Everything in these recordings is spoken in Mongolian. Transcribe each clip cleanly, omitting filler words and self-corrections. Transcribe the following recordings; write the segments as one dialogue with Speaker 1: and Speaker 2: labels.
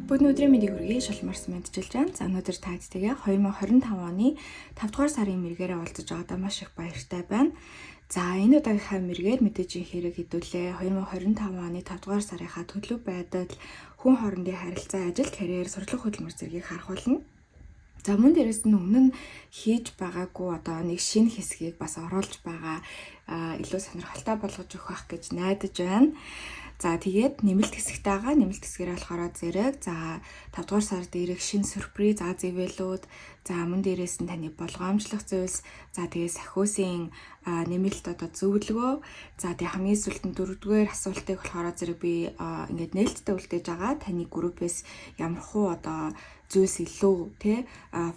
Speaker 1: Бүгд өдрийн мэндийг хүргэе. Шалмарс мэдчилж байна. За өнөөдөр та хэдтэйгээ 2025 оны 5 дугаар сарын мэрэгээрээ уулзаж байгаадаа маш их баяртай байна. За энэ удаагийнхаа мэргээр мэдээж хэрэг хэдүүлээ. 2025 оны 5 дугаар сарынхаа төлөв байдал, хүн хоорондын харилцаа, ажил, карьер, сурлага хөдөлмөр зэргийг харах болно. За мөн дээрээс нь өмнө нь хийж байгаагүй одоо нэг шинэ хэсгийг бас оруулж байгаа, илүү сонирхолтой болгож өгөх байх гэж найдаж байна. За тэгээд нэмэлт хэсэгтэй байгаа. Нэмэлт хэсгээрээ болохоор зэрэг за 5 дугаар сард ирэх шинэ сюрприз аз ивэлүүд, за мөн дээрээс нь таны болгоомжлох зүйлс, за тэгээд сахиусын нэмэлт одоо зөвлөгөө, за тэгээд хамгийн сүүлд нь дөрөвдүгээр асуултыг болохоор зэрэг би ингээд нээлттэй үлдээж байгаа. Таны группээс ямар хуу одоо зүйлс илүү тий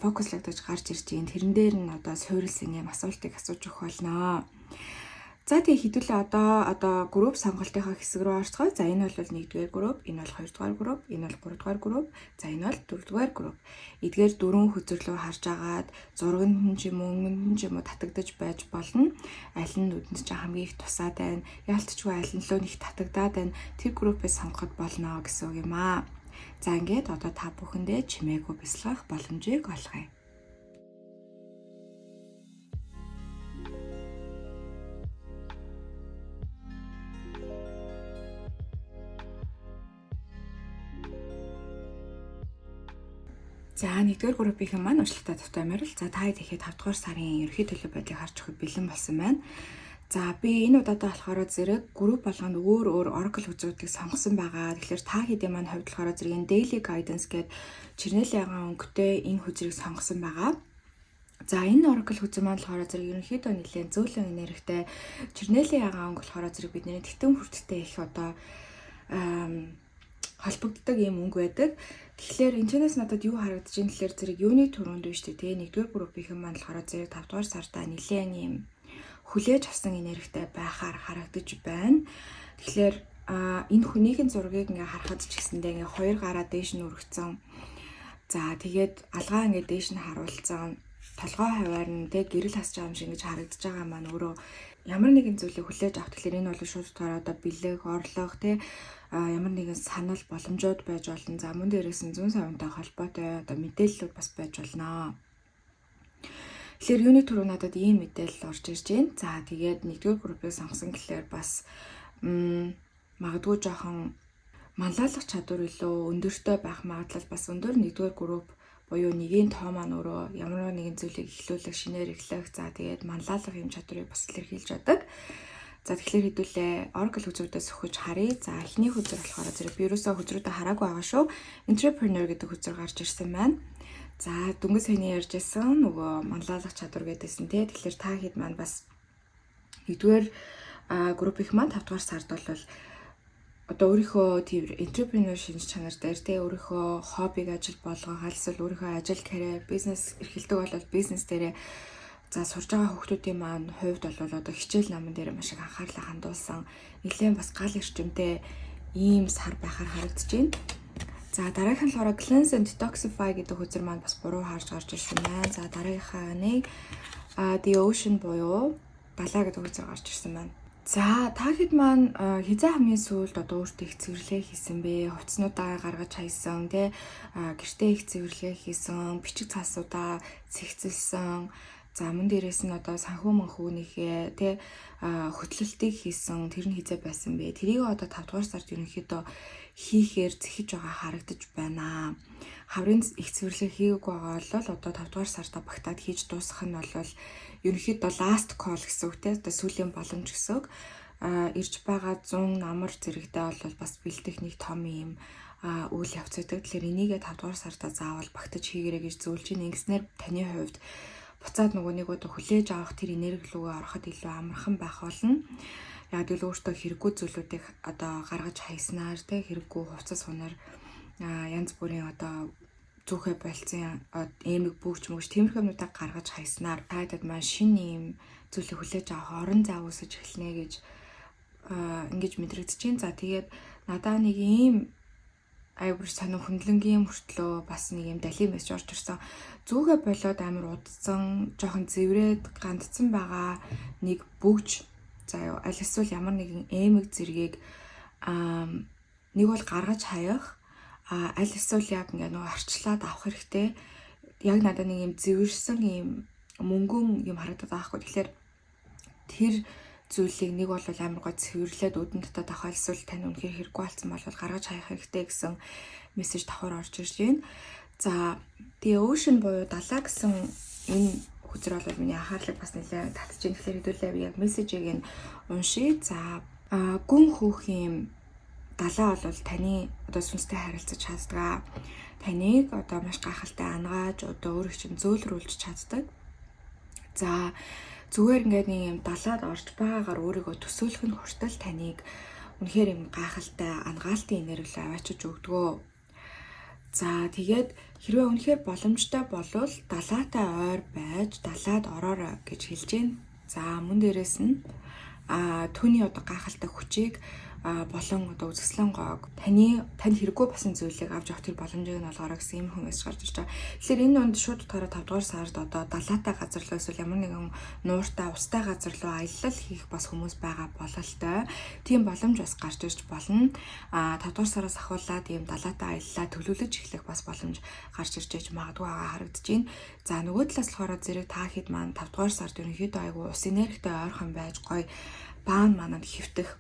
Speaker 1: фокуслагдаж гарч ирж байна. Тэрэн дээр нь одоо суурилсан юм асуултыг асууж өгөх болно. За тэгээ хэдүүлээ одоо групп сонголтынхаа хэсэг рүү орцгоё. За энэ бол 1-р групп, энэ бол 2-р групп, энэ бол 3-р групп, за энэ бол 4-р групп. Эдгээр дөрвөн хөзөрлөө харж агаад зурганд нь ч юм уу, өнгөнд нь ч юм уу татагдаж байж болно. Аль нь нүдэнд ч хамгийн их тусаад байна. Яалтчгүй аль нь лөө нэг татагдаад байна. Тэр группээ сонгоход болно гэсэн үг юм аа. За ингээд одоо та бүхэндээ чимээгүй бясалгах боломжийг олгоё. За 1-р группийн маань уншлагатай тавтай морил. За та хэд ихэд 5 дугаар сарын ерөнхий төлөв байдлыг харж өгөхөд бэлэн болсон байна. За би энэ удаадаа болохоор зэрэг групп болгонд өөр өөр Oracle хөзрүүдийг сонгосон байгаа. Тэгэхээр та хэдийн маань хувьд болохоор зэрэг энэ Daily Guidance гээд чернэлийн ягаан өнгөтэй энэ хөзрийг сонгосон байгаа. За энэ Oracle хөзөр маань болохоор зэрэг ерөнхийдөө нэлээд зөөлөн энергитэй, чернэлийн ягаан өнгө болохоор зэрэг бидний тэтэн хүрттэй их одоо холбогддог ийм өнгө байдаг. Тэгэхээр энэ чэнэс надад юу харагдаж байна гэхээр зэрэг юуны түрүүнд биш үү те 1-р группийнхэн маань болохоор зэрэг 5 дугаар сартаа нэлээд ийм хүлээж авсан энергитэй байхаар харагдаж байна. Тэгэхээр энэ хүнийхэн зургийг ингээ харахад ч гэсэндээ ингээ хоёр гараа дээш нь өргөцсөн. За тэгээд алгаа ингээ дээш нь харуулсан, толгой хаваар нь тэг гэрэл хасж байгаа юм шиг ингэж харагдаж байгаа маань өөрөө ямар нэгэн зүйлийг хүлээж авах. Тэгэхээр энэ бол шууд утгаараа одоо бэлэг, орлого те ямар нэгэн санал боломжууд байж болно. За мөн дээрээс нь зүүн савнтай холбоотой одоо мэдээллүүд бас байж болно. Тэгэхээр юуны түрүү надад ийм мэдээлэл орж ирж байна. За тэгээд 1-р группийг сонгосон гэхлээр бас магадгүй жоохон манлайлах чадвар илүү өндөртэй байх магадлал бас өндөр. 1-р групп буюу нэгийн тоо маань өөрөө ямар нэгэн зүйлийг эхлүүлэх, шинээр эхлэх, за тэгээд манлайлах юм чадварыг бас илэрхийлж байдаг. За тэгэхээр хэдүүлээ Oracle хөзрүүдээс өгөж харъя. За эхний хөзөр болохоор зэрэг би ерөөсөө хөзрүүдээ хараагүй байгаа шүү. Entrepreneur гэдэг хөзөр гарч ирсэн байна. За дөнгөж саяны ярьж байсан нөгөө манлайлах чадвар гэдээсэн тий. Тэгэхээр та хэд маань бас 1-р группийнх маань 5 дугаар сард бол одоо өөрийнхөө тийм entrepreneur шинж чанар дээр тий өөрийнхөө хоббиг ажил болгох, эсвэл өөрийнхөө ажил, карьер, бизнес эрхэлдэг бол бизнес дээрээ, за сурж байгаа хүүхдүүдийн маань хувьд бол одоо хичээл номон дээр маш их анхаарлаа хандуулсан нэлээд бас гал эрчимтэй ийм сар байхаар харагдаж байна. За дараагийнх нь болохоор Cleanse and Detoxify гэдэг хөзөр маань бас буруу харж гарч ирсэн байна. За дараагийнхаа нэг The Ocean буюу далай гэдэг хөзөр гарч ирсэн байна. За та хэд маань хэзээ хамгийн сүүлд одоо өөртөө их цэвэрлэгээ хийсэн бэ? Хувцснуудаа гаргаж хайсан, тэ гэртээ их цэвэрлэгээ хийсэн, бичиг цаасуудаа цэгцэлсэн. За мөн дээрээс нь одоо санхүү мөнхүүнийхээ тэ хөтлөлтийг хийсэн, тэр нь хэзээ байсан бэ? Тэрийг одоо 5 дугаар сард ерөнхийдөө хийхээр зэхэж байгаа харагдаж байна. Хаврын их цэвэрлэгээ хийгээгүй байгаа бол одоо 5 дугаар сартаа багтаад хийж дуусгах нь бол ерөнхийдөө last call гэсэн үг те, одоо сүүлийн боломж гэсэн үг. Ирж байгаа 100 намар зэрэгтэй бол бас бэлдэх нэг том юм үйл явц байдаг. Тэгэхээр энийгээ 5 дугаар сартаа заавал багтаж хийгэрэй гэж зөвлөж байна. Ингэснээр таны хувьд буцаад нөгөө нэг одоо хүлээж авах тэр энерги рүүгээ ороход илүү амархан байх болно. Яг л өөртөө хэрэггүй зүйлүүдийг одоо гаргаж хайснаар те хэрэггүй хувцас хунар, янз бүрийн одоо зүүхэ болцсон эмэг бүүч мөгч тиймэрхүү юмнуудаа гаргаж хайснаар та хэд маань шинэ юм зүйлийг хүлээж авах орон зай үүсэж эхэлнэ гэж ингэж мэдрэгдэж байна. За тэгээд надаа нэг ийм аюур сонин хүндлэнгийн мөртлөө бас нэг юм далийн мессеж орж ирсэн. Зүүгээ болоод амар удцсан, жоохон зэврээд гандцсан байгаа нэг бөгж, за юу, аль эсвэл ямар нэгэн эмэг зэргийг нэг бол гаргаж хаях, Аль эсвэл яг ингээ нөгөө арчлаад авах хэрэгтэй. Яг надад нэг юм зэвэрсэн юм мөнгөн юм харагдаад байгаа хгүй. Тэгэхээр тэр зүйлийг нэг бол амар гой цэвэрлээд үдэн дотоод авах, эсвэл тань үнэхээр хэрэггүй болсон бол гаргаж хаях хэрэгтэй гэсэн мессеж давхар орж ирж байна. За, тэгээ ocean буюу далаа гэсэн энэ хөзөр бол миний анхаарлыг бас нэлээд татж байна. Тэгэхээр хэдүүлээ би яг мессежийг нь уншия. За, гүн хөөх юм далаа бол таны одоо сүнстэй харилцаж чаддаг. Таныг одоо маш гайхалтай ангааж, одоо өөрийг чинь зөөлрүүлж чаддаг. За, зүгээр ингээд нэг юм далаад орж байгаагаар өөрийгөө төсөөлөх нь хүртэл таныг үнэхээр юм гайхалтай ангаалтын энерги аваачиж өгдөгөө. За, тэгээд хэрвээ үнэхээр боломжтой болвол далаатай ойр байж далаад ороорой гэж хэлж байна. За, мөн дээрэс нь түүний одоо гайхалтай хүчийг болон одоо үзэсгэлэн гоог таны танд хэрэггүй болсон зүйлийг авч явах тэр боломжийг нь олгоорой гэсэн юм хүмүүс гарч ирж байгаа. Тэгэхээр энэ дунд шууд утгаараа 5 дугаар сард одоо далаатай газар руу эсвэл ямар нэгэн нууртай, устай газар руу аялал хийх бас хүмүүс байгаа бололтой. Тийм боломж бас гарч ирж болно. 5 дугаар сараас ахуулаад ийм далаатай аяллаа төлөвлөж эхлэх бас боломж гарч ирж ээж магадгүй байгаа харагдаж байна. За, нөгөө талаас болохоор зэрэг та хэд маань 5 дугаар сард ерөнхийдөө айгүй ус энергитэй ойрхон байж гоё баан манад хэвтэх.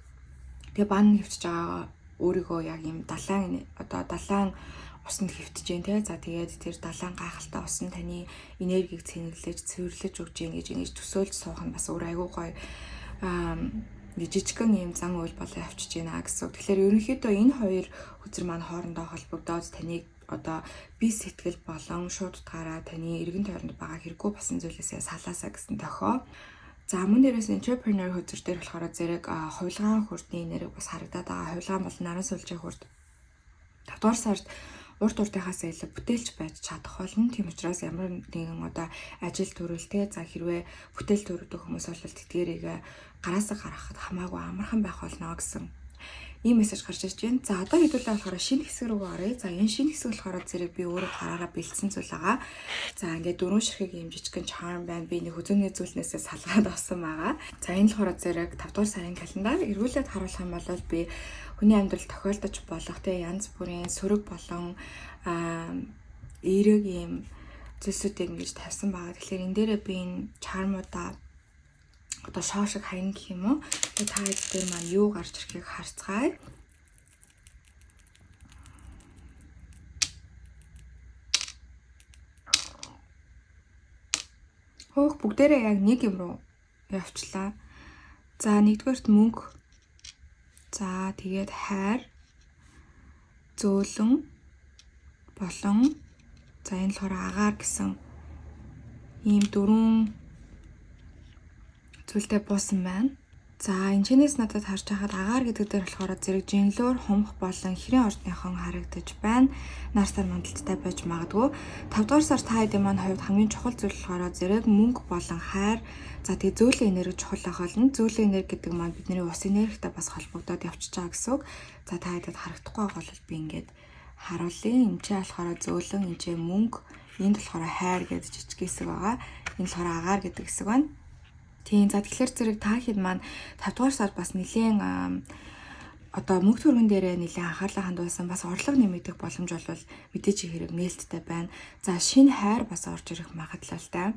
Speaker 1: Тэгээ бан хэвтэж байгаа өөрийгөө яг юм далайн одоо далайн усанд хэвтэж гин те. За, тэгээд тэр далайн гайхалтай ус нь таны энергийг цэнэглэж, цэвэрлэж өгч гин гэж ингэж төсөөлж суух нь бас өөр айгүй гоё жижигхэн юм зан үйл болоо явчиж байна гэсэн. Тэгэхээр ерөнхийдөө энэ хоёр хөзөр маань хоорондоо холбогдоод таныг одоо би сэтгэл болон шууд утгаараа таны эргэн тойронд байгаа хэрэггүй болсон зүйлээсээ салаасаа гэсэн тохио. За, мөн дээрээс entrepreneur хөзөр дээр болохоор зэрэг хувилгаан хүрдний энерги бас харагдаад байгаа. Хувилгаан бол наран сүлжээ хүрд. 5 дугаар сард урт уртынхаас илүү бүтээлч байж чадах болно. Тийм учраас ямар нэгэн одоо ажил төрөлтэй, за, хэрвээ бүтээл төрөгдөх хүмүүс бол тэдгээрийг гараасаа гаргахад хамаагүй амархан байх болно гэсэн ийм мессеж гарч ирж байна. За, одоо хэдүүлээ болохоор шинэ хэсэг рүү оръё. За, энэ шинэ хэсэг болохоор зэрэг би өөрөө гараараа бэлдсэн зүйл байгаа. За, ингээд дөрвөн ширхэг ийм жижигхэн charm байна. Би нэг хөзөөний зүйлнээсээ салгаад авсан байгаа. За, энэ болохоор зэрэг 5 дугаар сарын календар. Эргүүлээд харуулах юм бол би хүний амьдрал тохиолдож болох те янз бүрийн сөрөг болон эерэг ийм зүйлсүүдийг ингэж тавьсан байгаа. Тэгэхээр энэ дээрээ би энэ charm-уудаа одоо шоо шиг хаяна гэх юм уу. Тэгээ та хэд дээр маань юу гарч ирэхийг харцгаая. Хөөх, бүгдээрээ яг нэг юм руу явчлаа. За, нэгдүгээрт мөнгө. За, тэгээд хайр, зөөлөн болон, за, энэ болохоор агаар гэсэн ийм дөрвөн зүйлтэй буусан байна. За, энэ чинээс надад харж байхад агаар гэдэг дээр болохоор зэрэг жинлөөр, хумх болон хэрийн ордныхон харагдаж байна. Нар сар мандалттай байж магадгүй. 5 дугаар сар та хэдийн маань хувьд хамгийн чухал зүйл болохоор зэрэг мөнгө болон хайр. За, тэгээ зөөлөн энерги чухал байх болно. Зөөлөн энерги гэдэг маань бидний ус энергитэй бас холбогдоод явчихж байгаа гэсэн үг. За, та хэдэд харагдахгүй байгаа бол би ингээд харуулъя. Энд чинь болохоор зөөлөн, энэ чинь мөнгө, энд болохоор хайр гэдэг жижиг хэсэг байгаа. Энэ болохоор агаар гэдэг хэсэг байна. Тийм, за, тэгэхээр зэрэг та хэд маань 5 дугаар сар бас нэлээд одоо мөнгө төгрөгөн дээрээ нэлээд анхаарлаа хандуулсан, бас орлого нэмэгдэх боломж бол мэдээж хэрэг нээлттэй байна. За, шинэ хайр бас орж ирэх магадлалтай.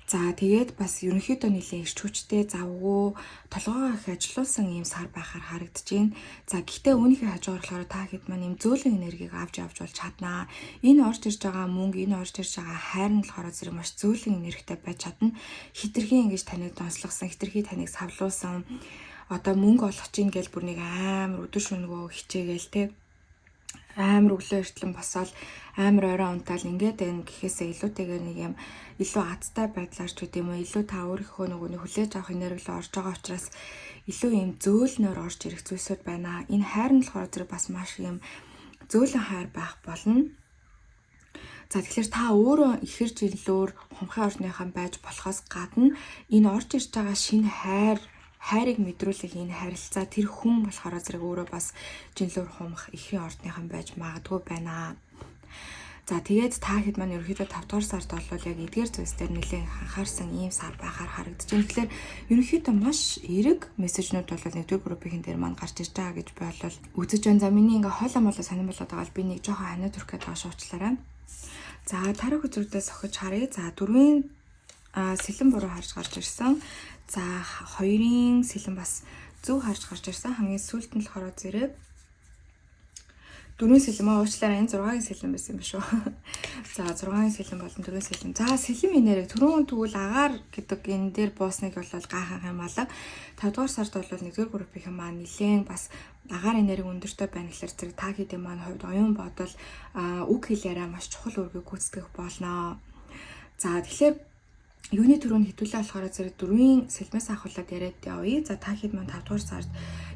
Speaker 1: За, тэгээд бас ерөнхийдөө нэлээд эрч хүчтэй, завгүй, толгойгоо их ажилуулсан ийм сар байхаар харагдаж байна. За, гэхдээ үүнийхээ хажуугаар болохоор та хэд маань ийм зөөлөн энергийг авч явж бол чаднаа. Энэ орж ирж байгаа мөнгө, энэ орж ирж байгаа хайр нь болохоор зэрэг маш зөөлөн энергитэй байж чадна. Хитрхи ингэж таныг донслогсон, хитрхи таныг савлуулсан, одоо мөнгө олох чинь гэл бүр нэг амар өдөр шөнөгөө хичээгээл те, амар өглөө эртлэн босоод амар орой унтаал ингээд байна гэхээсээ илүүтэйгээр нэг юм илүү азтай байдлаар ч гэдэм юм уу, илүү та өөрийнхөө нөгөө нэг хүлээж авах энерги рүү орж байгаа учраас илүү юм зөөлнөөр орж ирэх зүйлсүүд байна. Энэ хайр нь болохоор зэрэг бас маш юм зөөлөн хайр байх болно. За, тэгэхээр та өөрөө ихэр жинлөөр хумхын орныхон байж болохоос гадна энэ орж ирж байгаа шинэ хайр, хайрыг мэдрүүлэх энэ харилцаа, тэр хүн болохоор зэрэг өөрөө бас жинлөөр хумх ихрийн ордныхан байж магадгүй байна. За, тэгээд та хэд маань ерөнхийдөө 5 дугаар сард бол яг эдгээр зүйлс дээр нэлээд анхаарсан ийм сар байхаар харагдаж байна. Тэгэхээр ерөнхийдөө маш эерэг мессежнүүд бол 1-р группийн дээр маань гарч ирж байгаа гэж би бол үзэж байна. За, миний ингээ хойлоо молоо сонирн болоод байгаа л би нэг жоохон ханиа төрөх гээд байгаа шуучлаарай. За, тарих үзрүүдээ сохиж харъя. За, дөрвийн сэлэн буруу харж гарч ирсэн. За, хоёрын сэлэн бас зөв харж гарч ирсэн. Хамгийн сүүлд нь болохоор зэрэг дөрвийн сэлэм аа, уучлаарай, энэ 6-гийн сэлэм байсан юм биш үү? За, 6-гийн сэлэм болон дөрвийн сэлэм. За, сэлэм энерги түрүүн тэгвэл агаар гэдэг энэ дээр буусныг бол гайхах юм алга. 5 дугаар сард бол 1-р группийн маань нэлээд бас агаар энерги өндөртэй байна гэхэлэр зэрэг та хэдийн маань хувьд оюун бодол, үг хэл яриа маш чухал үүргийг гүйцэтгэх болно. За, тэгэхээр юуны түрүүнд хэдүүлээ болохоор зэрэг дөрвийн сэлмээс авахуулаад яриад явъя. За, та хэд маань 5 дугаар сард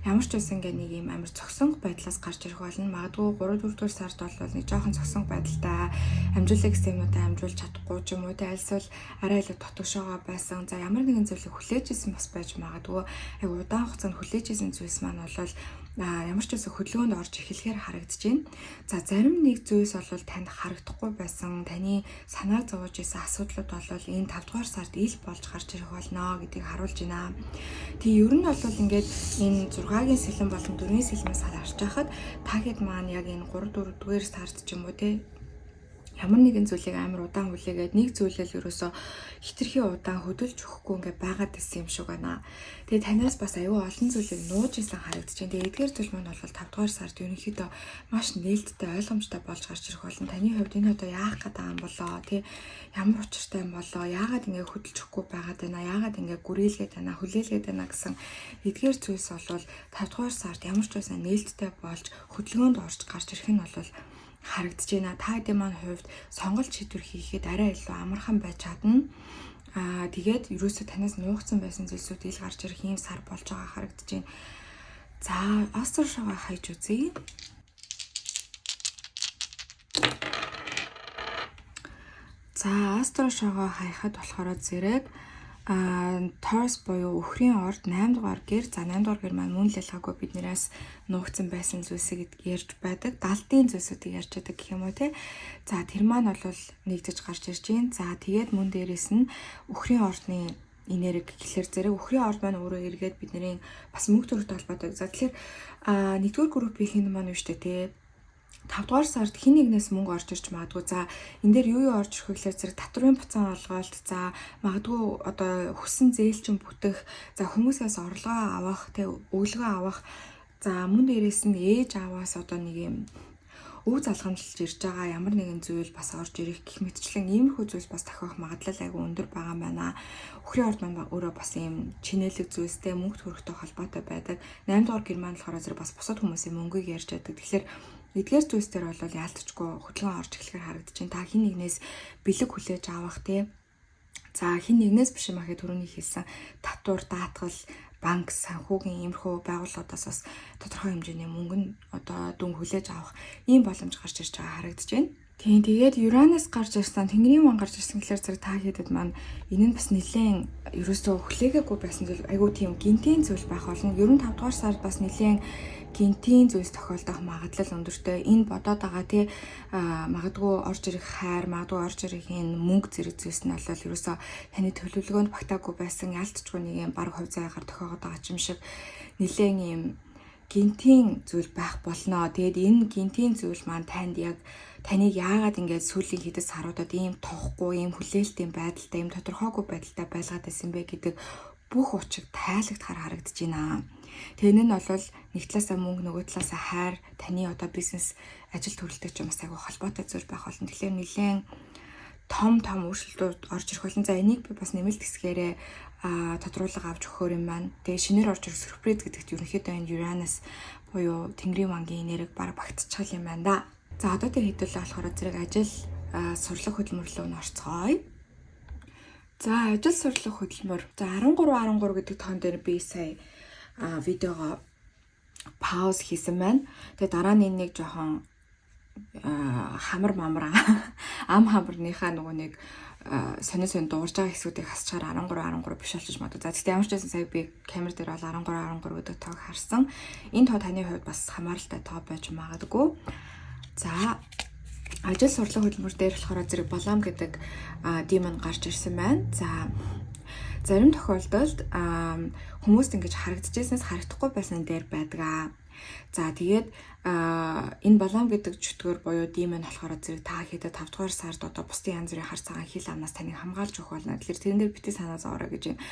Speaker 1: ямар ч байсан ингээ нэг юм амар цогсон байдлаас гарч ирэх болно. Магадгүй 3 4 дугаар сард бол нэг жоохон цогсон байдалтай амжуулах гэсэн юмудаа амжуулж чадахгүй ч юм уу, тэ альсвал арай илүү дотгошоогоо байсан. За, ямар нэгэн зүйлийг хүлээж исэн бас байж магадгүй. Яг удаан хугацаанд хүлээж исэн зүйлс маань бол ямар ч байсан хөдөлгөөнд орж эхлэхээр харагдаж байна. За, зарим нэг зүйлс бол танд харагдахгүй байсан, таны санааг зовоож исэн асуудлууд бол энэ 5 дугаар сард ил болж гарч ирэх болно гэдгийг харуулж байна. Тэгээ ер нь бол ингээд энэ 6-гийн сэлэм болон 4-ийн сэлмээс харж байхад та хэд маань яг энэ 3 4 дугаар сард ч юм уу, те, ямар нэгэн зүйлийг амар удаан хүлээгээд, нэг зүйлэл ерөөсөө хитрхи удаан хөдөлж өгөхгүй ингээ байгаад исэн юм шиг байна. Тэгээ танаас бас аюу олон зүйлийг нууж исэн харагдаж байна. Тэгээ эдгээр зүйл маань бол 5 дугаар сард ерөнхийдөө маш нээлттэй, ойлгомжтой болж гарч ирэх болно. Таны хувьд энэ одоо яах гээд байгаа юм болоо, тий, ямар учиртай юм болоо, яагаад ингээ хөдөлж өгөхгүй байгаад байна, яагаад ингээ гүрээлгээд байна, хүлээлгээд байна гэсэн эдгээр зүйлс бол 5 дугаар сард ямар ч байсан нээлттэй болж хөдөлгөөнд орж гарч ирэх нь бол харагдаж байна. Та хэдийн маань хувьд сонголт шийдвэр хийхэд арай илүү амархан байж чадна. Тэгээд ерөөсөө танаас нуугдсан байсан зүйлсүүд ил гарч ирэх ийм сар болж байгаа харагдаж байна. За, Астро шоугаа хайж үзье. За, Астро шоугаа хайхад болохоор зэрэг Taurus буюу өхрийн орд 8 дугаар гэр. За, 8 дугаар гэр маань мөн л ялгаагүй биднээс нуугдсан байсан зүйлсийг ярьж байдаг. Далдын зүйлсүүдийг ярьж байдаг гэх юм уу, те. За, тэр маань бол нэгдэж гарч ирж байна. За, тэгээд мөн дээрэс нь өхрийн ордны энерги гэхэлэр зэрэг өхрийн орд маань өөрөө эргээд бидний бас мөнгө төгрөгтэй холбоотой. За, тэгэхээр нэгдүгээр группийн маань юу штэ, те, 5 дугаар сард хэн нэгнээс мөнгө орж ирж магадгүй. За, энэ дээр юу юу орж ирэх вэ гэхээр зэрэг татврын буцаан олголт, за, магадгүй одоо хүссэн зээл чинь бүтэх, за, хүмүүсээс орлогоо авах, тэ, өглөгөө авах, за, мөн дээрээс нь ээж аваас одоо нэг юм өв залгамжилж ирж байгаа ямар нэгэн зүйл бас орж ирэх гэх мэтчлэн иймэрхүү зүйлс бас тохиох магадлал айгүй өндөр байгаа юм байна. Өхрийн орд маань өөрөө бас ийм чинээлэг зүйлстэй, мөнгө төгрөгтэй холбоотой байдаг. 8 дугаар гэр маань болохоор зэрэг бас бусад хүмүүсийн мөнгийг ярьж байдаг. Тэгэхээр эдгээр зүйлс дээр бол яалтчгүй хөдөлгөөн орж эхлэхээр харагдаж байна. Та хэн нэгнээс бэлэг хүлээж авах, тий. За, хэн нэгнээс биш юм аа түрүүний хэлсэн татвар, даатгал, банк, санхүүгийн иймэрхүү байгууллагуудаас бас тодорхой хэмжээний мөнгө нь одоо дүн хүлээж авах ийм боломж гарч ирж байгаа харагдаж байна. Тийм, тэгээд Uranus гарч ирсэн, Тэнгэрийн ман гарч ирсэн гэхэлэр зэрэг та хэдэд маань энэ нь бас нэлээд ерөөсөө хүлээгээгүй байсан зүйл, айгүй тийм гинтийн зүйл байх болно. Ер нь 5 дугаар сард бас нэлээд гинтийн зүйлс тохиолдох магадлал өндөртэй. Энэ бодоод байгаа, тий, магадгүй орж ирэх хайр, магадгүй орж ирэх энэ мөнгө зэрэг зүйлс нь бол ерөөсөө таны төлөвлөгөөнд багтаагүй байсан, яалтчгүй нэг юм баг хувь заяагаар тохиогоод байгаа юм шиг нэлээд юм гинтийн зүйл байх болно. Тэгээд энэ гинтийн зүйл маань танд яг таныг яагаад ингээд сүүлийн хэдэн саруудад ийм тухгүй, ийм хүлээлтийн байдалтай, ийм тодорхойгүй байдалтай байлгаад байсан бэ гэдэг бүх учиг тайлагдахаар харагдаж байна. Тэгээ энэ нь бол нэг талаасаа мөнгө, нөгөө талаасаа хайр, таны одоо бизнес ажил төрөлтэй ч юм бас айгүй холбоотой зүйл байх болно. Тэгэхээр нэлээд том том өөрчлөлтүүд орж ирэх болно. За, энийг би бас нэмэлт хэсгээрээ тодруулга авч өгөхөр юм байна. Тэгээ шинээр орж ирэх сюрприз гэдэгт ерөнхийдөө энэ Uranus буюу Тэнгэрийн мангийн энерги баг багтчихал юм байна да. За, одоо тэр хэдүүлээ болохоор зэрэг ажил сурлах хөдөлмөр рүү н орцгоё. За, ажил сурлах хөдөлмөр. За, 13 13 гэдэг тоон дээр би сая видеого пауз хийсэн байна. Тэгээ дараа нь нэг жоохон хамар мамар ам хамарныхаа нөгөө нэг сонин сонин дуурж байгаа хэсгүүдийг хасчаар 13 13 биш болчих магадгүй. За, гэхдээ ямар ч байсан сая би камер дээр бол 13 13 гэдэг тоог харсан. Энэ тоо таны хувьд бас хамааралтай тоо байж магадгүй. За, Ажил сурлага хөдөлмөр дээр болохоор зэрэг Балам гэдэг demon гарч ирсэн байна. За, зарим тохиолдолд хүмүүст ингэж харагдчихсанаас харагдахгүй байсан дээр байдаг. За, тэгээд энэ Балам гэдэг чөтгөр буюу demon болохоор зэрэг та хэдэд 5 дугаар сард одоо бусдын янз бүрийн хар цагаан хил амнаас таныг хамгаалж өгөх болно. Тэгэхээр тэрэн дээр битгий санаа зовоорой гэж байна.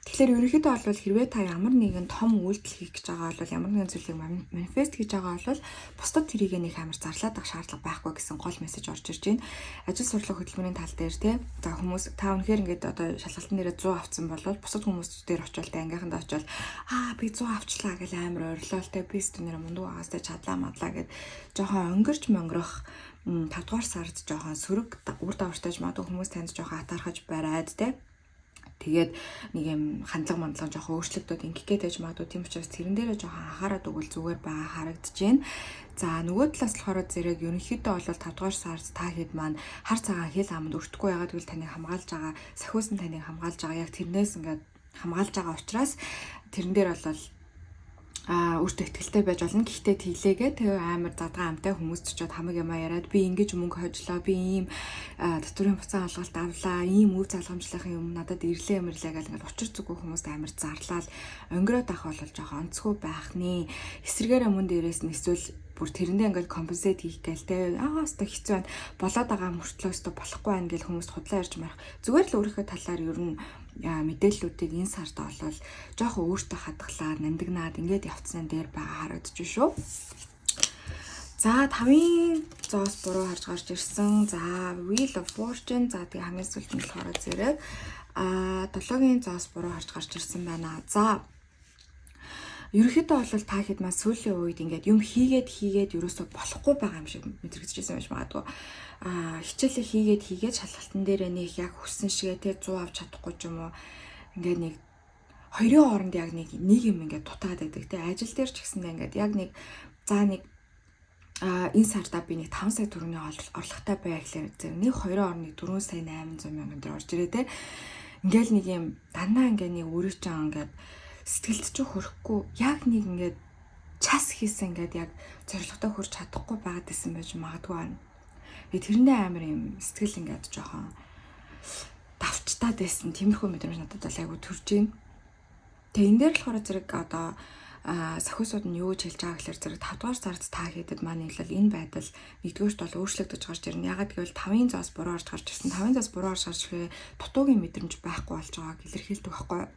Speaker 1: Тэгэхээр ерөнхийдөө бол хэрвээ та ямар нэгэн том үйлдэл хийх гэж байгаа бол, ямар нэгэн зүйлийг manifest хийж байгаа бол бусдад тэрийг нэг амар зарлаад авах шаардлага байхгүй гэсэн гол мессеж орж ирж байна. Ажил сурлага хөдөлмөрийн тал дээр, те, за, хүмүүс та үнэхээр ингээд одоо шалгалтын дээрээ 100 авсан бол бусад хүмүүс дээр очивол, те, ангийнхандаа очивол "Аа, би 100 авчлаа" гэл амар ойрлол, те, "Би студентээр мундаг байгаас, те, чадлаа мадлаа" гэд жоохон өнгөрч монгорох 5 дугаар сард жоохон сөрөг үр дагавартай магадгүй, хүмүүс танд жоохон атаархаж бариад, те, тэгээд нэг юм хандлага мандлага жоохон өөрчлөгдөд ингэх гээд байж магадгүй. Тийм учраас тэрэн дээрээ жоохон анхаарал өгвөл зүгээр байгаа харагдаж байна. За, нөгөө талаас болохоор зэрэг ерөнхийдөө бол 5 дугаар сард та хэд маань хар цагаан хил аманд өртөхгүй. Ягаад гэвэл таныг хамгаалж байгаа сахиус нь таныг хамгаалж байгаа. Яг тэрнээс ингээд хамгаалж байгаа учраас тэрэн дээр бол өөртөө итгэлтэй байж болно. Гэхдээ тэглээгээ тэгээ амар задган амтай хүмүүст очиод хамаг юмаа яриад, "Би ингэж мөнгө хожлоо, би ийм татварын буцаан олголт авлаа, ийм өв залгамжлахын юм надад ирлээ мэрлээ" гэл ингээд учир зүггүй хүмүүст амар зарлал өнгөрөөд авах бол жоохон онцгүй байх нэ. Эсвэргээрээ мөн дээрээс нь эсвэл бүр тэрэндээ ингээд compensate хийх гээл, те, "Аа, өстой хэцүү байна, болоод байгаа мөртлөө өстой болохгүй байна" гэл хүмүүст худлаа ярьж марах. Зүгээр л өөрийнхөө талаар ер нь мэдээллүүдийг энэ сард олоод жоохон өөртөө хадгалаад, нандинаад ингээд явцсан дээр байгаа харагдаж шүү. За, тавын зоос буруу харж гарч ирсэн. За, Wheel of Fortune, за, тэгээ хамгийн сүүлд нь болохоор зэрэг долоогийн зоос буруу харж гарч ирсэн байна. За, ерөнхийдөө бол та хэд маань сүүлийн үед ингээд юм хийгээд хийгээд ерөөсөө болохгүй байгаа юм шиг мэдрэгдэжсэн байж магадгүй. Хичээлээ хийгээд хийгээд шалгалтын дээрээ нэг яг хүссэн шигээ, те, 100 авч чадахгүй ч юм уу, ингээд нэг хоёрын хооронд яг нэг нэг юм ингээд дутаад байдаг, те. Ажил дээр ч гэсэндээ ингээд яг нэг, за, нэг энэ сарда би нэг 5 сая төгрөгийн орлоготой бай гэхлээр зэрэг нэг хоёрын оронд нэг 4 сая 800 мянган дээр орж ирээ, те. Ингээл нэг юм дандаа ингээ нэг өөрөө ч ингээд сэтгэлд ч хүрэхгүй, яг нэг ингээд час хийсэн ингээд яг зорилготой хүрч чадахгүй байгаад исэн байж магадгүй байна. Тэгээ тэрэндээ амар юм сэтгэл ингээд жоохон давчтаад байсан. Тиймэрхүү мэдрэмж надад бол айгу төрж байна. Тэгээ энэ дээр болохоор зэрэг одоо сахиусууд нь юу гэж хэлж байгаа гэхээр зэрэг 5 дугаар сард та хэдэд маань нийлэл энэ байдал нэгдүгээрт бол өөрчлөгдөж гарч ирнэ. Ягаад гэвэл 5-ын зоос буруу орж гарч ирсэн. 5-ын зоос буруу орж гарч ирэхээр дутуугийн мэдрэмж байхгүй болж байгааг илэрхийлдэг байхгүй юу?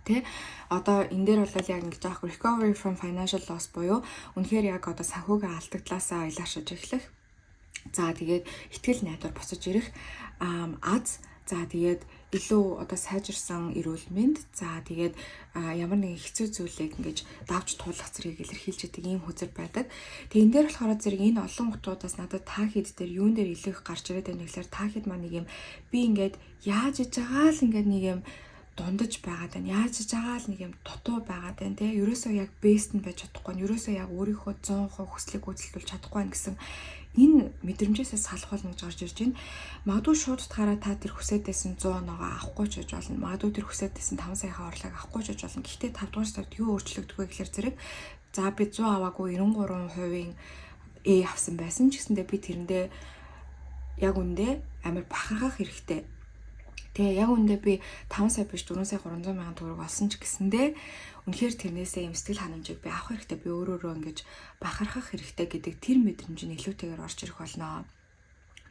Speaker 1: Тэ, одоо энэ дээр бол яг ингэж аах recovery from financial loss буюу үнэхээр яг одоо санхүүгийн алдагдлаасаа илаашиж эхлэх. За, тэгээд итгэл найдвар буцаж ирэх аз. За, тэгээд илүү одоо сайжирсан эрүүл мэнд. За, тэгээд ямар нэгэн хэцүү зүйлийг ингэж давж туулах зэргийг илэрхийлж идэг ийм хөзөр байдаг. Тэгээд энэ дээр болохоор зэрэг энэ олон утгуудаас надад та хэд дээр юун дээр илүү их гарч ирээд байна гэхээр та хэд маань нэг юм би ингээд яаж иж байгаа л ингээд нэг юм дундаж байгаад байна. Яаж иж байгаа л нэг юм дутуу байгаад байна, те. Ерөөсөө яг best нь байж чадахгүй. Ерөөсөө яг өөрийнхөө 100% хүслийг гүйцэлдүүлж чадахгүй байна гэсэн энэ мэдрэмжээсээ салах болно гэж гарч ирж байна. Магадгүй шууд утгаараа та тэр хүсээд байсан 100 оноогоо авахгүй ч гэж болно. Магадгүй тэр хүсээд байсан 5 саяхаа орлого авахгүй ч гэж болно. Гэхдээ 5 дугаар сард юу өөрчлөгдөх вэ гэхээр зэрэг за, би 100 аваагүй 93%-ийн A авсан байсан ч гэсэндээ би тэрэндээ яг үндэ амар бахархах хэрэгтэй. Тэгээ яг үндэ би 5 сая биш, 4 сая 300 мянган төгрөг олсон ч гэсэндээ үнэхээр тэрнээсээ юм сэтгэл ханамжийг би авах хэрэгтэй. Би өөрөөрөө ингэж бахархах хэрэгтэй гэдэг тэр мэдрэмж нь илүүтэйгээр орж ирэх болно.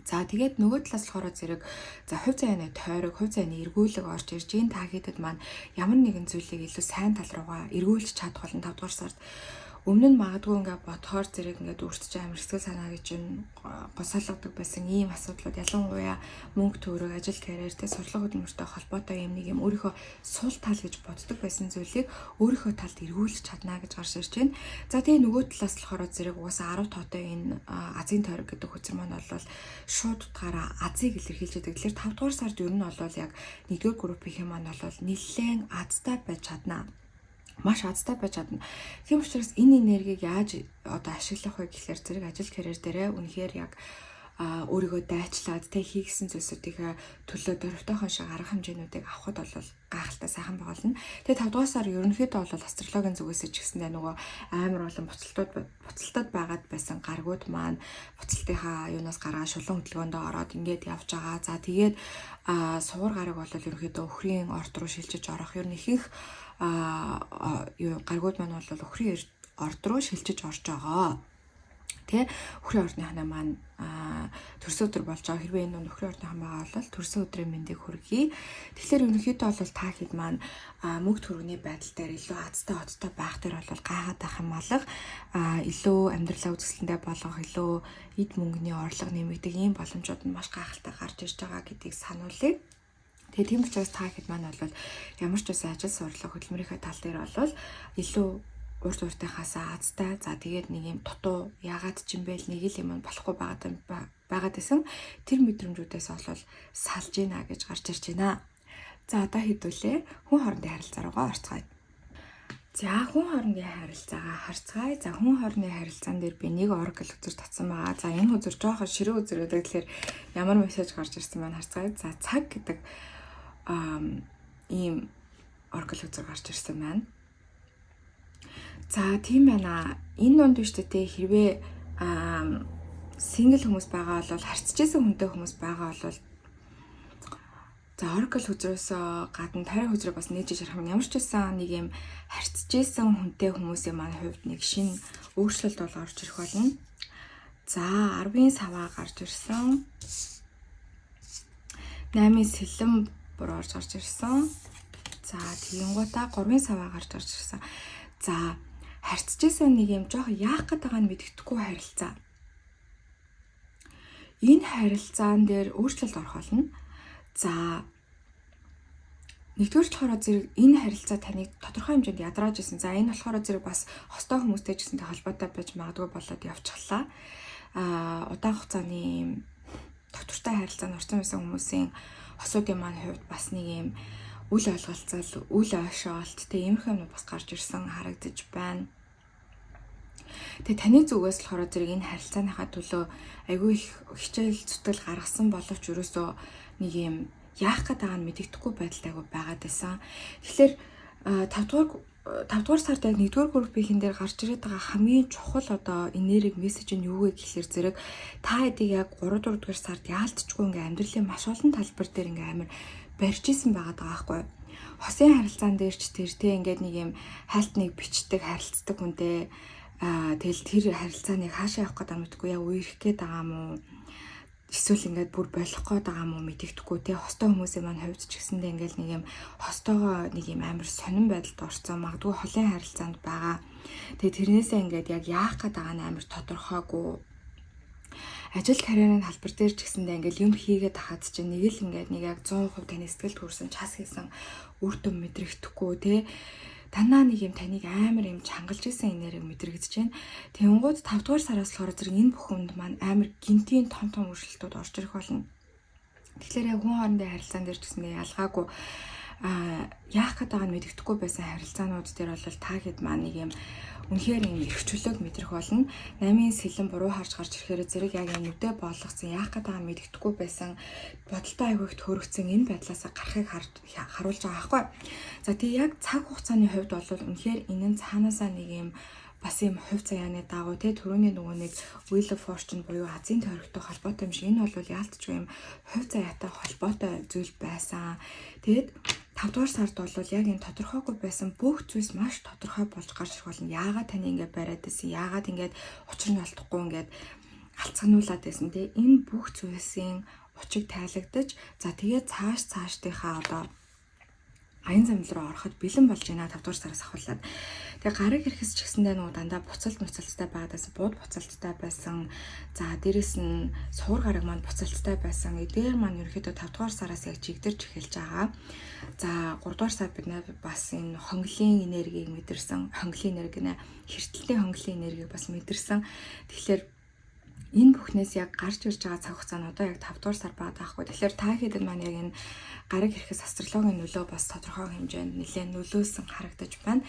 Speaker 1: За, тэгээд нөгөө талаас болохоор зэрэг за, хувь заяаны тойрог, хувь заяаны эргүүлэг орж ирж энэ та хэдэд маань ямар нэгэн зүйлийг илүү сайн тал руугаа эргүүлж чадах болно 5 дугаар сард. Өмнө нь магадгүй ингээ бодохоор зэрэг ингээд өөртөө амар сэтгэл санаа гэж юм госоолгодог байсан ийм асуудлууд, ялангуяа мөнгө төгрөг, ажил карьертэй, сурлага хөдөлмөртэй холбоотой юм нэг юм өөрийнхөө сул тал гэж боддог байсан зүйлийг өөрийнхөө талд эргүүлж чадна гэж гарч ирж байна. За, тэгээ нөгөө талаас болохоор зэрэг угаасаа 10 тоотой энэ азийн тойрог гэдэг хөзөр маань бол шууд утгаараа азыг илэрхийлж байдаг. Тэгэхээр 5 дугаар сард ер нь бол яг 1-р группийн маань бол нэлээд азтай байж чадна, маш азтай байж чадна. Тийм учраас энэ энергийг яаж одоо ашиглах вэ гэхээр зэрэг ажил карьер дээрээ үнэхээр яг өөрийгөө дайчлаад тэ хийгсэн зүйлсүүдийнхээ төлөө дөрвтойхон шиг арга хэмжээнүүдийг авахд бол гайхалтай сайхан байгуулна. Тэгээ 5 дугаар сар ерөнхийдөө бол астрологийн зүгээсээ ч гэсэндээ нөгөө амар олон буцалтад байгаад байсан гаргууд маань буцалтынхаа юунаас гараа шулуун хөдөлгөөндөө ороод ингээд явж байгаа. За тэгээд суур гараг бол ерөнхийдөө өхрийн орд руу шилжиж орох. Ер нь ихэнх юу гаргууд маань бол өхрийн орд руу шилжиж орж байгаа. Тэ өхрийн ордныхаа маань төрсөн өдөр болж байгаа. Хэрвээ энэ нүн өхрийн ордныхан байгаа бол төрсөн өдрийн мэндийг хүргэе. Тэгэхээр ерөнхийдөө бол та хэд маань мөнгө төгрөгийн байдал дээр илүү азтай одтой байх дээр бол гайхаад байх юм алга. Илүү амьдралаа үзэсгэлэнтэй болгох, илүү эд мөнгөний орлого нэмэгдэх ийм боломжууд нь маш гайхалтай гарч ирж байгаа гэдгийг сануулъя. Тэгээ тийм учраас та хэд маань бол ямар ч үсэн ажил сурлага хөдөлмөрийнхөө тал дээр бол илүү урд уртынхаасаа азтай. За тэгээд нэг юм дутуу яагаад ч юм бэ л нэг л юм болохгүй байгаад байсан. Тэр мэдрэмжүүдээс бол салж гинэ гэж гарч ирж байна. За одоо хэдүүлээ хүн хоорондын харилцаа руугаа орцгоё. За хүн хоорондын харилцаагаа харцгаая. За хүн хоорондын харилцаан дээр би нэг oracle хөзөр татсан байгаа. За энэ хөзөр жоохон ширүү хөзөр гэдэг. Тэгэхээр ямар мессеж гарч ирсэн маань харцгаая. За цаг гэдэг ийм oracle хөзөр гарч ирсэн байна. За тийм байна. Энэ дунд биш үү те, хэрвээ single хүмүүс байгаа бол, харьцаж исэн хүнтэй хүмүүс байгаа бол, за oracle хөзрөөсөө гадна тариа хөзрөө бас нээж ярих юм. Ямар ч байсан нэг юм харьцаж исэн хүнтэй хүмүүсийн маань хувьд нэг шинэ өөрчлөлт бол орж ирэх болно. За 10-ын саваа гарч ирсэн. 8-ын сэлэм бүр орж гарч ирсэн. За тэгэнгуутаа 3-ын саваа гарч орж ирсэн. За харьцаж исэн нэг юм жоох яах гээд байгааг нь мэддэхгүй харилцаа. Энэ харилцаан дээр өөрчлөлт орох болно. За нэгдүгээр болохоор зэрэг энэ харилцаа таныг тодорхой хэмжээнд ядрааж исэн. За энэ болохоор зэрэг бас хостой хүмүүстэй ч гэсэнтэй холбоотой байж магадгүй болоод явчихлаа. Удаан хугацааны юм доктортой харилцаанд орсон байсан хүмүүсийн хосуудын маань хувьд бас нэг юм үл ойлголцол, үл ойшоолт тэ иймэрхүү юм бас гарч ирсэн харагдаж байна. Тэгээ таны зүгээс болохоор зэрэг энэ харилцааныхаа төлөө айгүй их хичээл зүтгэл гаргасан боловч ерөөсөө нэг юм яах гээд байгааг нь мэдэгдэхгүй байдалтай айгүй байгаад байсан. Тэгэхээр 5 дугаар сард яг 1-р группийн дээр гарч ирээд байгаа хамгийн чухал одоо энерги мессеж нь юу вэ гэхлээр зэрэг та хэдийг яг 3 4 дугаар сард яалтчгүй ингээ амьдралын маш олон талбар дээр ингээ амар барьж исэн байгаа даа байхгүй. Хосын харилцаан дээр ч тэр те ингээд нэг юм хайлт нэг бичдэг, харилцдаг хүнтэй тэгэл тэр харилцааныг хаашаа явах гэдэг мэдэхгүй, яг үерх гээд байгаа юм уу? Эсвэл ингээд бүр болох гээд байгаа юм уу, мэдэгдэхгүй те. Хостой хүмүүсийн маань хувьд ч гэсэндээ ингээд нэг юм хостойгоо нэг юм амар сонин байдалд орцсон, магадгүй холын харилцаанд байгаа. Тэгээ тэрнээсээ ингээд яг яах гээд байгаа нь амар тодорхойгүй. Ажил карьерийн талбар дээр ч гэсэндээ ингээд юм хийгээд тахад чинь нэг л ингээд нэг яг 100% таны сэтгэлд хүрсэн, час хийсэн үр дүн мэдрэгдэхгүй те. Танаа нэг юм таныг амар юм чангалж исэн энерги мэдрэгдэж байна. Тэнгууд 5 дугаар сараас болохоор зэрэг энэ бүхэнд маань амар гинтийн том том өөрчлөлтүүд орж ирэх болно. Тэгэхээр яг хүн хоорондын харилцаан дээр ч гэсэндээ ялгаагүй яах гээд байгааг нь мэддэхгүй байсан харилцаанууд дээр бол та хэд маань нэг юм үнэхээр юм эрх чөлөөг мэдрэх болно. 8-ын сэлэм буруу харж гарч ирэхээр зэрэг яг юм нүдэ боолгоцсон, яах гээд байгааг нь мэддэхгүй байсан, бодолтой айгүй их төрөгцөн энэ байдлаасаа гарахыг харуулж байгаа байхгүй. За тэг яг цаг хугацааны хувьд бол үнэхээр энэ нь цаанаасаа нэг юм бас юм хувь заяаны дагуу те түрүүний нөгөө нэг Wheel of Fortune буюу азийн тойрогтой холбоотой юм шиг энэ бол яалтчгүй юм хувь заяатай холбоотой зүйл байсан. Тэгээд 5 дугаар сард бол яг энэ тодорхойгүй байсан бүх зүйлс маш тодорхой болж гарч ирэх болно. Яагаад таны ингээд бариад байсан, яагаад ингээд учир нь олдохгүй ингээд алцгануулад байсан те, энэ бүх зүйлсийн учиг тайлагдаж, за тэгээд цааш цаашдынхаа одоо аян замл руу ороход бэлэн болж байна 5 дугаар сараас ахуулаад. Тэгээ гараг ирэхс ч гэсэндээ нөгөө дандаа буцалт муцалттай байгаадаас бууд буцалттай байсан. За дээрэс нь суур гараг маань буцалттай байсан. Эдгээр маань ерөнхийдөө 5 дугаар сараас яг чигдэрч эхэлж байгаа. За 3 дугаар сар бид бас энэ хонглын энергийг мэдэрсэн. Хонглын энерги нэ хэртэлтэй хонглын энергийг бас мэдэрсэн. Тэгэхээр энэ бүхнээс яг гарч ирж байгаа цаг хугацаа нь одоо яг 5 дугаар сар байгаа байхгүй. Тэгэхээр та хэдэд маань яг энэ гараг ирэхээс астрологийн нөлөө бас тодорхой хэмжээнд нэлээд нөлөөлсөн харагдаж байна.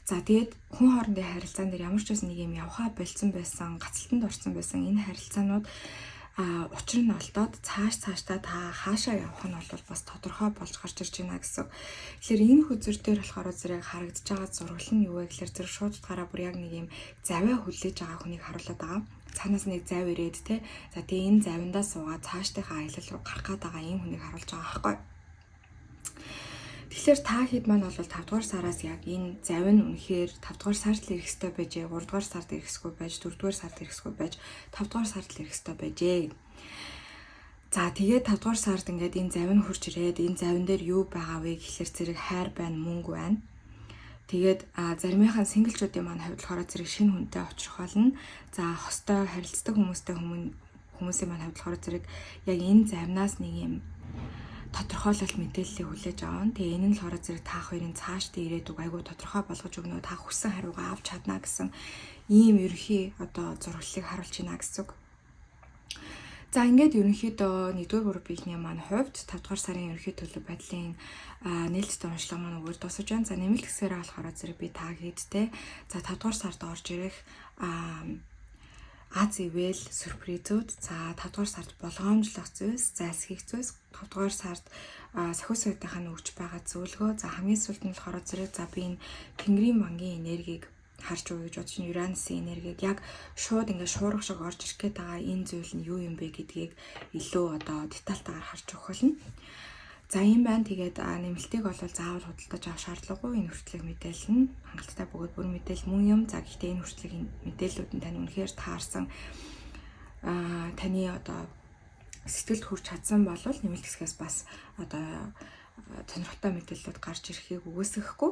Speaker 1: За тэгээд хүн хоорондын харилцаан дээр ямар ч байсан нэг юм явхаа болцсон байсан, гацалтанд орсон байсан энэ харилцаанууд Учир нь олдоод цаашдаа та хаашаа явах нь бол бас тодорхой болж гарч ирж байна гэсэн. Тэгэхээр энэ хөзөр дээр болохоор зэрэг харагдаж байгаа зураглал нь юу вэ гэхээр зэрэг шууд утгаараа бүр яг нэг юм завиа хүлээж байгаа хүнийг харуулад байгаа. Цаанаас нэг завь ирээд те. За, тэгээ энэ завиндаа суугаад цаашдынхаа аялал руу гарах гээд байгаа ийм хүнийг харуулж байгаа байхгүй. Тэгэхээр та хэд маань бол 5 дугаар сараас яг энэ завь нь үнэхээр 5 дугаар сард л ирэх ёстой байжээ. 3 дугаар сард ирэх ёсгүй байж, 4 дугаар сард ирэх ёсгүй байж, 5 дугаар сард л ирэх ёстой байжээ. За, тэгээд 5 дугаар сард ингээд энэ завь нь хүрч ирээд энэ завин дээр юу байгаа вэ гэхлээр зэрэг хайр байна, мөнгө байна. Тэгээд заримынхаа single чуудын маань хувьд болохоор зэрэг шинэ хүнтэй очих болно. За, хостой харилцдаг хүмүүстэй хүмүүсийн маань хувьд болохоор зэрэг яг энэ завнаас нэг юм тодорхойлолт мэдээллийг хүлээж авна. Тэгээ энэ нь болохоор зэрэг та хоёрын цаашдын ирээдүг айгүй тодорхой болгож өгнө. Та хүссэн хариугаа авч чадна гэсэн ийм ерөнхий одоо зураглалыг харуулж байна гэсэн үг. За, ингээд ерөнхийдөө нэгдүгээр группийн маань хувьд 5 дугаар сарын ерөнхий төлөв байдлын нээлттэй уншлага маань өгөр дуусаж байна. За, нэмэлт хэсгээрээ болохоор зэрэг би та хэдтэй за 5 дугаар сард орж ирэх аз ивэл surprise үүд, за 5 дугаар сард болгоомжлох зүйлс, зайлсхийх зүйлс, 5 дугаар сард сахиус сайтынхаа нь өгч байгаа зөвлөгөө, за хамгийн сүүлд нь болохоор зэрэг за би энэ Тэнгэрийн бангийн энергийг харж өгье гэж бодож байна. Уранусын энергийг яг шууд ингээд шуурга шиг орж ирэх гээд байгаа энэ зүйл нь юу юм бэ гэдгийг илүү одоо детальтайгаар харж өгөх болно. За, ийм байна. Тэгээд нэмэлтийг бол заавал худалдаж авах шаардлагагүй. Энэ хүртэлх мэдээлэл нь хангалттай бөгөөд бүр мэдээлэл мөн юм. За, гэхдээ энэ хүртэлх мэдээллүүд нь тань үнэхээр таарсан, таны одоо сэтгэлд хүрч чадсан бол нэмэлт хэсгээс бас одоо сонирхолтой мэдээллүүд гарч ирэхийг үгүйсгэхгүй.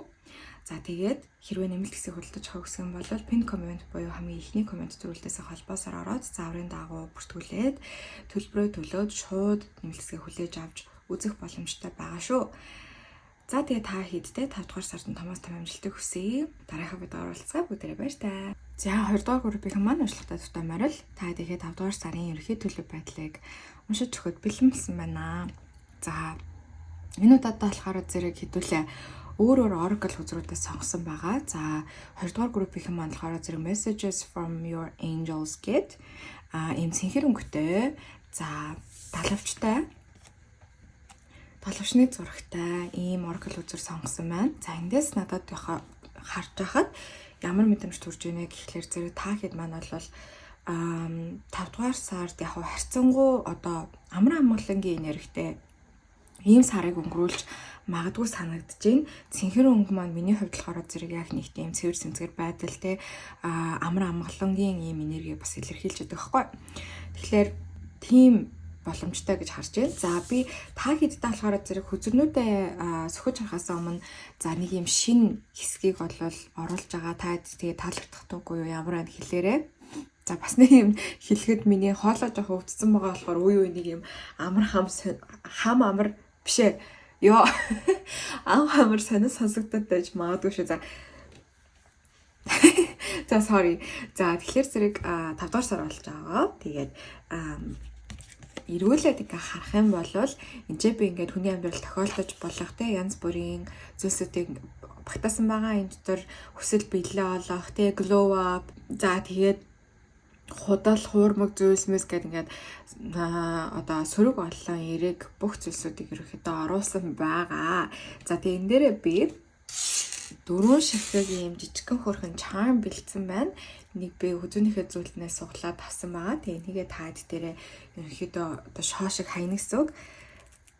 Speaker 1: За, тэгээд хэрвээ нэмэлт хэсгийг худалдаж авах хүсэх юм бол pin comment буюу хамгийн эхний comment зүйлээсээ холбоосоор ороод зааврын дагуу бүртгүүлээд, төлбөрөө төлөөд шууд нэмэлт хэсгийг хүлээж авч үзэх боломжтой байгаа шүү. За, тэгээ та хэдтэй 5 дугаар сард нь томоос том амжилтыг хүсье. Дараагийн видеоор уулзъя. Бүгдээрээ баяр таа. За, 2 дугаар группийн маань уншлагатай туфта морил. Та тэгэхээр 5 дугаар сарын ерөнхий төлөв байдлыг уншиж өгөхөд бэлэн болсон байна. За, энэ удаад болохоор зэрэг хэдүүлээ өөр өөр oracle хөзрүүдээс сонгосон байгаа. За, 2 дугаар группийн маань болохоор зэрэг Messages from your angels гэд ийм цэнхэр өнгөтэй, за далавчтай, далавчны зурагтай ийм oracle хөзөр сонгосон байна. За, эндээс надад харж байхад ямар мэдрэмж төрж байна гэхлээр зэрэг та хэд маань бол 5 дугаар сард яг харьцангуй одоо амар амгалангийн энергитэй ийм сарыг өнгөрүүлж магадгүй санагдаж байна. Цэнхэр өнгө маань миний хувьд болохоор зэрэг яг нэг тийм цэвэр сэнцгэр байдал те, амар амгалангийн ийм энерги бас илэрхийлж байдаг байхгүй. Тэгэхээр тийм боломжтой гэж харж байна. За, би та хэдтэй болохоор зэрэг хөзөрнүүдээ сөхөж харахаас өмнө за нэг юм шин хэсгийг бол оруулж байгаа. Та тэгээ таалагдах туггүй юу, ямар байна хэлээрээ. За, бас нэг юм хэлэхэд миний хоолой жоохон өвдсөн байгаа болохоор үе үе нэг юм амар хам хам амар биш ээ. Йоо. Ам амар сонир сонсогдоод байж магадгүй шүү. За. За, sorry. За, тэгэхээр зэрэг 5 дугаар сар болж байгаа. Тэгээд эргүүлээд ингээ харах юм бол энэ би ингээд хүний амьдрал тохиолдож болох те янз бүрийн зүйлсүүдийг багтаасан байгаа. Энэ дотор хүсэл биелээ олох те, glow up, за тэгээд худал хуурмаг зүйлс мэс гэдэг ингээд одоо сөрөг олон эерэг бүх зүйлсүүдийг ерөнхийдөө оруулсан байгаа. За, тэгээ энэ дээрээ би дөрвөн ширхэг ийм жижигхэн хөөрхөн charm бэлдсэн байна. Нэг би хүзүүнийхээ зүйлнээс суглаад авсан байгаа. Тэгээ энийгээ таад дээрээ ерөнхийдөө одоо шоо шиг хайна гэсэн үг.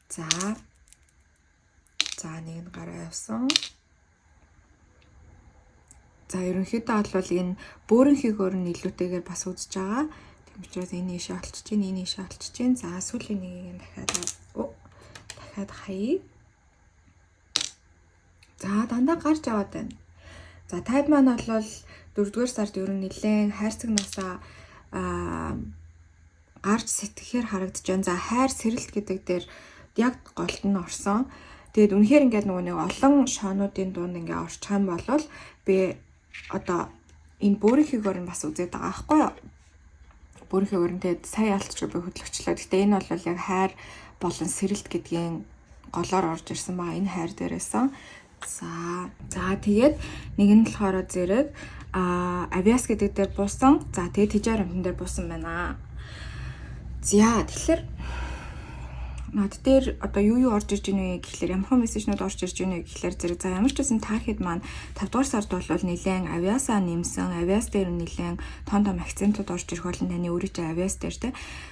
Speaker 1: За. За, нэг нь гараа явсан. За, ерөнхийдөө бол энэ бөөрөнхийгөөр нь илүүтэйгээр бас үзэж байгаа. Тийм учраас энэ ийшээ олчиж чинь, энэ ийшээ олчиж чинь. За, сүүлийн нэгийг нь дахиад хаяа. За, дандаа гарч яваад байна. За, тайд маань бол дөрөвдүгээр сард ер нь нэлээд хайрцагнаасаа гарч сэтгэхээр харагдаж байна. За, хайр сэрэлт гэдэг дээр яг голд нь орсон. Тэгээд үнэхээр ингээд нөгөө нэг олон шоонуудын дунд ингээ орчих юм бол би одоо энэ бөөрийнхийгөр нь бас үзээд байгаа байхгүй юу? Бөөрийнхийгөр нь тэгээд сая ялтч би хөдлөгчлөө. Гэтэ энэ бол яг хайр болон сэрэлт гэдгийн голоор орж ирсэн байгаа. Энэ хайр дээрээсэн. За, тэгээд нэг нь болохоор зэрэг авиас гэдэг дээр буусан. За, тэгээд тижээр амтан дээр буусан байна. За, тэгэхээр над дээр одоо юу юу орж ирж ийнэ вэ гэхлээр, ямар message нүүд орж ирж ийнэ вэ гэхлээр зэрэг, за, ямар ч байсан та хэд маань 5 дугаар сард бол нэлээд авьяасаа нэмсэн, авьяас дээр нэлээд том том акцентууд орж ирэх болон таны өөрийн чинь авьяас дээр, те,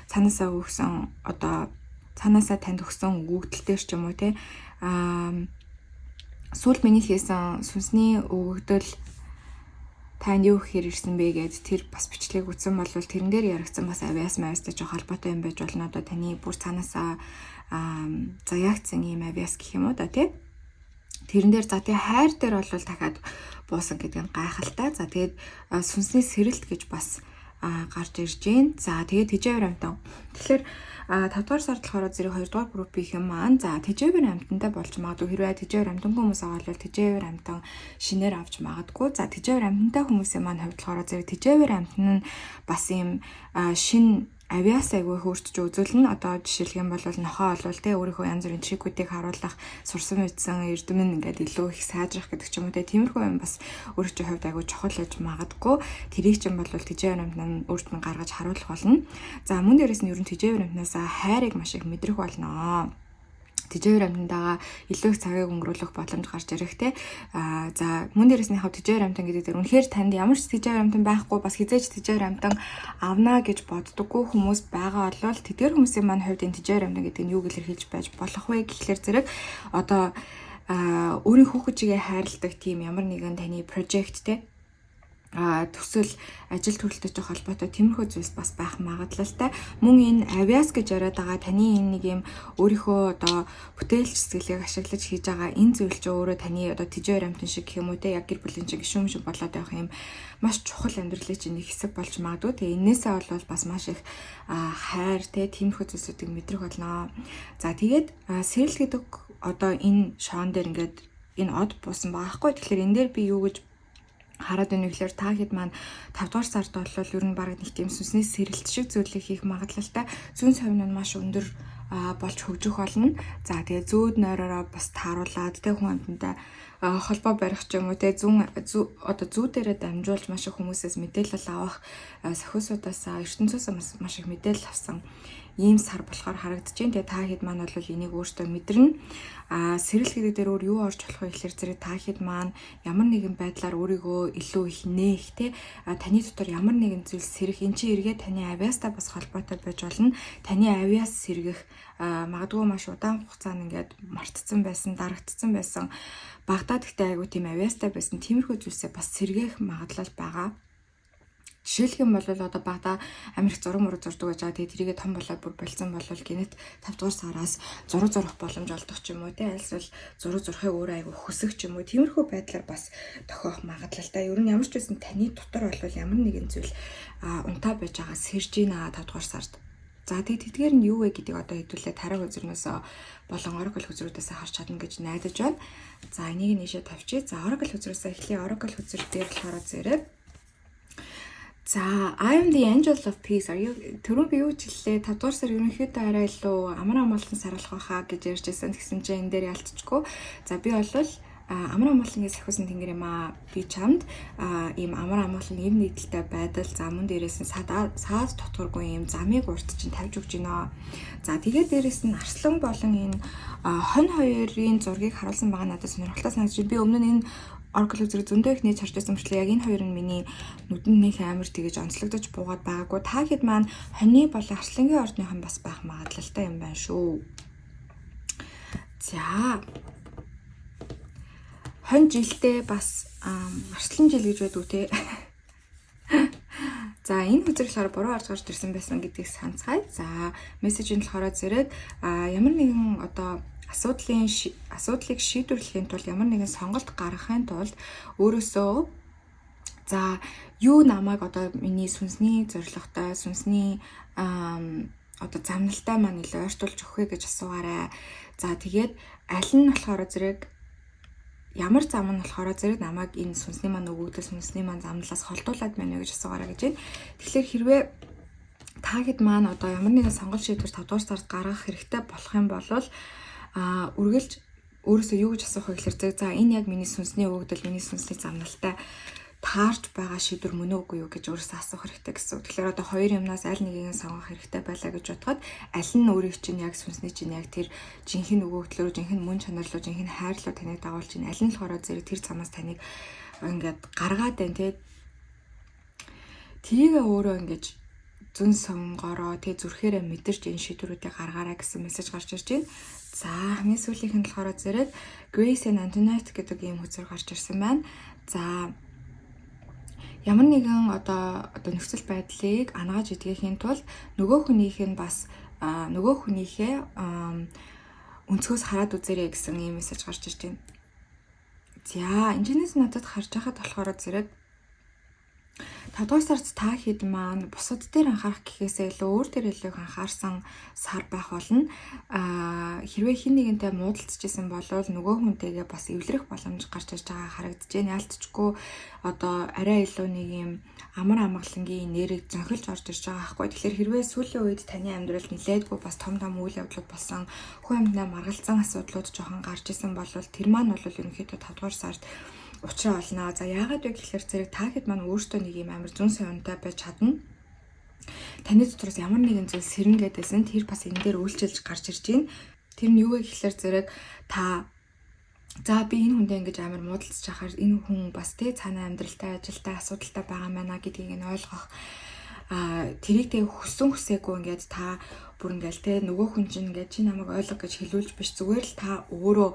Speaker 1: цаанаасаа өгсөн, одоо цаанаасаа танд өгсөн өгөгдөл дээр ч юм уу, те, сүүл миний хийсэн сүнсний өгөгдөл танд юу гэхээр ирсэн бэ гэд тэр бас бичлэг үзсэн бол тэрэн дээр яригдсан бас авьяас мавьяастай жоо холбоотой юм байж болно. Одоо таны бүр цаанаасаа заяагдсан ийм авьяас гэх юм уу да, тий. Тэрэн дээр, за, тэгээ хайр дээр бол дахиад буусан гэдэг нь гайхалтай. За, тэгээд сүнсний сэрэлт гэж бас гарч ирж байна. За, тэгээд тэжээвэр амьтан. Тэгэхээр 5 дугаар сард болохоор зэрэг 2 дугаар группийн маань, за, тэжээвэр амьтантай болж магадгүй. Хэрвээ тэжээвэр амьтангүй хүмүүс байгаа бол тэжээвэр амьтан шинээр авч магадгүй. За, тэжээвэр амьтантай хүмүүсийн маань хувьд болохоор зэрэг тэжээвэр амьтан нь бас ийм шин авьяас айгүй хөөрчж үзүүлнэ. Одоо жишээлх юм бол нохоо бол, те, өөрийнхөө янз бүрийн trick үүдийг харуулах, сурсан мэдсэн эрдэм нь ингээд илүү их сайжрах гэдэг ч юм уу, те. Тиймэрхүү юм бас өөрийн хувьд айгүй чухал байж магадгүй. Тэрийг чинь бол тэжээвэр амьтан өөрт нь гаргаж харуулах болно. За, мөн дээрээс нь ер нь тэжээвэр амьтнаас хайрыг маш их мэдрэх болно, тэжээвэр амьтантайгаа илүү их цагийг өнгөрүүлэх боломж гарч ирэх, те. За, мөн дээрээс нь яг тэжээвэр амьтан гэдэг дээр үнэхээр танд ямар ч тэжээвэр амьтан байхгүй, бас хэзээ ч тэжээвэр амьтан авна гэж боддоггүй хүмүүс байгаа бол тэдгэр хүмүүсийн маань хувьд энэ тэжээвэр амьтан гэдэг нь юуг илэрхийлж байж болох вэ гэхлээр зэрэг одоо өөрийн хүүхэд хайрладаг тийм ямар нэгэн таны project, те, төсөл, ажил төрөлтэй ч холбоотой тиймэрхүү зүйлс бас байх магадлалтай. Мөн энэ авьяас гэж яриад байгаа таны энэ нэг юм өөрийнхөө одоо бүтээлч сэтгэлийг ашиглаж хийж байгаа энэ зүйл чинь өөрөө таны одоо тэжээвэр амьтан шиг гэх юм уу, те, яг гэр бүлийн чинь гишүүн шиг болоод байх юм маш чухал амьдралын чинь нэг хэсэг болж магадгүй. Тэгээ энээсээ бол бас маш их хайр, те, тиймэрхүү зүйлсүүдийг мэдрэх болно. За, тэгээд сэрэл гэдэг одоо энэ шоон дээр ингээд энэ од буусан байгаа хгүй. Тэгэхээр энэ дээр би юу гэж хараад байна вэ гэхээр та хэд маань 5 дугаар сард бол ер нь бараг нэг тийм сүнсний сэрэлт шиг зүйлийг хийх магадлалтай. Зүүн совин нь маш өндөр болж хөгжих болно. За, тэгээ зүүд нойророо бас тааруулаад, тэ, хүн амьтантай холбоо барих ч юм уу, тэ, зүүн одоо зүүдэрээ дамжуулж маш их хүмүүсээс мэдээлэл авах, сохиусуудаас, ертөнцөөс маш их мэдээлэл авсан ийм сар болохоор харагдаж байна. Тэгээ та хэд маань бол энийг өөртөө мэдэрнэ. Сэрэл гэдэг дээр өөр юу орж болох вэ гэхээр зэрэг та хэд маань ямар нэгэн байдлаар өөрийгөө илүү их нээх, те, таны дотор ямар нэгэн зүйл сэрэх, эн чинь эргээ таны авьяастай бас холбоотой байж болно. Таны авьяас сэргэх, магадгүй маш удаан хугацаанд ингээд мартцсан байсан, дарагдсан байсан, багадаа гэхдээ айгүй тийм авьяастай байсан тиймэрхүү зүйлсээ бас сэргээх магадлал байгаа. Жишээлх юм бол одоо багада амар их зураг мураг зурдаг байж байгаа. Тэгээ тэрийгэ том болоод бүр болцсон бол гэнэт 5 дугаар сараас зураг зурах боломж олдох ч юм уу, те, альсвал зураг зурхыг өөрөө айгүй хүсэх ч юм уу, тиймэрхүү байдлаар бас тохиох магадлалтай. Ер нь ямар ч байсан таны дотор бол ямар нэгэн зүйл унтаа байж байгаа сэрж гинэ 5 дугаар сард. За, тэгээд тэдгээр нь юу вэ гэдгийг одоо хэдүүлээ тараг хөзрнөөсөө болон Oracle хөзрүүдээс харж чадна гэж найдаж байна. За, энийг нийшээ тавьчих. За, Oracle хөзрөөсөө эхлэе. Oracle хөзөр дээр болохоор зэрэг, за, I am the angel of peace. Are you түрүүн би юу ч хэллээ. 5 дугаар сар ерөнхийдөө арай илүү амар амгалан сар болох байхаа гэж ярьж байсан. Тэгсэн чинь энэ дээр ялцчихгүй. За, би бол амар амгалангийн сахиусан тэнгэр юм аа. Би чамд ийм амар амгалан, эв нэгдэлтэй байдал, за, мөн дээрээс нь саад дотгоргүй ийм замыг урт чинь тавьж өгч байна. За, тэгээд дээрээс нь арслан болон энэ хонь хоёрын зургийг харуулсан байгаа надад сонирхолтой санагдаж, би өмнө нь энэ Oracle зэрэг зөндөө их нээж харж байсан мөртлөө яг энэ хоёр нь миний нүдэнд нэх амар тэгэж онцлогдож буугаад байгаагүй. Та хэд маань хоньны болон арслангийн ордныхон бас байх магадлалтай юм байна шүү. За, хонь жилдээ бас арслан жил гэж байдаг те. За, энэ хөзөр болохоор буруу орж гарч ирсэн байсан гэдгийг санацгаая. За, message нь болохоор зэрэг ямар нэгэн одоо асуудлыг шийдвэрлэхийн тулд, ямар нэгэн сонголт гаргахын тулд өөрөөсөө, за, юу намайг одоо миний сүнсний зорилготой, сүнсний одоо замналтай маань илүү ойртуулж өгөх вэ гэж асуугаарай. За, тэгээд аль нь болохоор зэрэг, ямар зам нь болохоор зэрэг намайг энэ сүнсний маань өгөгдөл, сүнсний маань замналаас холдуулад байна вэ гэж асуугаарай гэж байна. Тэгэхээр хэрвээ та хэд маань одоо ямар нэгэн сонголт, шийдвэр 5 дугаар сард гаргах хэрэгтэй болох юм бол үргэлж өөрөөсөө юу гэж асуух вэ гэхээр, за, энэ яг миний сүнсний өгөгдөл, миний сүнсний замналтай таарч байгаа шийдвэр мөн үгүй юу гэж өөрөөсөө асуух хэрэгтэй гэсэн үг. Тэгэхээр одоо хоёр юмнаас аль нэгийг сонгох хэрэгтэй байлаа гэж бодоход аль нь өөрийг чинь яг сүнсний чинь яг тэр жинхэнэ өгөгдлөөр, жинхэнэ мөн чанар руу, жинхэнэ хайр руу таныг дагуулж чинь, аль нь болохоор зэрэг тэр замаас таныг ингээд гаргаад байна те. Тэрийг өөрөө ингэж зөн сонгороо тэ, зүрхээрээ мэдэрч энэ шийдвэрүүдийг гаргаарай гэсэн мессеж гарч ирж байна. За, хамгийн сүүлийнх нь болохоор зэрэг Grace and Antoinette гэдэг ийм хөзөр гарч ирсэн байна. За, ямар нэгэн одоо нөхцөл байдлыг анагааж эдгэхийн тулд нөгөө хүнийх нь бас нөгөө хүнийхээ өнцгөөс хараад үзээрэй гэсэн ийм мессеж гарч ирж байна. За, энэчнээс надад харж байхад болохоор зэрэг 5 дугаар сард та хэд маань бусад дээр анхаарах гэхээсээ илүү өөр дээр илүү их анхаарсан сар байх болно. Хэрвээ хэн нэгэнтэй муудалцчихсан бол нөгөө хүнтэйгээ бас эвлэрэх боломж гарч ирж байгаа харагдаж байна. Яалтчгүй одоо арай илүү нэг юм амар амгалангийн нэрийг зөнхөлж орж ирж байгаа байхгүй. Тэгэхээр хэрвээ сүүлийн үед таны амьдралд нилээдгүй бас том том үйл явдлууд болсон, хүн амьтнаа маргалзсан асуудлууд жоохон гарч исэн бол тэр маань бол ерөнхийдөө 5 дугаар сард учраа олно. За, яагаад вэ гэхээр зэрэг та хэд маань өөртөө нэг юм амар зөн соёнтой байж чадна. Таны дотроос ямар нэгэн зүйл сэрнэ гэдээсэн тэр бас энэ дээр үйлчилж гарч ирж байна. Тэр нь юу вэ гэхээр зэрэг та, за, би энэ хүндээ ингэж амар муудалцаж байхаар энэ хүн бас тэ цаанаа амьдралтай, ажилтай, асуудалтай байгаа юм байна гэдгийг нь ойлгох, тэрийг тэг хүссэн хүсээгүй ингээд та бүр ингээл те нөгөө хүн чинь ингээд чи намайг ойлго гэж хэлүүлж биш, зүгээр л та өөрөө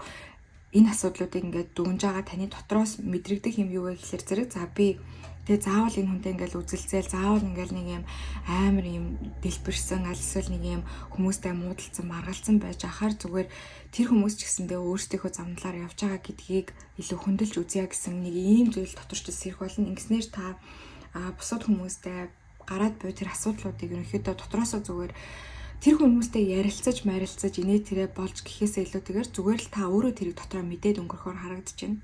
Speaker 1: энэ асуудлуудыг ингээд дүгнж байгаа таны дотроос мэдрэгдэх юм юу вэ гэхээр зэрэг за, би тэгээ заавал энэ хүнтэй ингээл үзэлцээл, заавал ингээл нэг юм амар юм дэлбэрсэн, аль эсвэл нэг юм хүмүүстэй муудалцсан, маргалцсан байж ахаар зүгээр тэр хүмүүс ч гэсэндээ өөрсдийнхөө замналаар явж байгаа гэдгийг илүү хөндлөж үзье гэсэн нэг ийм зүйл доторч сэрэх болно. Ингэснээр та бусад хүмүүстэй гараад буй тэр асуудлуудыг ерөнхийдөө дотроосоо зүгээр тэр хүмүүстэй ярилцаж марилцаж инээ тэрэ болж гэхээсээ илүүтэйгээр зүгээр л та өөрөө тэрийг дотроо мэдээд өнгөрөхөөр харагдаж байна.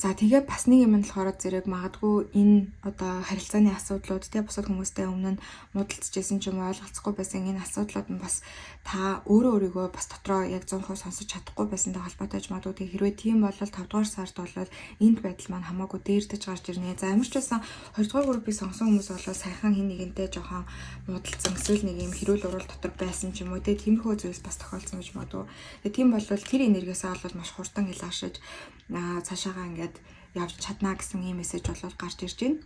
Speaker 1: За, тэгээ бас нэг юм нь болохоор зэрэг магадгүй энэ одоо харилцааны асуудлууд те, бусад хүмүүстэй өмнө нь муудалцж исэн ч юм уу, ойлголцохгүй байсан энэ асуудлууд нь бас та өөрөө өөрийгөө бас дотроо яг 100% сонсож чадахгүй байсантай холбоотой ч магадгүй. Тэгээ хэрвээ тийм бол 5 дугаар сард бол энд байдал маань хамаагүй дээрдэж гарч ирнэ. За, ямар ч байсан 2 дугаар группийг сонгосон хүмүүс бол саяхан хэн нэгэнтэй жоохон муудалцсан, эсвэл нэг юм хэрүүл уруул дотор байсан ч юм уу те, тиймэрхүү зүйлс бас тохиолдсон гэж магадгүй. Тэгээ тийм бол тэр энергиэсээ бол маш хурдан илаашиж цаашаагаа ингээд явж чадна гэсэн ийм мессеж бол гарч ирж байна.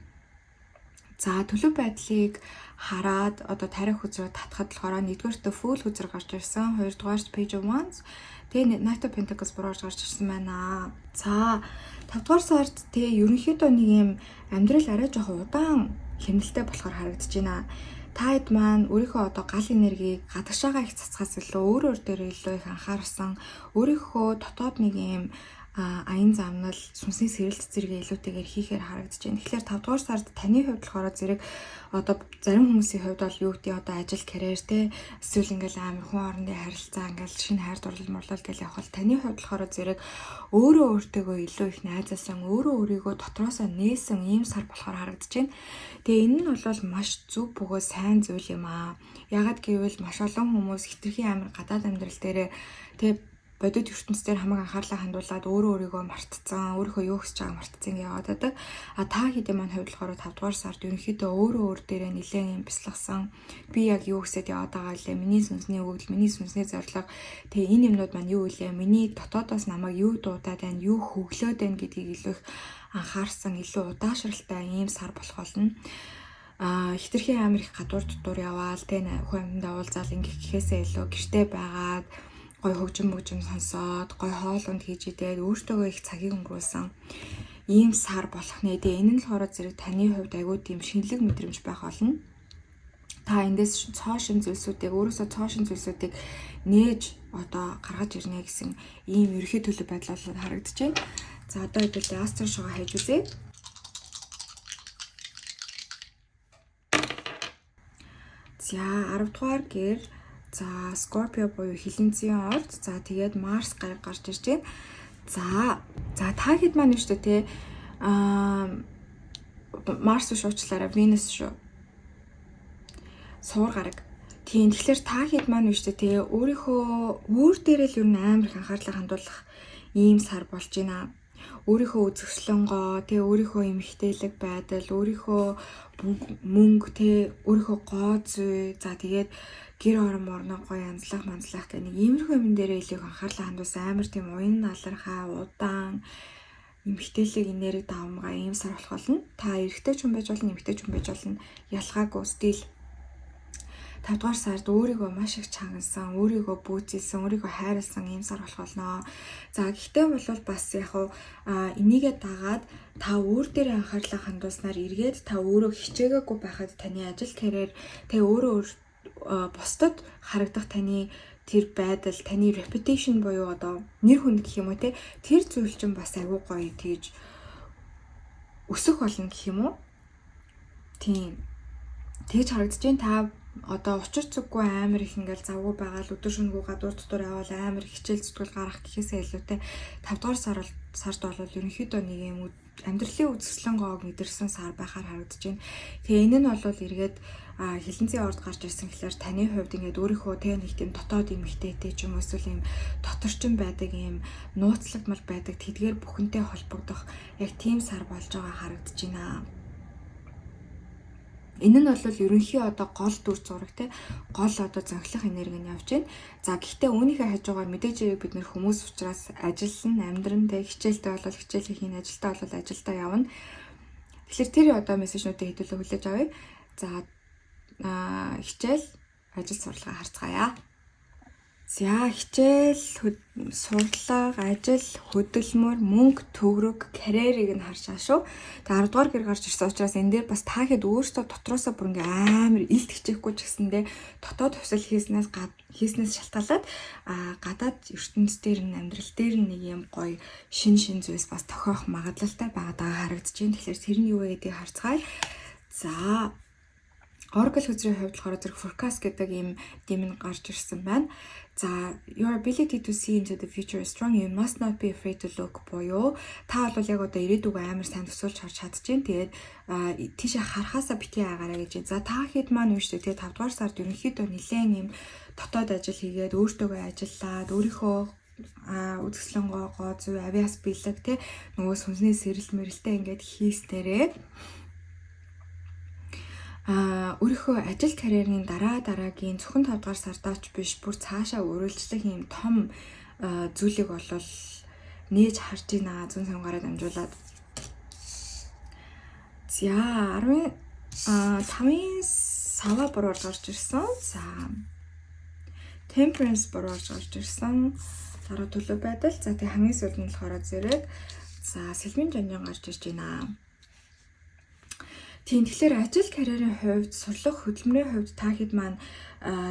Speaker 1: За, төлөв байдлыг хараад одоо тариа хөзрөө татхад болохоор нэгдүгээртээ Fool хөзөр гарч ирсэн, хоёрдугаарт Page of Wands, тэгээ Knight of Pentacles бурууж гарч ирсэн байна. За, 5 дугаар сард тэгээ ерөнхийдөө нэг юм амьдрал арай жоохон удаан хэмнэлтэй болохоор харагдаж байна. Та хэд маань өөрийнхөө одоо гал энергийг гадагшаага их цацхаас илүү өөр өөр дээр илүү их анхаарсан, өөрийнхөө дотоод нэг юм аян замнал, сүнсний сэрэлт зэрэгээ илүүтэйгээр хийхээр харагдаж байна. Тэгэхээр 5 дугаар сард таны хувьд болохоор зэрэг одоо зарим хүмүүсийн хувьд бол юу гэдэг, одоо ажил, карьер те, эсвэл ингээл амар хүн орондын харилцаа, ингээл шинэ хайр дурлал мурлал гэл явах бол таны хувьд болохоор зэрэг өөрөө өөртөөгөө илүү их найзалсан, өөрөө өөрийгөө дотроосоо нээсэн ийм сар болохоор харагдаж байна. Тэгээ энэ нь бол маш зөв бөгөөд сайн зүйл юм аа. Яагаад гэвэл маш олон хүмүүс хэтэрхий амар гадаад амьдрал дээрээ тэгээ бодит ертөнцийн хамаг анхаарлаа хандуулад өөрөө өөрийгөө мартцсан, өөрийнхөө юу хүсэж байгааг мартцсан гэж яваад байдаг. А та хэдийн маань хувьд болохоор 5 дугаар сард ерөнхийдөө өөрөө өөр дээрээ нэлээд юм бясалгасан. Би яг юу хүсэж яваад байгаа лээ? Миний сүнсний өгөгдөл, миний сүнсний зорилго. Тэгээ энэ юмнууд маань юу вэ? Миний дотоодоос намайг юу дуудаад байна, юу хөглөөд байна гэдгийг илүү их анхаарсан, илүү удаашралтай ийм сар болох болно. Хэтэрхий амар их гадуур дотуур яваал тэ, хүн амьтанд уулзаал ингэх гэхээсээ илүү гэрте байгаад гой хөгжим мөгжим сонсоод, гой хоол унд хийж идээд өөртөөгөө их цагийг өнгөрүүлсэн ийм сар болох нэ. Тэгээ энэ нь болохоор зэрэг таны хувьд айгүй тийм шинэлэг мэдрэмж байх болно. Та эндээс цоо шин зүйлсүүдийг, өөрөөсөө цоо шин зүйлсүүдийг нээж одоо гаргаж ирнэ гэсэн ийм ерөнхий төлөв байдал бол харагдаж байна. За, одоо хэдүүлээ astro show хайж үзье. За, 10 дугаар гэр, за, Scorpio буюу хилэнцгийн орд. За, тэгээд Марс гараг гарч ирж байна. За, та хэд маань шүү дээ те, Марс биш, уучлаарай, Venus шүү. Суур гараг. Тийм, тэгэхээр та хэд маань шүү дээ те, өөрийнхөө үүр дээрээ л ер нь амар их анхаарлаа хандуулах ийм сар болж байна. Өөрийнхөө үзэсгэлэн гоо, тэ, өөрийнхөө эмэгтэйлэг байдал, өөрийнхөө мөнгө, тэ, өөрийнхөө гоо зүй, за тэгээд гэр орон морноо гоё янзлах манзлах гэх нэг иймэрхүү юм дээр илүү их анхаарлаа хандуулсан, амар тийм уян алархаа удаан эмэгтэйлэг энерги давамгай ийм сар болох болно. Та эрэгтэй ч хүн байж болно, эмэгтэй ч хүн байж болно. Ялгаагүй still 5 дугаар сард өөрийгөө маш их чангалсан, өөрийгөө бүүцэлсэн, өөрийгөө хайрласан ийм сар болох болно. За, гэхдээ бол бас яг уу энийгээ дагаад та өөр дээр анхаарлаа хандуулснаар эргээд та өөрөө хичээгээгүй байхад таны ажил карьер, та өөрөө бусдад харагдах таны тэр байдал, таны reputation буюу одоо нэр хүнд гэх юм уу те, тэр зүйл чинь бас айгүй гоё тэгж өсөх болно гэх юм уу? Тийм. Тэгж харагдаж байна. Та одоо учир зүггүй амар их ингээл завгүй байгаа л өдөр шөнөгүй гадуур дотор явбал амар хичээл зүтгэл гаргах гэхээсээ илүүтэй 5 дугаар сард бол ерөнхийдөө нэг юм амьдралын үзэсгэлэн гоог мэдэрсэн сар байхаар харагдаж байна. Тэгээ энэ нь бол эргээд хилэнцгийн орд гарч ирсэн гэхлээр таны хувьд ингээд өөрийнхөө тэ нэг тийм дотоод эмэгтэйтэй ч юм уу, эсвэл ийм доторчин байдаг, ийм нууцлагдмал байдаг тэдгээр бүхэнтэй холбогдох яг тийм сар болж байгаа харагдаж байна. Энэ нь бол ерөнхий одоо гол дүр зураг те, гол одоо зөнхлөх энерги нь явж байна. За, гэхдээ үүнийхээ хажуугаар мэдээж хэрэг бид нэр хүмүүс учраас ажиллана, амьдран те, хичээлтэй бол хичээлээ хийн, ажилдаа бол ажилдаа явна. Тэгэхээр тэр одоо message нүүдийг хэдүүлээ хүлээж авъя. За, хичээл, ажил, сурлагаа харцгаая. За, хичээл, сурлага, ажил, хөдөлмөр, мөнгө, төгрөг, карьерийг нь харж байгаа шүү. Тэгээ 10 дугаар гэр гарч ирсэн учраас энэ дээр бас та хэд өөртөө дотроосоо бүр ингээ амар илт хичээхгүй ч гэсэндээ дотоод хувьсал хийснээс шалтгаалаад гадаад ертөнц дээр нь, амьдрал дээр нь нэг юм гоё шин шин зүйлс бас тохиох магадлалтай байгаа харагдаж байна. Тэгэхээр тэр нь юу вэ гэдгийг харцгаая. За, Oracle хөзрийн хувьд болохоор зэрэг forecast гэдэг ийм demon гарч ирсэн байна. За, your ability to see into the future is strong. You must not be afraid to look буюу та бол яг одоо ирээдүгөө амар сайн төсөөлж харж чадчихээн. Тэгээд тийшээ харахаасаа битгий айгаарай гэж. За, та хэд маань юу шүү дээ. Тэгээд 5 дугаар сард ерөнхийдөө нэлээд ийм дотоод ажил хийгээд, өөртөөгөө ажиллаад, өөрийнхөө үзэсгэлэн гоо гоо зүй, авиас бэлэг те, нөгөө сүнсний сэрэл мэрэлтэй ингээд хийснээрээ өөрийнхөө ажил карьерийн дараа дараагийн зөвхөн 5 дугаар сардаач биш, бүр цаашаа үргэлжлэх юм том зүйлийг болвол нээж харж байна зүүн сонгороо дамжуулаад. За, 10 5-ын сава буруур гарч ирсэн. За, Temperance буруур гарч ирсэн. Дараа төлөв байдал. За, тэг хамгийн сүүлд нь болохоор зэрэг за сэлмийн жанжин гарч ирж байна. Тийм, тэгэхээр ажил карьерийн хувьд, сурлах хөдөлмөрийн хувьд та хэд маань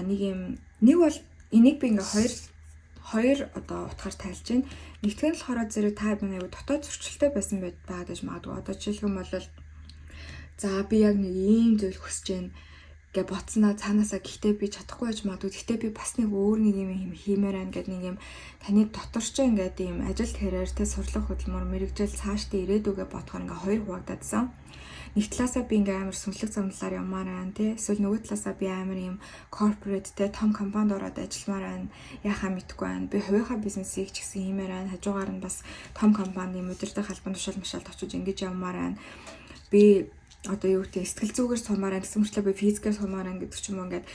Speaker 1: нэг юм нэг бол энийг би ингээ хоёр хоёр одоо утгаар тайлж байна. Нэгдүгээр нь болохоор зэрэг та маань аягүй дотоод зөрчилтэй байсан байгаад байж магадгүй. Одоо жишээлх юм бол за, би яг нэг ийм зүйл хүсэж байна гэ бодсноо цаанаасаа гэхдээ би чадахгүй байж магадгүй. Гэхдээ би бас нэг өөр нэг юм хиймээр байна гэдэг нэг юм таны дотор ч ингээд ийм ажил карьертэй, сурлах хөдөлмөр, мэргэжил, цаашдын ирээдүгээ бодохоор ингээ хоёр хуваагдсан. Нэг талаасаа би ингээ амар сүнслэг замналаар явмаар байна тий. Эсвэл нөгөө талаасаа би амар юм corporate те, том компанид ороод ажилламаар байна. Яхаа мэдэхгүй байна. Би хувийнхаа бизнесийг ч гэсэн хиймээр байна. Хажуугаар нь бас том компани удирдах албан тушаал машаалд очиж ингэж явмаар байна. Би одоо юу гэдэг, сэтгэл зүгээр сумаар байна гэсэн мөртлөө би физикээр сумаар байна гэдэг ч юм уу, ингээд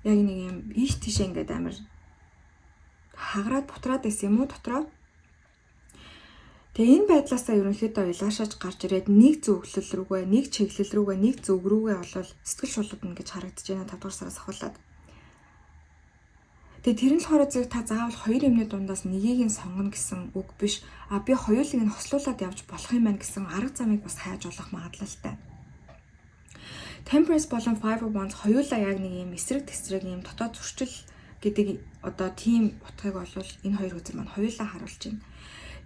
Speaker 1: яг нэг юм ийш тийшээ ингээд амар хагараад бутраад байсан юм уу дотроо. Тэгээ энэ байдлаасаа ерөнхийдөө илаашааж гарч ирээд нэг зөвлөл рүүгээ, нэг чиглэл рүүгээ, нэг зүг рүүгээ болвол сэтгэл шулуудна гэж харагдаж байна 5 дугаар сараас ахуулаад. Тэгээ тэр нь болохоор зэрэг та заавал хоёр юмны дундаас нэгийг нь сонгоно гэсэн үг биш. А би хоёулыг нь хослуулад явж болох юм байна гэсэн арга замыг бас хайж олох магадлалтай. Temperance болон Five of Wands хоёулаа яг нэг юм эсрэг тесрэг юм дотоод зөрчил гэдэг одоо тийм утгыг бол энэ хоёр хөзөр маань хоёулаа харуулж байна.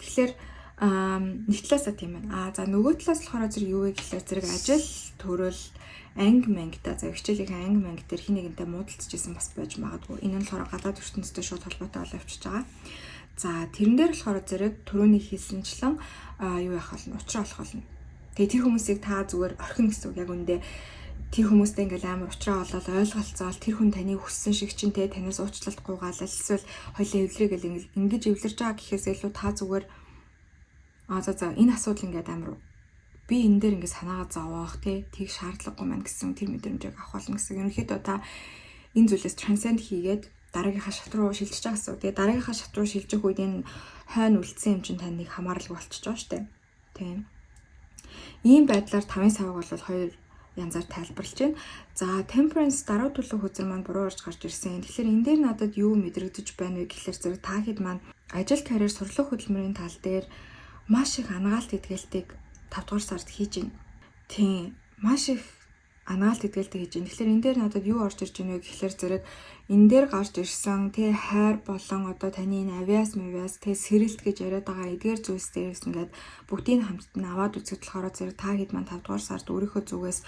Speaker 1: Тэгэхээр нэг талаасаа тийм байна. А за, нөгөө талаас болохоор зэрэг юу вэ гэхлээр зэрэг ажил төрөл, анги мангита, за, хичээлийн анги манги дээр хин нэгэнтэй муудалцж исэн бас байж магадгүй. Энэ нь болохоор гадаад ертөнцтэй шууд холбоотой болоо явчихж байгаа. За, тэрэн дээр болохоор зэрэг түрүүний хэлсэнчлэн юу яах вэ? Учраа олох болно. Тэгээ тэр хүмүүсийг та зүгээр орхино гэсэн үг. Яг үндэ тэр хүмүүстэй ингээл амар учраа олоод ойлголцоол, тэр хүн таны хүссэн шиг чинь те танаас уучлалт гуйгаал, эсвэл хоёлаа эвлэрэй гэл ингэж эвлэрж байгаа гэхээс илүү та зүгээр За энэ асуудал ингээд амар би энэ дээр ингээд санаагаа зовоох тий тэг шаардлагагүй маань гэсэн тэр мэдрэмжийг авах болно гэсэн. Ерөнхийдөө та энэ зүйлээс transcend хийгээд дараагийнхаа шат руу шилжиж байгаа гэсэн. Тэгээ дараагийнхаа шат руу шилжих үед энэ хойно үлдсэн юм чинь тань нэг хамааралгүй болчихж байгаа шүү дээ. Тийм. Ийм байдлаар 5-ын савыг бол хоёр янзаар тайлбарлаж байна. За, Temperance, даруй төлөв хөзөр маань буруу орж гарч ирсэн. Тэгэхээр энэ дээр надад юу мэдрэгдэж байна вэ гэхлээр зэрэг та хэд маань ажил, карьер, сурлага хөдөлмөрийн тал дээр маш их анагаалт итгэлтийг 5 дугаар сард хийж байна. Тийм, маш их анагаалт итгэлтэй хийж байна. Тэгэхээр энэ дээр надад юу орж ирж байна вэ гэхлээр зэрэг энэ дээр гарч ирсэн тэ хайр болон одоо таны энэ авиас мавиас тэ сэрэлт гэж яриад байгаа эдгээр зүйлс дээрээс ингээд бүгдийг хамтд нь аваад үзэхэд болохоор зэрэг та хэд маань 5 дугаар сард өөрийнхөө зүгээс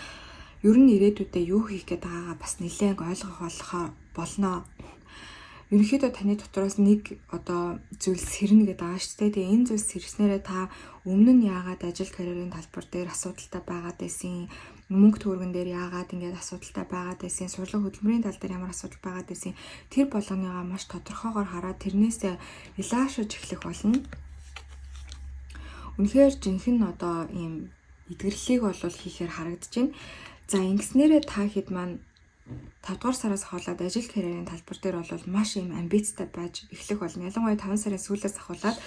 Speaker 1: ер нь ирээдүйдээ юу хийх гээд байгаагаа бас нэлээд ойлгох болохоор болно. Ерөнхийдөө таны дотроос нэг одоо зүйл сэрнэ гэдэг байгаа шүү дээ. Тэгээ энэ зүйл сэрснээрээ та өмнө нь яагаад ажил карьерийн талбар дээр асуудалтай байгаад байсан, мөнгө төгрөгөн дээр яагаад ингэж асуудалтай байгаад байсан, сурлага хөдөлмөрийн тал дээр ямар асуудал байгаад байсан, тэр болгоныгоо маш тодорхойгоор хараад тэрнээсээ илаашиж эхлэх болно. Үнэхээр жинхэнэ одоо ийм эдгэрлийг бол хийхээр харагдаж байна. За, ингэснээрээ та хэд маань 5 дугаар сараас ахуулаад ажил карьерийн талбар дээр бол маш ийм амбицтай байж эхлэх болно. Ялангуяа 5 сарын сүүлээс ахуулаад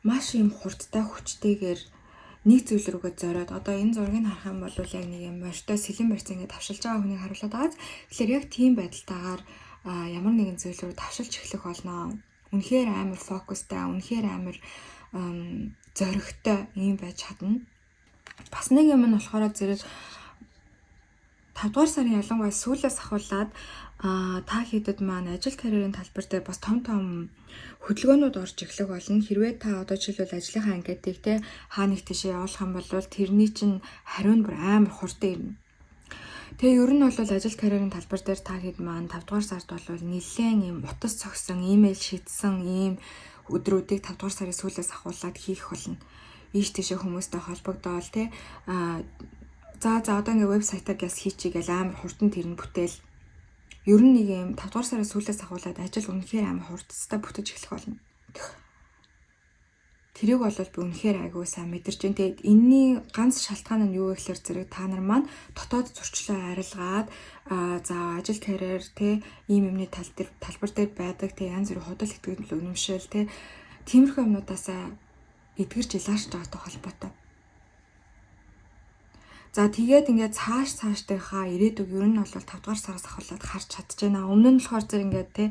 Speaker 1: маш ийм хурдтай, хүчтэйгээр нэг зүйл рүүгээ зориод, одоо энэ зургийг харах юм бол яг нэг юм морьтой сэлэн барьцаа ингээд тавшилж байгаа хүнийг харуулад байгаа. Тэгэхээр яг тийм байдалтайгаар ямар нэгэн зүйл рүү тавшилж эхлэх болно. Үнэхээр амар фокустай, үнэхээр амар зоригтой ийм байж чадна. Бас нэг юм нь болохоор зэрэг 5 дугаар сарын ялангуяа сүүлээс ахуулаад та хэдэд маань ажил карьерийн талбар дээр бас том том хөдөлгөөнүүд орж эхлэх болно. Хэрвээ та одоо жишээлбэл ажлынхаа анкетыг те хаа нэг тийшээ явуулах юм бол тэрний чинь хариу нь бүр амар хурдан ирнэ. Тэгээ ер нь бол ажил карьерийн талбар дээр та хэд маань 5 дугаар сард бол нэлээд ийм утас цогсон, имэйл шидсэн ийм өдрүүдийг 5 дугаар сарын сүүлээс ахуулаад хийх болно. Ийш тийшээ хүмүүстэй холбогдоол те за одоо ингээ вебсайтаа гяс хийчихье гэл амар хурдан тэр нь бүтээл. Ер нь нэг юм 5 дугаар сарын сүүлээс ахуулаад ажил үнэхээр амар хурдтай бүтэж эхлэх болно. Тэрийг бол би үнэхээр айгүй сайн мэдэрч байна. Тэгээд энэний ганц шалтгаан нь юу вэ гэхээр зэрэг та нар маань дотоод зөрчлөө арилгаад за ажил карьер те ийм юмны тал дээр, талбар дээр байдаг те янз бүрийн худал итгэл үнэмшил те тиймэрхүү юмнуудаасаа эдгэрч илаашж байгаатай холбоотой. За, тэгээд ингээд цаашдынхаа ирээдүг ер нь бол 5 дугаар сараас ахуулаад харж чадж байна. Өмнө нь болохоор зэрэг ингээд те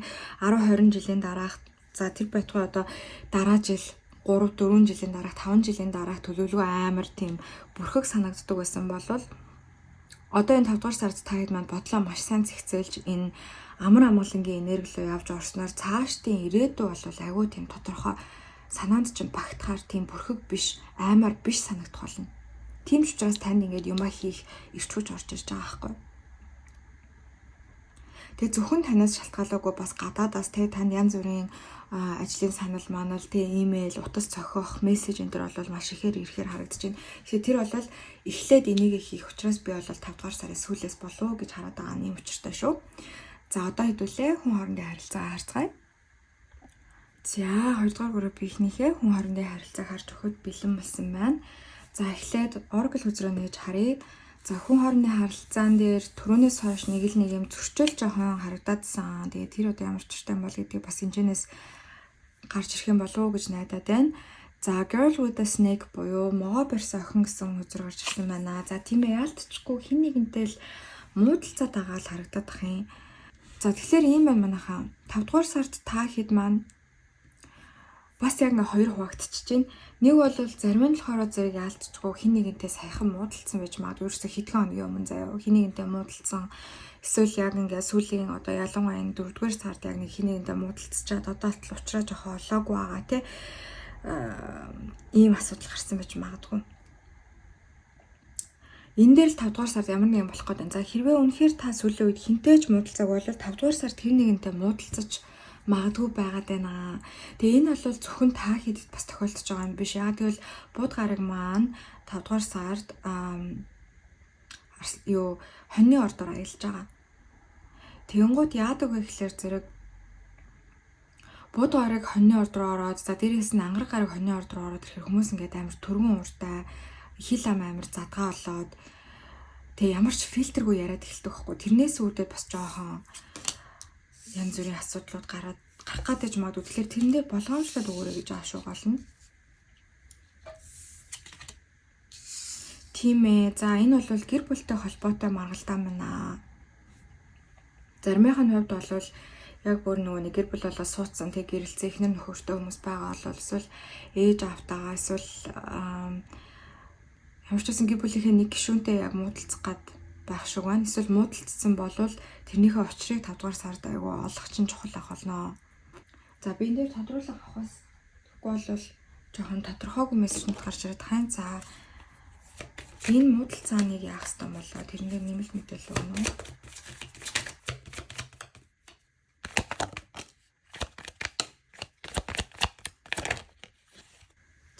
Speaker 1: 10 20 жилийн дараах, за тэр байтугай одоо дараа жил 3 4 жилийн дараах, 5 жилийн дараах төлөвлөгөө амар тийм бүрхэг санагддаг байсан бол одоо энэ 5 дугаар сард та хэд маань бодлоо маш сайн зэгцээлж энэ амар амгалангийн энерги рүү явж орсноор цаашдын ирээдүй бол айгүй тийм тодорхой, санаанд чинь багтахаар тийм бүрхэг биш, аймаар биш санагдах болно. Тийм ч учраас танд ингээд юмаа хийх эрч хүч орж ирж байгаа байхгүй. Тэгээ зөвхөн танаас шалтгаалаагүй бас гадаадаас те танд янз бүрийн ажлын санал манал те имэйл, утас цохих, мессеж энэ төр бол маш ихээр ирэхээр харагдаж байна. Тэгэхээр тэр бол эхлээд энийг хийх учраас би бол 5 дугаар сарын сүүлээс болов уу гэж хараад байгаа юм учиртай шүү. За, одоо хэдүүлээ хүн хоорондын харилцаа харцгаая. За, 2 дугаар группийнхнийхээ хүн хоорондын харилцааг харж өгөхөд бэлэн болсон байна. За, эхлээд Oracle хөзрөө нээж харъя. За, хүн хоорондын харилцаан дээр түрүүнээс хойш нэг л нэг юм зөрчил жоохон харагдаадсан. Тэгээд тэр одоо ямар учиртай юм бол гэдгийг бас энэчнээс гарч ирэх юм болов уу гэж найдаад байна. За, Girl with a Snake буюу могой барьсан охин гэсэн хөзөр гарч ирсэн байна. За, тийм ээ, яалтчгүй хэн нэгэнтэй л муудалцаад байгаа л харагдаад ах юм. За, тэгэхээр ийм байна манайхаа. 5 дугаар сард та хэд маань бас яг ингээ хоёр хуваагдчихэж байна. Нэг бол зарим нь болохоор зэрэг яалтчгүй хэн нэгэнтэй саяхан муудалцсан байж магадгүй, ерөөсө хэдхэн хоногийн өмнө заяа хэн нэгэнтэй муудалцсан, эсвэл яг ингээ сүүлийн одоо ялангуяа энэ дөрөвдүгээр сард яг нэг хэн нэгэнтэй муудалцчаад одоо л уучраа жоохон олоогүй байгаа те ийм асуудал гарсан байж магадгүй. Энэ дээр л 5 дугаар сард ямар нэгэн болох гэдэг. За, хэрвээ үнэхээр та сүүлийн үед хэнтэй ч муудалцааг бол 5 дугаар сард тэр нэгэнтэй муудалцаж магадгүй байгаад байна. Тэгээ энэ бол зөвхөн та хэдэд бас тохиолдож байгаа юм биш. Яг тэгвэл бууд гараг маань 5 дугаар сард юу хоньны ордоор аялж байгаа. Тэгэнгүүт яадаг вэ гэхлээр зэрэг Буд гараг хоньны орд руу ороод, за дээрээс нь ангараг гараг хоньны орд руу ороод ирэхээр хүмүүс ингээд амар түргэн ууртай, хил ам амар задгаа болоод тэгээ ямар ч фильтргүй яриад эхэлдэг байхгүй. Тэрнээс үүдээ бас жоохон янз бүрийн асуудлууд гараад гарах гадаж магадгүй. Тэгэхээр тэрэн дээр болгоомжлол өгөөрэй гэж ааш угаална. Тийм ээ. За энэ бол гэр бүлтэй холбоотой маргалдаа байна. Заримынх нь хувьд бол яг бүр нөгөө нэг гэр бүл болоо суудсан тэг гэрэлцээ эхнэр нөхөртэй хүмүүс байгаа бол эсвэл ээж аавтайгаа эсвэл ямар ч байсан гэр бүлийнхээ нэг гишүүнтэй яг муудалцах гад байх шиг байна. Эсвэл муудалцсан болвол тэрнийхээ учрыг 5 дугаар сард айгүй олох чинь чухал ах болно. За би энэ дээр тодруулах авахаас тэгэхгүй бол жоохон тодорхойгүй мессежнүүд гарч ирээд хайн. За энэ муудалцааныг яах ёстой болоо тэрэн дээр нэмэлт мэдээлэл өгнө үү?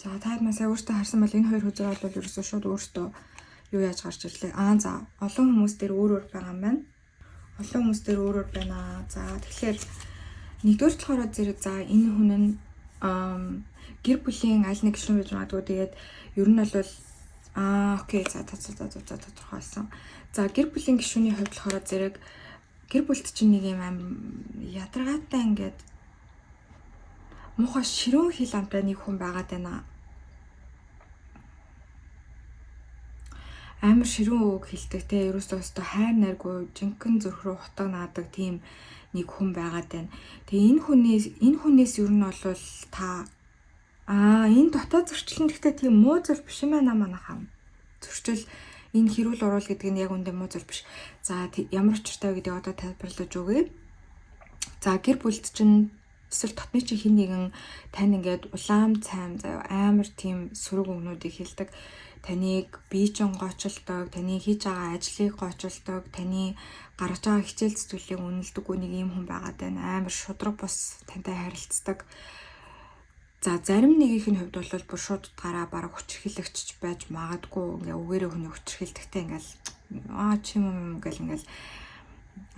Speaker 1: За та нар сая өөртөө харсан бол энэ хоёр хөзөр бол ерөөсөө шууд өөртөө юу яаж гарч ирлээ. Аа за олон хүмүүс дээр өөр өөр байгаа юм байна. Олон хүмүүс дээр өөр өөр байна. За тэгэхээр нэгдүгээр болохоор зэрэг за энэ хүн нь гэр бүлийн аль нэг гишүүн байж магадгүй. Тэгээд ер нь бол окей за за за за тодорхойлсон. За гэр бүлийн гишүүний хувьд болохоор зэрэг гэр бүлд чинь нэг юм аим ядаргаатай ингээд муухай ширүүн хил амтай нэг хүн байгаад байна. Амар ширүүн үг хэлдэг те, ерөөсөө өстө хайр найргүй жинхэнэ зүрх рүү хутга наадаг тийм нэг хүн байгаад байна. Тэгээ энэ хүнээс ер нь бол та энэ дотоод зөрчил нь гэхдээ тийм муу зүйл биш юм байна манайхаа. Зөрчил энэ хэрүүл уруул гэдэг нь яг үндэ муу зүйл биш. За ямар учиртай вэ гэдгийг одоо тайлбарлаж өгье. За гэр бүлд чинь эсвэл дотны чинь хин нэгэн тань ингээд улаам цайм заяа амар тийм сөрөг өгнүүдийг хэлдэг. Таныг бие чин гоочилдог, таны хийж байгаа ажлыг гоочилдог, таны гаргаж байгаа хичээл зүтгэлийг үнэлдэггүй нэг юм хүн байгаад байна. Амар шудраг бус тантай харилцдаг. За зарим нэгийнх нь хувьд бол бүр шууд утгаараа бараг хүчирхийлэгч байж магадгүй. Ингээ үгээрээ хүний хүчирхийлдэгтэй ингээл чи юм гэл ингээл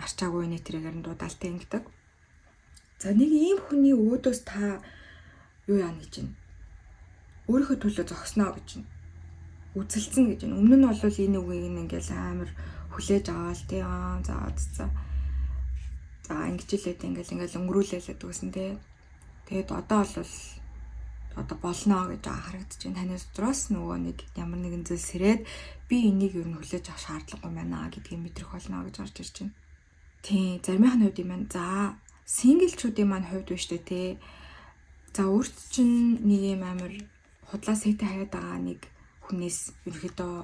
Speaker 1: арчаагүй нэ тэрээр нь дуудаалтай ингэдэг. За нэг ийм хүний өөдөөс та юу яана гэж байна? Өөрийнхөө төлөө зогсноо гэж байна. Үзэлцэн гэж байна. Өмнө нь бол энэ үгийг ингээл амар хүлээж аваал тий. За за. За ингэж илээд ингээл өнгөрүүлээлээд үгсэн тий. Тэгээд одоо бол одоо болно гэж харагдаж байна. Таны дотроос нөгөө нэг ямар нэгэн зүйл сэрээд би энийг ер нь хүлээж авах шаардлагагүй байна гэдгийг мэдрэх болно гэж гарч ирж байна. Тий, заримынх нь хувьд юм байна. За синглчүүдийн маань хувьд биш үү те. За өөрт чинь нэг юм амар худлаа сэтэ хараад байгаа нэг хүнээс ерөөхдөө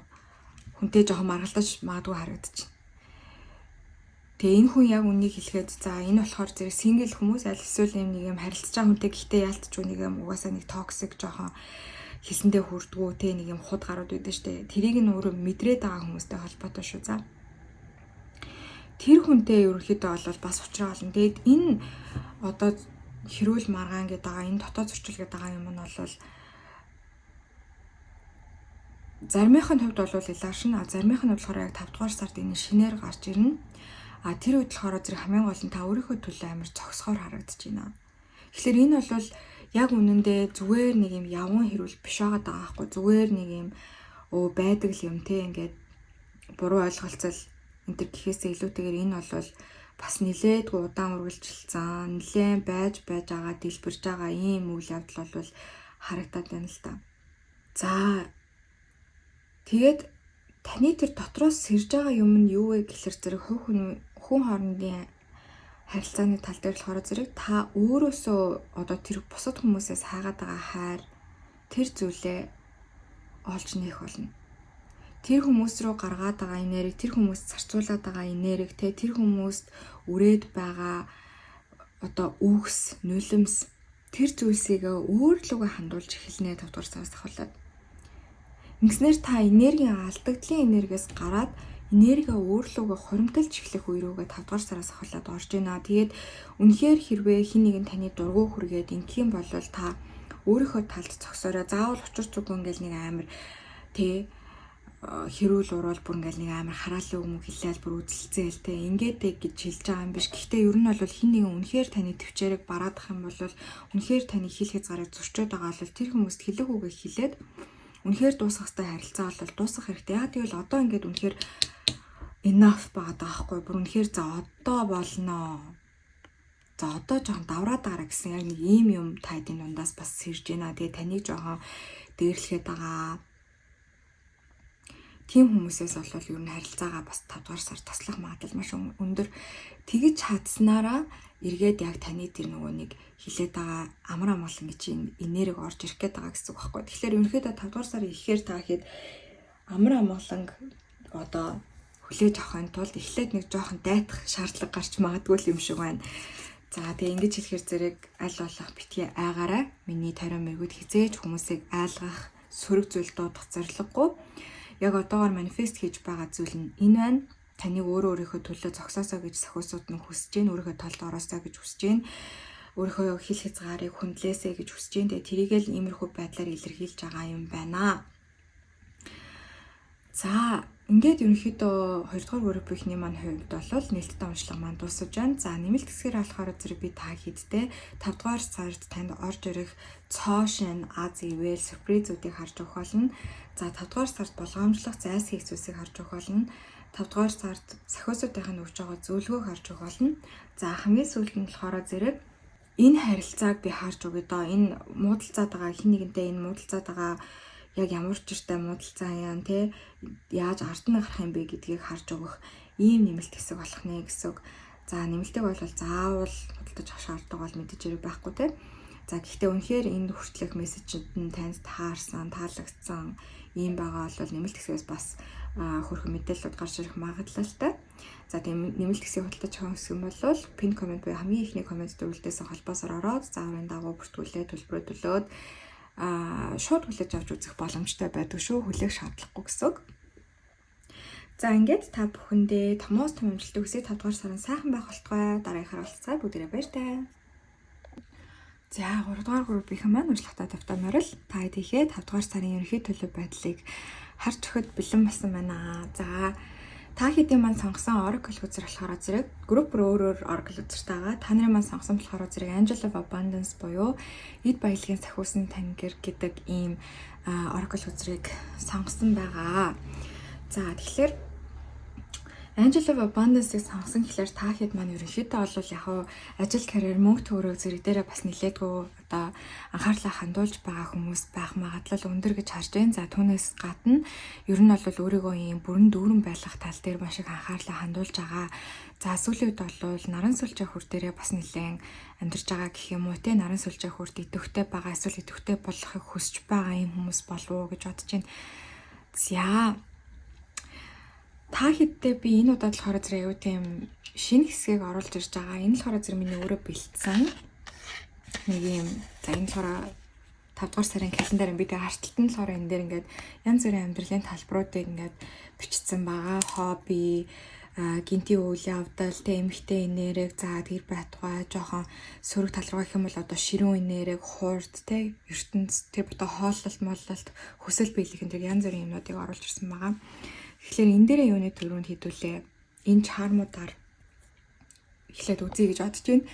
Speaker 1: хүнтэй жоохон маргалдаж магадгүй харагдчих. Тэгээ энэ хүн яг үнийг хэлэхэд за энэ болохоор зэрэг сингл хүмүүс аль эсвэл юм нэг юм харилцаж байгаа хүнтэй гэхдээ яалтчгүй нэг юм угаасаа нэг токсик жоохон хэлсэндээ хүрдгүү те нэг юм худ гарууд байдаг штэ. Тэрийг нь өөрөө мэдрээд байгаа хүмүүстэй холбоотой шүү за. Тэр хүнтэй ерөнхийдөө бол бас учраа олно. Тэгээд энэ одоо хэрүүл маргаан гэдэг байгаа энэ дотоод зөрчил гэдэг байгаа юм нь бол заримынх нь хувьд бол илааршин, заримынх нь болохоор яг 5 дугаар сард энэ шинээр гарч ирнэ. А тэр үед болохоор зэрэг хамгийн гол нь та өөрийнхөө төлөө амар зогсохоор харагдаж байна. Тэгэхээр энэ бол яг үнэндээ зүгээр нэг юм явган хэрүүл биш байгаа даа байхгүй. Зүгээр нэг юм байдаг л юм те ингээд буруу ойлголцол энэ төр гэхээсээ илүүтэйгээр энэ бол бас нилээдгүй удаан үргэлжилсэн, нилээн байж байгаа дэлбэрж байгаа ийм үйл явдал бол харагдаад байна л та. За тэгээд таны тэр дотроос сэрж байгаа юм нь юу вэ гэхэлэр зэрэг хувь хүн хоорондын харилцааны тал дээр болохоор зэрэг та өөрөөсөө одоо тэр бусад хүмүүсээс хайгаад байгаа хайр тэр зүйлээ олж нээх болно. Тэр хүмүүс рүү гаргаад байгаа энерги, тэр хүмүүст зарцуулаад байгаа энерги, тэр хүмүүст үрээд байгаа одоо үгс, нулимс тэр зүйлсийг өөр лүгээ хандуулж эхэлнэ 5 дугаар сараас ахуулаад. Ингэснээр та энергийн алдагдлын энергиэс гараад энерги өөр лүгээ хуримталж эхлэх үе рүүгээ 5 дугаар сараас ахуулаад орж байна. Тэгээд үнэхээр хэрвээ хин нэгэн таны дургу хүргээд ингэх юм бол та өөрийнхөө талд зогсоорой. Заавал учир зүггүй ингээл нэг амар тэ хэрүүл уруул бүр ингээл нэг амар хараалын үг мөг хэлээл бүр үзэлцээл те ингээд гэж хэлж байгаа юм биш. Гэхдээ ер нь бол хин нэгэн үнэхээр таны төвчээрийг бараадах юм бол, үнэхээр таны хил хязгаарыг зөрчөөд байгаа бол тэр хүмүүст хэлэх үгээ хэлээд үнэхээр дуусгах хэрэгтэй харилцаа бол дуусгах хэрэгтэй. Яг тэгвэл одоо ингээд үнэхээр enough байгаа даахгүй, бүр үнэхээр за одоо болно. За, одоо жоохон давраад байгаараа гэсэн яг нэг ийм юм та хэдийн дундаас бас сэрж байна. Тэгээ таныг жоохон дээрлэхэд байгаа тийм хүмүүсээс бол ер нь харилцаагаа бас 5 дугаар сар таслах магадлал маш өндөр. Тэгэж чадсанараа эргээд яг таны тэр нөгөө нэг хилээд байгаа амар амгалан гэж энерги орж ирэх гээд байгаа гэсэн үг байхгүй. Тэгэхээр ерөнхийдөө 5 дугаар сарын ихээр та хэд амар амгаланг одоо хүлээж авахын тулд эхлээд нэг жоохон дайтах шаардлага гарч магадгүй юм шиг байна. За, тэгээ ингэж хэлэхээр зэрэг аль болох битгий айгаарай. Миний тариа мэргүүд хэзээ ч хүмүүсийг айлгах, сөрөг зүйл дуудах зорилгогүй. Яг одоогоор manifest хийж байгаа зүйл нь энэ байна. Таныг өөрөө өөрийнхөө төлөө зогсоосоо гэж сахиусууд нь хүсэж гин, өөрийнхөө талд ороосоо гэж хүсэж гин, өөрийнхөө хил хязгаарыг хүндлээсэй гэж хүсэж гин. Тэгээ тэрийг л иймэрхүү байдлаар илэрхийлж байгаа юм байна. За, ингээд ерөнхийдөө 2 дугаар группийнхний маань хувьд бол нээлттэй уншлага маань дуусаж байна. За, нэмэлт хэсгээр болохоор зэрэг би та хэдтэй 5 дугаар сард танд орж ирэх цоо шинэ аз ивэл surprise үүдийг харж өгөх болно. За, 5 дугаар сард болгоомжлох, зайлсхийх зүйлсийг харж өгөх болно. 5 дугаар сард сахиусуудынх нь өгч байгаа зөвлөгөөг харж өгөх болно. За, хамгийн сүүлд нь болохоор зэрэг энэ харилцааг би харж өгье доо. Энэ муудалцаад байгаа хин нэгэнтэй, энэ муудалцаад байгаа яг ямар учиртай муудалцаа яан те, яаж ард нь гарах юм бэ гэдгийг харж өгөх ийм нэмэлт хэсэг болох нэ гэсэн үг. За, нэмэлтийг бол заавал худалдаж авах шаардлага бол мэдээж хэрэг байхгүй те. За, гэхдээ үнэхээр энэ хүртэлх мессежид нь танд таарсан, таалагдсан ийм байгаа бол нэмэлт хэсгээс бас хөрхөн мэдээлэлүүд гарч ирэх магадлалтай. За, тийм нэмэлт хэсгийг худалдаж авах хэсэг юм бол pin comment буюу хамгийн эхний comment дөрвөлдөөс холбоосоор ороод зааврын дагуу бүртгүүлээ, төлбөрөө төлөөд шууд хүлээж авч үзэх боломжтой байдаг шүү. Хүлээх шаардлагагүй гэсэн үг. За, ингээд та бүхэндээ томоос том амжилтыг хүсье. 5 дугаар сарын сайхан байх болтугай. Дараагийнхаар уулзцай, бүгдээрээ баяртай. За, 3 дугаар группийнхэн маань уншлагатай тавтай морил. Та хэдийхээ 5 дугаар сарын ерөнхий төлөв байдлыг харж өгөхөд бэлэн болсон байна. За, та хэдийн маань сонгосон Oracle хөзөр болохоор зэрэг групп өөр өөр Oracle хөзөртэй байгаа. Та нарын маань сонгосон болохоор зэрэг Angel of Abundance буюу эд баялагын сахиусан тангир гэдэг ийм Oracle хөзрийг сонгосон байгаа. За, тэгэхээр Angel of Abundance-ыг сонгосон гэхлээр та хэд маань ерөнхийдөө бол яг уу ажил, карьер, мөнгө төгрөг зэрэг дээрээ бас нэлээдгүй одоо анхаарлаа хандуулж байгаа хүмүүс байх магадлал өндөр гэж харж байна. За, түүнээс гадна ер нь бол өөрийгөө ийм бүрэн дүүрэн байлгах тал дээр маш их анхаарлаа хандуулж байгаа. За, сүүлийн үед бол наран сүлжээ хүр дээрээ бас нэлээд амьдарч байгаа гэх юм уу те, наран сүлжээ хүрд идэвхтэй байгаа эсвэл идэвхтэй болохыг хүсэж байгаа юм хүмүүс болов уу гэж бодож байна. За, та хэдтэй би энэ удаад болохоор зэрэг аюу тийм шинэ хэсгийг оруулж ирж байгаа. Энэ болохоор зэрэг миний өөрөө бэлдсэн нэг юм. За, энэ болохоор 5 дугаар сарын календар юм. Би тэгээ харталт нь болохоор энэ дээр ингээд янз бүрийн амьдралын талбаруудыг ингээд бичсэн байгаа. Хобби, гинти үйл явдал, тэ, эмэгтэй энерги, за, тэр байтугай жоохон сөрөг тал руу гэх юм бол одоо ширүүн энерги, хурд, тэ, ертөнц, тэр одоо хооллолт, моллолт, хүсэл биелэх энэ янз бүрийн юмнуудыг оруулж ирсэн байгаа. Тэгэхээр энэ дээрээ юуны түрүүнд хэдүүлээ энэ charm уудаар эхлээд үзье гэж бодож байна.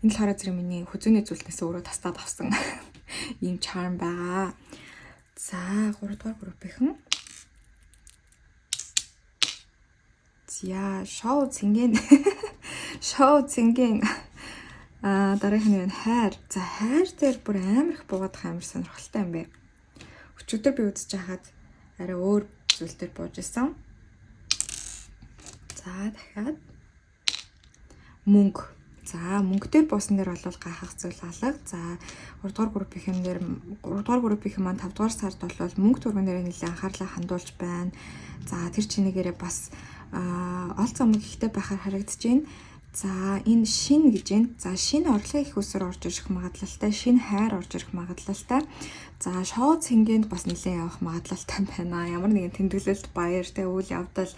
Speaker 1: Энэ болохоор зэрэг миний хүзүүний зүйлтнээс өөрөө тастаад авсан ийм charm байгаа. За, 3 дугаар группийнхэн. За, шоу цэнгийн, шоу цэнгийн дараагийнх нь хайр. За, хайр дээр бүр амар их буугаад амар сонирхолтой юм бэ. Өчигдөр би үзэж байхад арай өөр зүйл дээр бууж исэн. За, дахиад мөнгө. За, мөнгө дээр буусан дээр бол гайхах зүйл алга. За, 3 дугаар группийнхэн дээр, 3 дугаар группийнхэн маань 5 дугаар сард бол мөнгө төгрөгнөрөө нэлээд анхаарлаа хандуулж байна. За, тэр чинийгээрээ бас ол зам ихтэй байхаар харагдаж байна. За, энэ шин гэж байна. За, шинэ орлогын их усэр орж ирэх магадлалтай, шинэ хайр орж ирэх магадлалтай. За, шоу цэнгэнд бас нэлээд явах магадлалтай байна. Ямар нэгэн тэмдэглэлт, баяр, тэ, үйл явдал,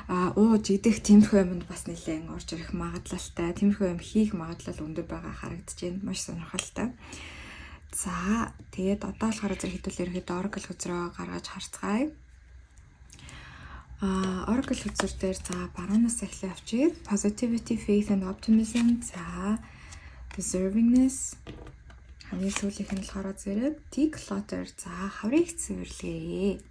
Speaker 1: ууж идэх тиймэрхүү юмд бас нэлээд орж ирэх магадлалтай. Тиймэрхүү юм хийх магадлал өндөр байгаа харагдаж байна. Маш сонирхолтой. За, тэгээд одоо болохоор зэрэг хэдүүл ерөөхдөө Oracle хөзрөө гаргаж харцгаая. Oracle хөзөр дээр за баруунаас эхлээ авчир. Positivity, faith and optimism. За, deservingness. Хамгийн сүүлийнх нь болохоор зэрэг declutter. За, хаврын их цэвэрлэгээ.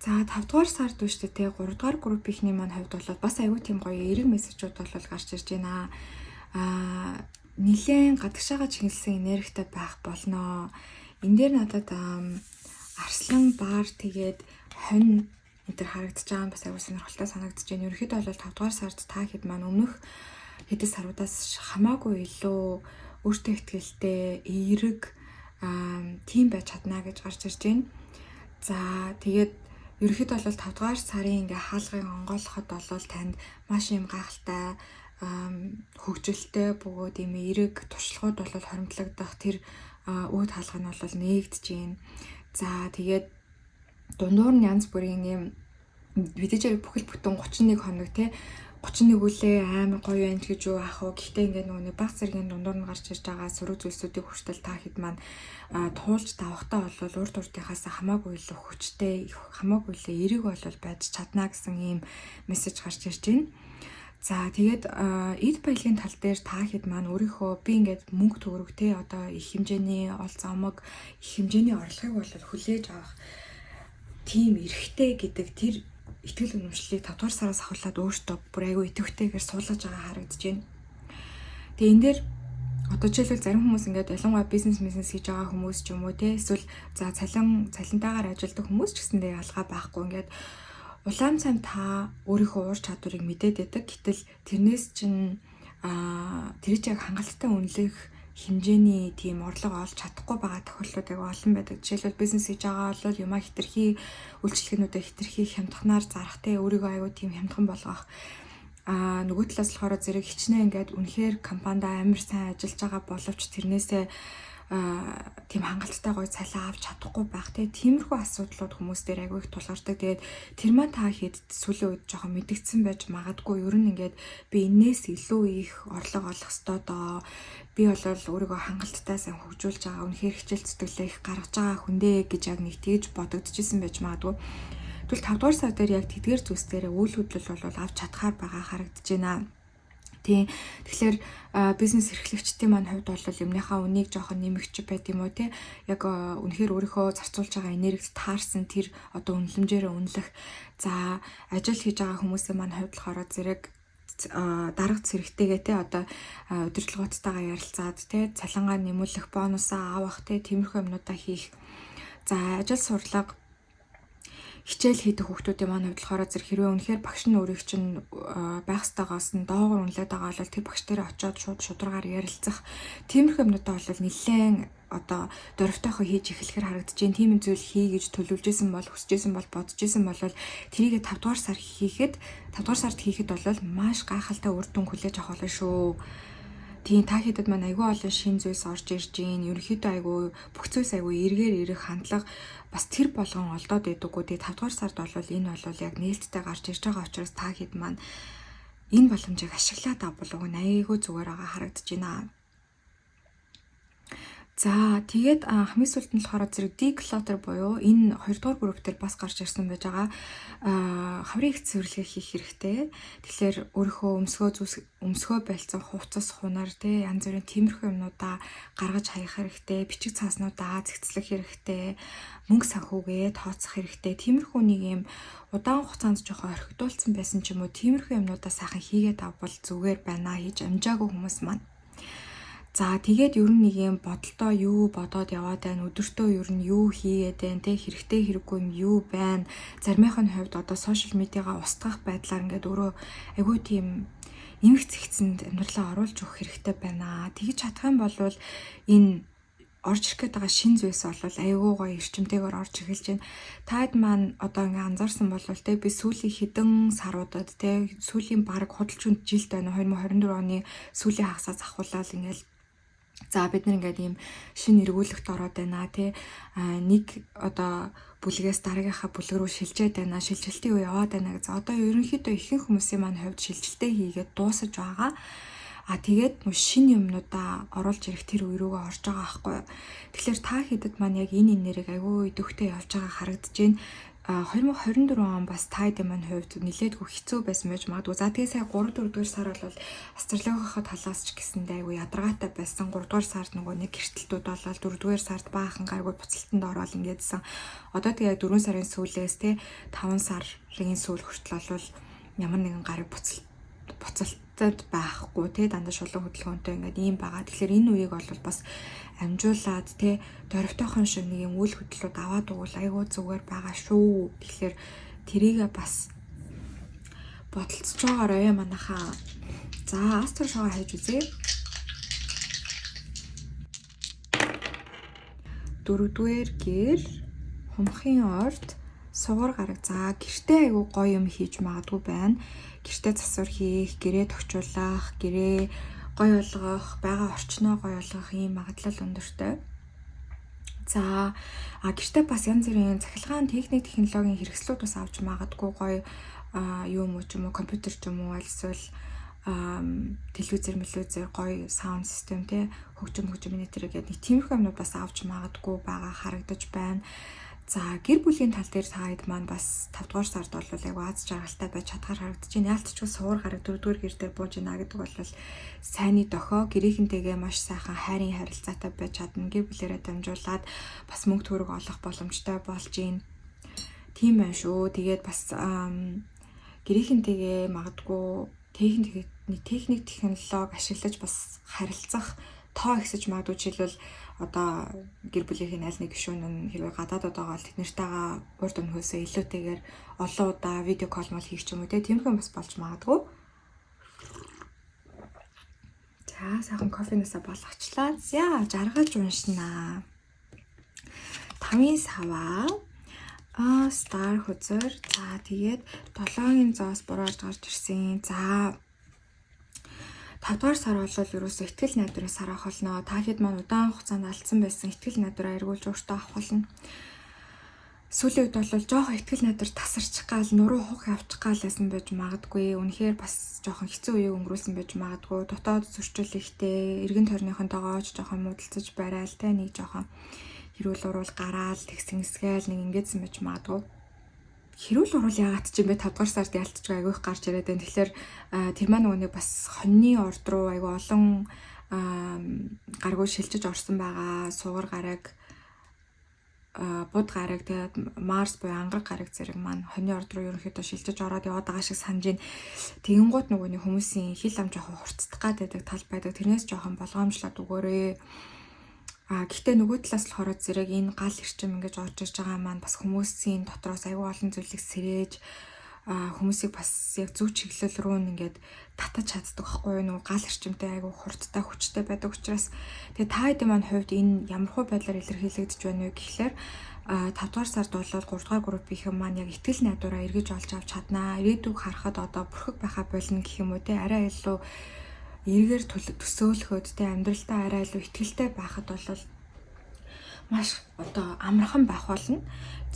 Speaker 1: За, 5 дугаар сард үүштэй те 3 дугаар группийнхний маань хувьд бол бас аюу тийм гоё эерэг мессежүүд бол гарч ирж байна. Нилээн гадагшаага чиглэсэн энергитэй байх болно. Энэ дээр надад арслан бар тэгээд хонь энэ төр харагдаж байгаа нь бас аюу сонирхолтой санагдаж байна. Ерөнхийдөө бол 5 дугаар сард та хэд маань өмнөх хэдэн саруудаас хамаагүй илүү өөртөө ихтэй, эерэг тийм байж чадна гэж гарч ирж байна. За, тэгээд ерөнхийдөө бол 5 дугаар сарын ингээ хаалгыг онгойлгоход бол танд маш юм гайхалтай хөгжилтэй бөгөөд ийм эерэг туршлагууд бол хоримтлагдах тэр үүд хаалга нь бол нээгдэж байна. За, тэгээд дундуур нь янз бүрийн юм мэдээж бүхэл бүтэн 31 хоног те 31 үлээ амар гоё юм гэж юу аах вэ? Гэхдээ ингээд нөгөө нэг баг зэргийн дундуур нь гарч ирж байгаа сөрөг зүйлсүүдийг хүртэл та хэд маань туулж давхтаа бол урд урдынхаас хамаагүй илүү хүчтэй, хамаагүй илүү эерэг бол байж чадна гэсэн ийм мессеж гарч ирж байна. За, тэгээд эд баялагын тал дээр та хэд маань өөрийнхөө би ингээд мөнгө төгрөг те одоо их хэмжээний ол замаг, их хэмжээний орлогыг бол хүлээж авах тийм эрхтэй гэдэг тэр итгэл үнэмшлийг 5 дугаар сараас авахлаад өөртөө бүр айгүй идэвхтэйгээр суулгаж байгаа харагдаж байна. Тэгээ энэ дээр одоо жишээлбэл зарим хүмүүс ингээд ялангуяа бизнес хийж байгаа хүмүүс ч юм уу те эсвэл за цалинтайгаар ажилладаг хүмүүс ч гэсэндээ ялгаа байхгүй, ингээд улаан цам та өөрийнхөө уур чадварыг мэдээд байдаг. Гэтэл тэрнээс чинь тэр чинь яг хангалттай үнэлэх хэмжээний тийм орлого олж чадахгүй байгаа тохиолдлууд аягүй олон байдаг. Жишээлбэл, бизнес хийж байгаа бол юмаа хэтэрхий үйлчилгээнүүдээ хэтэрхий хямдханаар зарах те өөрийгөө аягүй тийм хямдхан болгох. Нөгөө талаас болохоор зэрэг хичнээн ингээд үнэхээр компанид амар сайн ажиллаж байгаа боловч тэрнээсээ тийм хангалттай гоё цалин авч чадахгүй байх те тиймэрхүү асуудлууд хүмүүс дээр айгүй их тулгардаг. Тэгээд тэр маань та хэд сүүлийн үед жоохон мэдэгдсэн байж магадгүй. Ер нь ингээд би энээс илүү их орлого олох ёстой доо. Би бол өөрийгөө хангалттай сайн хөгжүүлж байгаа, үнэхээр хичээл зүтгэлээ их гаргаж байгаа хүндээ гэж яг нэг тэгж бодогдчихсэн байж магадгүй. Тэгвэл 5 дугаар сар дээр яг тэдгээр зүйлс дээр үйл хөдлөл бол авч чадхаар байгаа харагдаж байна. Тийм. Тэгэхээр бизнес эрхлэгчдийн маань хувьд бол юмныхаа үнийг жоохон нэмэгч байд юм уу те. Яг үнэхээр өөрийнхөө зарцуулж байгаа энергид таарсан тэр одоо үнэлэмжээрээ үнэлэх. За, ажил хийж байгаа хүмүүсийн маань хувьд болохоор зэрэг дарга зэрэгтэйгээ те одоо удирдлагуудтайгаа ярилцаад те цалингаа нэмүүлэх, бонусаа авах те тиймэрхүү юмнуудаа хийх. За, ажил сурлага, хичээл хийдэг хүүхдүүдийн маань хувьд болохоор зэрэг хэрвээ үнэхээр багш нь өөрийг чинь байх ёстойгоос нь доогуур үнэлээд байгаа бол тэр багш дээр очиод шууд шударгаар ярилцах тиймэрхүү юмнуудаа бол нэлээд одоо дөрвтойхоо хийж эхлэхэр харагдаж байна. Тийм зүйл хий гэж төлөвлөжсэн бол, хүсэжсэн бол, бодож исэн бол тэрийг 5 дугаар сар хийхэд, 5 дугаар сард хийхэд бол маш гайхалтай үр дүн хүлээж авах болно шүү. Тийм, та хэдэд маань айгүй олон шин зүйлс орж ирж гин. Ерөнхийдөө айгүй бүх зүйлс айгүй эргээр ирэх хандлага бас тэр болгон олдоод байдаггүй. Тэгээ 5 дугаар сард бол энэ бол яг нээлттэй гарч ирж байгаа учраас та хэд маань энэ боломжийг ашиглаад авбал уг нь айгүй зүгээр байгаа харагдаж байна. За, тэгээд хамгийн сүүлд нь болохоор зэрэг declutter буюу энэ хоёрдугаар групп дээр бас гарч ирсэн байж байгаа. Хаврын их цэвэрлэгээ хийх хэрэгтэй. Тэгэхээр өөрийнхөө өмсгөө зүйлс, өмсгөө байлцсан хувцас хунар те янз бүрийн тиймэрхүү юмнуудаа гаргаж хаях хэрэгтэй. Бичиг цааснуудаа зэгцлэх хэрэгтэй. Мөнгө санхүүгээ тооцох хэрэгтэй. Тиймэрхүү нэг юм удаан хугацаанд жоохон орхигдуулсан байсан ч юм уу, тиймэрхүү юмнуудаа сайхан хийгээд авбал зүгээр байна, хийж амжаагүй хүмүүс маань. За, тэгээд ер нь нэг юм бодолтой юу бодоод яваад байна, өдөртөө ер нь юу хийгээд байна те, хэрэгтэй хэрэггүй юм юу байна. Заримынх нь хувьд одоо social media гаа устгах байдлаар ингээд өөрөө айгүй тийм нэмэх зэгцэнд амьдралаа оруулж өгөх хэрэгтэй байна. Тэгж чадах юм бол энэ орж ирэх гээд байгаа шин зүйлс бол айгүй гоё эрчимтэйгээр орж эхэлж байна. Таад маань одоо ингээ анзаарсан бол те би сүүлийн хэдэн саруудад те сүүлийн баг худалч жилд байна, 2024 оны сүүлийн хагасаас ахуулаад ингээл за бид нар ингээд ийм шинэ эргүүлэгт ороод байна тий нэг одоо бүлгээс дараагийнхаа бүлэг рүү шилжээд байна, шилжилтийн үе яваад байна гэж. Одоо ерөнхийдөө ихэнх хүмүүсийн маань хувьд шилжилтээ хийгээд дуусаж байгаа. А тэгээд нөө шинэ юмнуудаа оруулж ирэх тэр үе рүүгээ орж байгаа байхгүй. Тэгэхээр та хэдэд маань яг энэ энергийг айгүй идэвхтэй явж байгаа харагдаж байна. 2024 он бас та хэдийн маань хувьд нэлээдгүй хэцүү байсан байж магадгүй. За тэгээ сая 3 4 дугаар сар бол астрологийнхаа талаас ч гэсэндээ айгүй ядаргаатай байсан. 3 дугаар сард нөгөө нэг гэртэлтүүд болоод 4 дугаар сард баахан гаргүй буцалтанд ороод ингээдсэн. Одоо тэгээ 4 сарын сүүлээс те 5 сарын сүүл хүртэл бол ямар нэгэн гараг буцалтад байхгүй те дандаа шулуун хөдөлгөөнтэй ингээд ийм байгаа. Тэгэхээр энэ үеийг бол бас амжуулаад те дөрвтойхон шиг нэг юм үйл хөдлөлүүд аваад өгвөл айгүй зүгээр байгаа шүү. Тэгэхээр тэрийгэ бас бодолцож байгаарай манайхаа. За астро шоугаа хайж үзье. Дөрөвдүгээр гэр хумхын орд сугар гараг. За гэртээ айгүй гоё юм хийж магадгүй байна. Гэртээ засвар хийх, гэрээ тохижуулах, гэрээ гоё болгох, байгаа орчноо гоё болгох ийм магадлал өндөртэй. За гэртээ бас янз бүрийн цахилгаан техник технологийн хэрэгслүүд бас авч магадгүй гоё юу юм уу ч юм уу компьютер ч юм уу альсвал телевизэр мэлвизэр гоё саунд систем те хөгжим хөгжим гэдэг нэг тиймэрхүү юмнууд бас авч магадгүй байгаа харагдаж байна. За гэр бүлийн тал дээр та хэд маань бас 5 дугаар сард бол айгүй аз жаргалтай байж чадхаар харагдаж байна. Яалтчгүй суур гараг 4 дугаар гэр дээр бууж байна гэдэг бол сайнны дохио гэрийнхэнтэйгээ маш сайхан хайрын харилцаатай байж чадна. Гэр бүлээрээ дамжуулаад бас мөнгө төгрөг олох боломжтой болж байна. Тийм байна шүү. Тэгээд бас гэрийнхэнтэйгээ магадгүй техник технологи ашиглаж бас харилцах тоо ихсэж магадгүй. Жишээлбэл одоо гэр бүлийнх нь аль нэг гишүүн нь хэрвээ гадаадад байгаа бол тэд нартайгаа урд өмнөхөөсөө илүүтэйгээр олон удаа видео кол мол хийх ч юм уу те тиймэрхүү бас болж магадгүй. За сайхан кофенасаа болгочлаа. За жаргаж уншнаа. 5-ын саваа star хөзөр. За тэгээд 7-ын зоос буруу гарч ирсэн. За 5 дугаар сар бол ерөөсөө ихтгэл найдварын сар ах болно. Та хэд маань удаан хугацаанд алдсан байсан ихтгэл найдвараа эргүүлж өөртөө авах болно. Сүүлийн үед бол жоохон ихтгэл найдвар тасарчих гал нуруу хух явчих гал байсан байж магадгүй. Үнэхээр бас жоохон хэцүү үеийг өнгөрүүлсэн байж магадгүй. Дотоод зөрчил ихтэй, эргэн тойрныхонтойгоо ч жоохон муудалцаж барайл те нэг жоохон хэрүүл уруул гараал тэгсэн эсгээл нэг ингэдсэн байж магадгүй. Хэрүүл уруул яагаад ч юм бэ 5 дугаар сард ялтчгүй айгүй их гарч ирээд байна. Тэгэхээр тэр маань нөгөө нэг бас хоньны орд руу айгүй олон гаргуу шилжиж орсон байгаа. Сугар гараг, буд гараг, тэгээд Марс буюу ангараг гараг зэрэг маань хоньны орд руу ерөнхийдөө шилжиж ороод яваад байгаа шиг санаж байна. Тэгэнгუут нөгөө нэг хүмүүсийн хил ам жоохон хурцдах гад байдаг тал байдаг. Тэрнээс жоохон болгоомжлоод өгөөрэй. Гэхдээ нөгөө талаас болохоор зэрэг энэ гал эрчим ингэж орж ирж байгаа маань бас хүмүүсийн дотроос аюул олон зүйлийг сэрээж хүмүүсийг бас яг зөв чиглэл рүү ингээд татаж чаддаг байхгүй юу? Нөгөө гал эрчимтэй аюул хурдтай хүчтэй байдаг учраас тэгээ та хэдийн маань хувьд энэ ямархуу байдлаар илэрхийлэгдэж байна вэ гэхлээр 5 дугаар сард бол 3 дугаар группийнхэн маань яг итгэл найдвараа эргэж олж авч чаднаа. Ирээдүг харахад одоо бүрхэг байхаа болно гэх юм уу те арай илүү эргээр төсөөлөхөд те амьдралдаа арай илүү ихтгэлтэй байхад бол маш одоо амархан байх болно.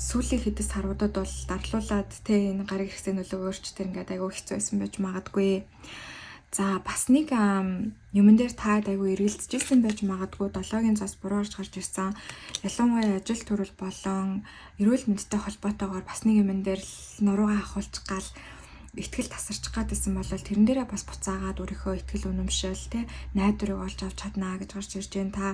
Speaker 1: Сүүлийн хэдэн саруудад бол дарлуулад те энэ гариг хэрэгсээ нөлөөгөөрч тэр ингээд айгүй хэцүү байсан байж магадгүй. За бас нэг юмн дээр та айгүй эргэлзэжсэн байж магадгүй. 7-гийн зас буруу орж гарч ирсэн. Ялангуяа ажил төрөл болон эрүүл мэндтэй холбоотойгоор бас нэг юмн дээр нуруугаа ахуулчих гал итгэл тасарч гад байсан бол тэрэн дээрээ бас буцаагаад өөрийнхөө итгэл үнэмшил те найдварыг олж авч чаднаа гэж гарч ирж байна. Та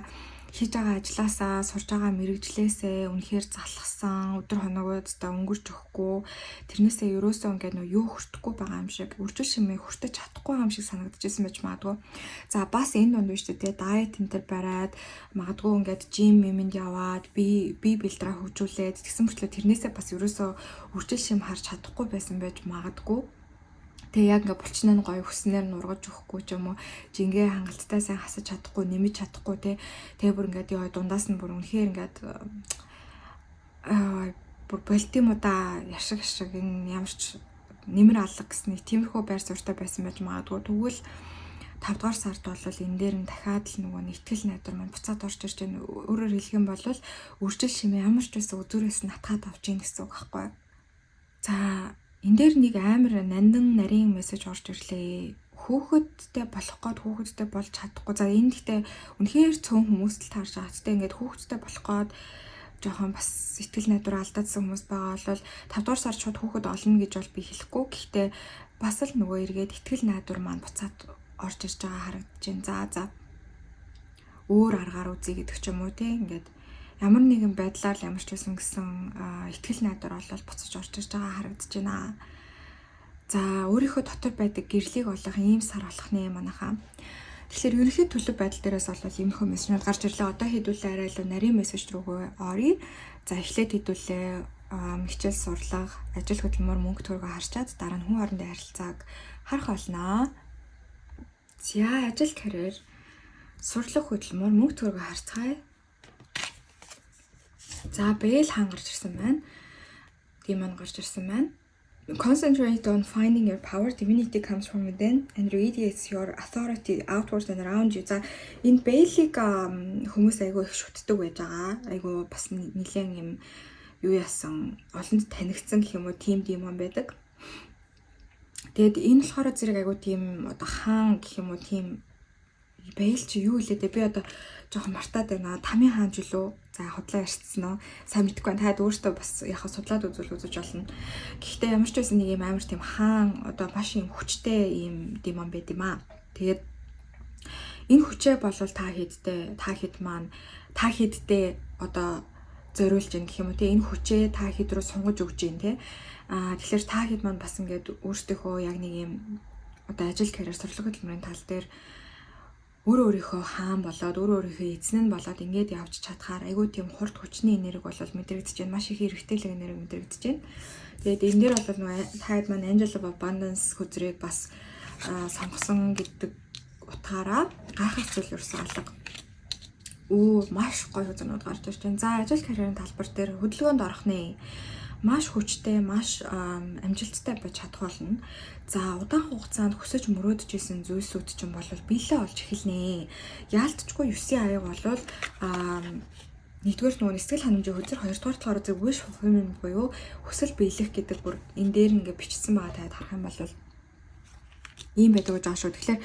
Speaker 1: хийж байгаа ажлаасаа, сурж байгаа мэрэгжлээсээ үнэхээр залхсан, өдөр хоногудаа өнгөрч өгөхгүй, тэрнээсээ ерөөсөө ингээд нөө юу хүртэхгүй байгаа юм шиг, үржил шимээ хүртэж чадахгүй юм шиг санагдчихсэн байж магадгүй. За бас энэ дунд биш үү те дайет энэ төр бариад, магадгүй ингээд жим юмд яваад, бие бэлдраа хөгжүүлээд тэгсэн мөртлөө тэрнээсээ бас ерөөсөө үржил шим харж чадахгүй байсан байж магадгүй. Тэгээ яг ингээ булчин нь гоё хүснээр нургаж өгөхгүй ч юм уу, жингээ хангалттай сайн хасаж чадахгүй, нэмэж чадахгүй те. Тэгээ бүр ингээд ёо дундаас нь бүр үнэхээр ингээд бүр болт юм уу да, яшиг ашиг энэ ямар ч нэмэр алга гэсэн нэг тиймэрхүү байр суурьтай байсан байж магадгүй. Тэгвэл 5 дугаар сард бол энэ дээр нь дахиад л нөгөө нэгтгэл найдвар маань буцаад орж ирж байна. Өөрөөр хэлэх юм бол үржил шимээ ямар ч байсан үзүүрээс нь атгаад авч ийн гэсэн үг байхгүй. За энэ дээр нэг амар нандин нарийн мессеж орж ирлээ. Хүүхэдтэй болох гээд хүүхэдтэй болж чадахгүй. За энэ гэхдээ үнэхээр цөөн хүмүүст л таарч байгаа. Гэтэ ингээд хүүхэдтэй болох гээд Жоохон бас сэтгэл найдвар алдаадсан хүмүүс байгаа бол 5 дугаар сард шууд хүүхэд олно гэж бол би хэлэхгүй. Гэхдээ бас л нөгөө эргээд итгэл найдвар маань буцаад орж ирж байгаа харагдаж байна. За, өөр аргаар үзье гэдэг ч юм уу, те, ингээд ямар нэгэн байдлаар л ямар ч байсан гэсэн итгэл найдвар болол буцаж орж ирж байгаа харагдаж байна. За, өөрийнхөө дотор байдаг гэрлийг олох ийм сар болох нэ, манайхаа. Тэгэхээр ерөнхий төлөв байдал дээрээс бол иймэрхүү мессежнүүд гарч ирлээ. Одоо хэдүүлээ арай илүү нарийн мессеж рүүгээ оръё. За, эхлээд хэдүүлээ хичээл сурлага, ажил хөдөлмөр, мөнгө төгрөгөө харчаад дараа нь хүн хоорондын харилцааг харах болно. За, ажил, карьер, сурлага, хөдөлмөр, мөнгө төгрөгөө харцгаая. За, Бээл хаан гарч ирсэн байна. Demon гарч ирсэн байна. Concentrate on finding your power. Divinity comes from within and radiates your authority outwards and around you. За, энэ Бээлийг хүмүүс айгүй их шүтдэг байж байгаа. Айгүй бас нэлээд юм юу яасан, олонд танигдсан гэх юм уу, тийм demon байдаг. Тэгээд энэ болохоор зэрэг айгүй тийм одоо хаан гэх юм уу, тийм Бэйл чи юу илээ дээ, би одоо жоохон мартаад байна. Тамийн хаан ч үлээ. За, худлаа ярьцсан уу? Сайн мэдэхгүй байна. Таад өөртөө бас яхаа судлаад үзвэл үзэж болно. Гэхдээ ямар ч байсан нэг юм амар тийм хаан, одоо маш юм хүчтэй ийм demon байд юм аа. Тэгээд энэ хүчээ болвол та хэд маань та хэдтэй одоо зориулж гин гэх юм уу, те, энэ хүчээ та хэд рүү сунгаж өгч гин, те. Тэгэхээр та хэд маань бас ингээд өөртөөхөө яг нэг юм одоо ажил, карьер, сурлага, хөдөлмөрийн тал дээр өөрөө өөрийнхөө хаан болоод, өөрөө өөрийнхөө эзэн нь болоод ингээд явж чадхаар айгүй тийм хурд хүчний энерги бол мэдрэгдэж байна. Маш их эргэжтэйлэг энерги мэдрэгдэж байна. Тэгээд энэ дээр бол нөгөө таад маань Angel of Abundance хөзрийг бас сонгосон гэдэг утгаараа гайхах зүйл ерөөсөө алга. Үү, маш гоё хөзрнүүд гарч ирж байна. За, ажил карьерийн талбар дээр хөдөлгөөнд орох нэ, маш хүчтэй, маш амжилттай байж чадах болно. За, удаан хугацаанд хүсэж мөрөөдөж исэн зүйлсүүд чинь бол биелээ олж эхэлнэ. Яалтчгүй 9-ийн аяг болвол нэгдүгээр нөгөө сэтгэл ханамжийн хөзөр, хоёрдугаар болохоор зөв wish fulfillment буюу хүсэл биелэх гэдэг бүр энэ дээр ингээ бичсэн байгаа, таад харах юм бол ийм байдаг гэж байгаа шүү. Тэгэхээр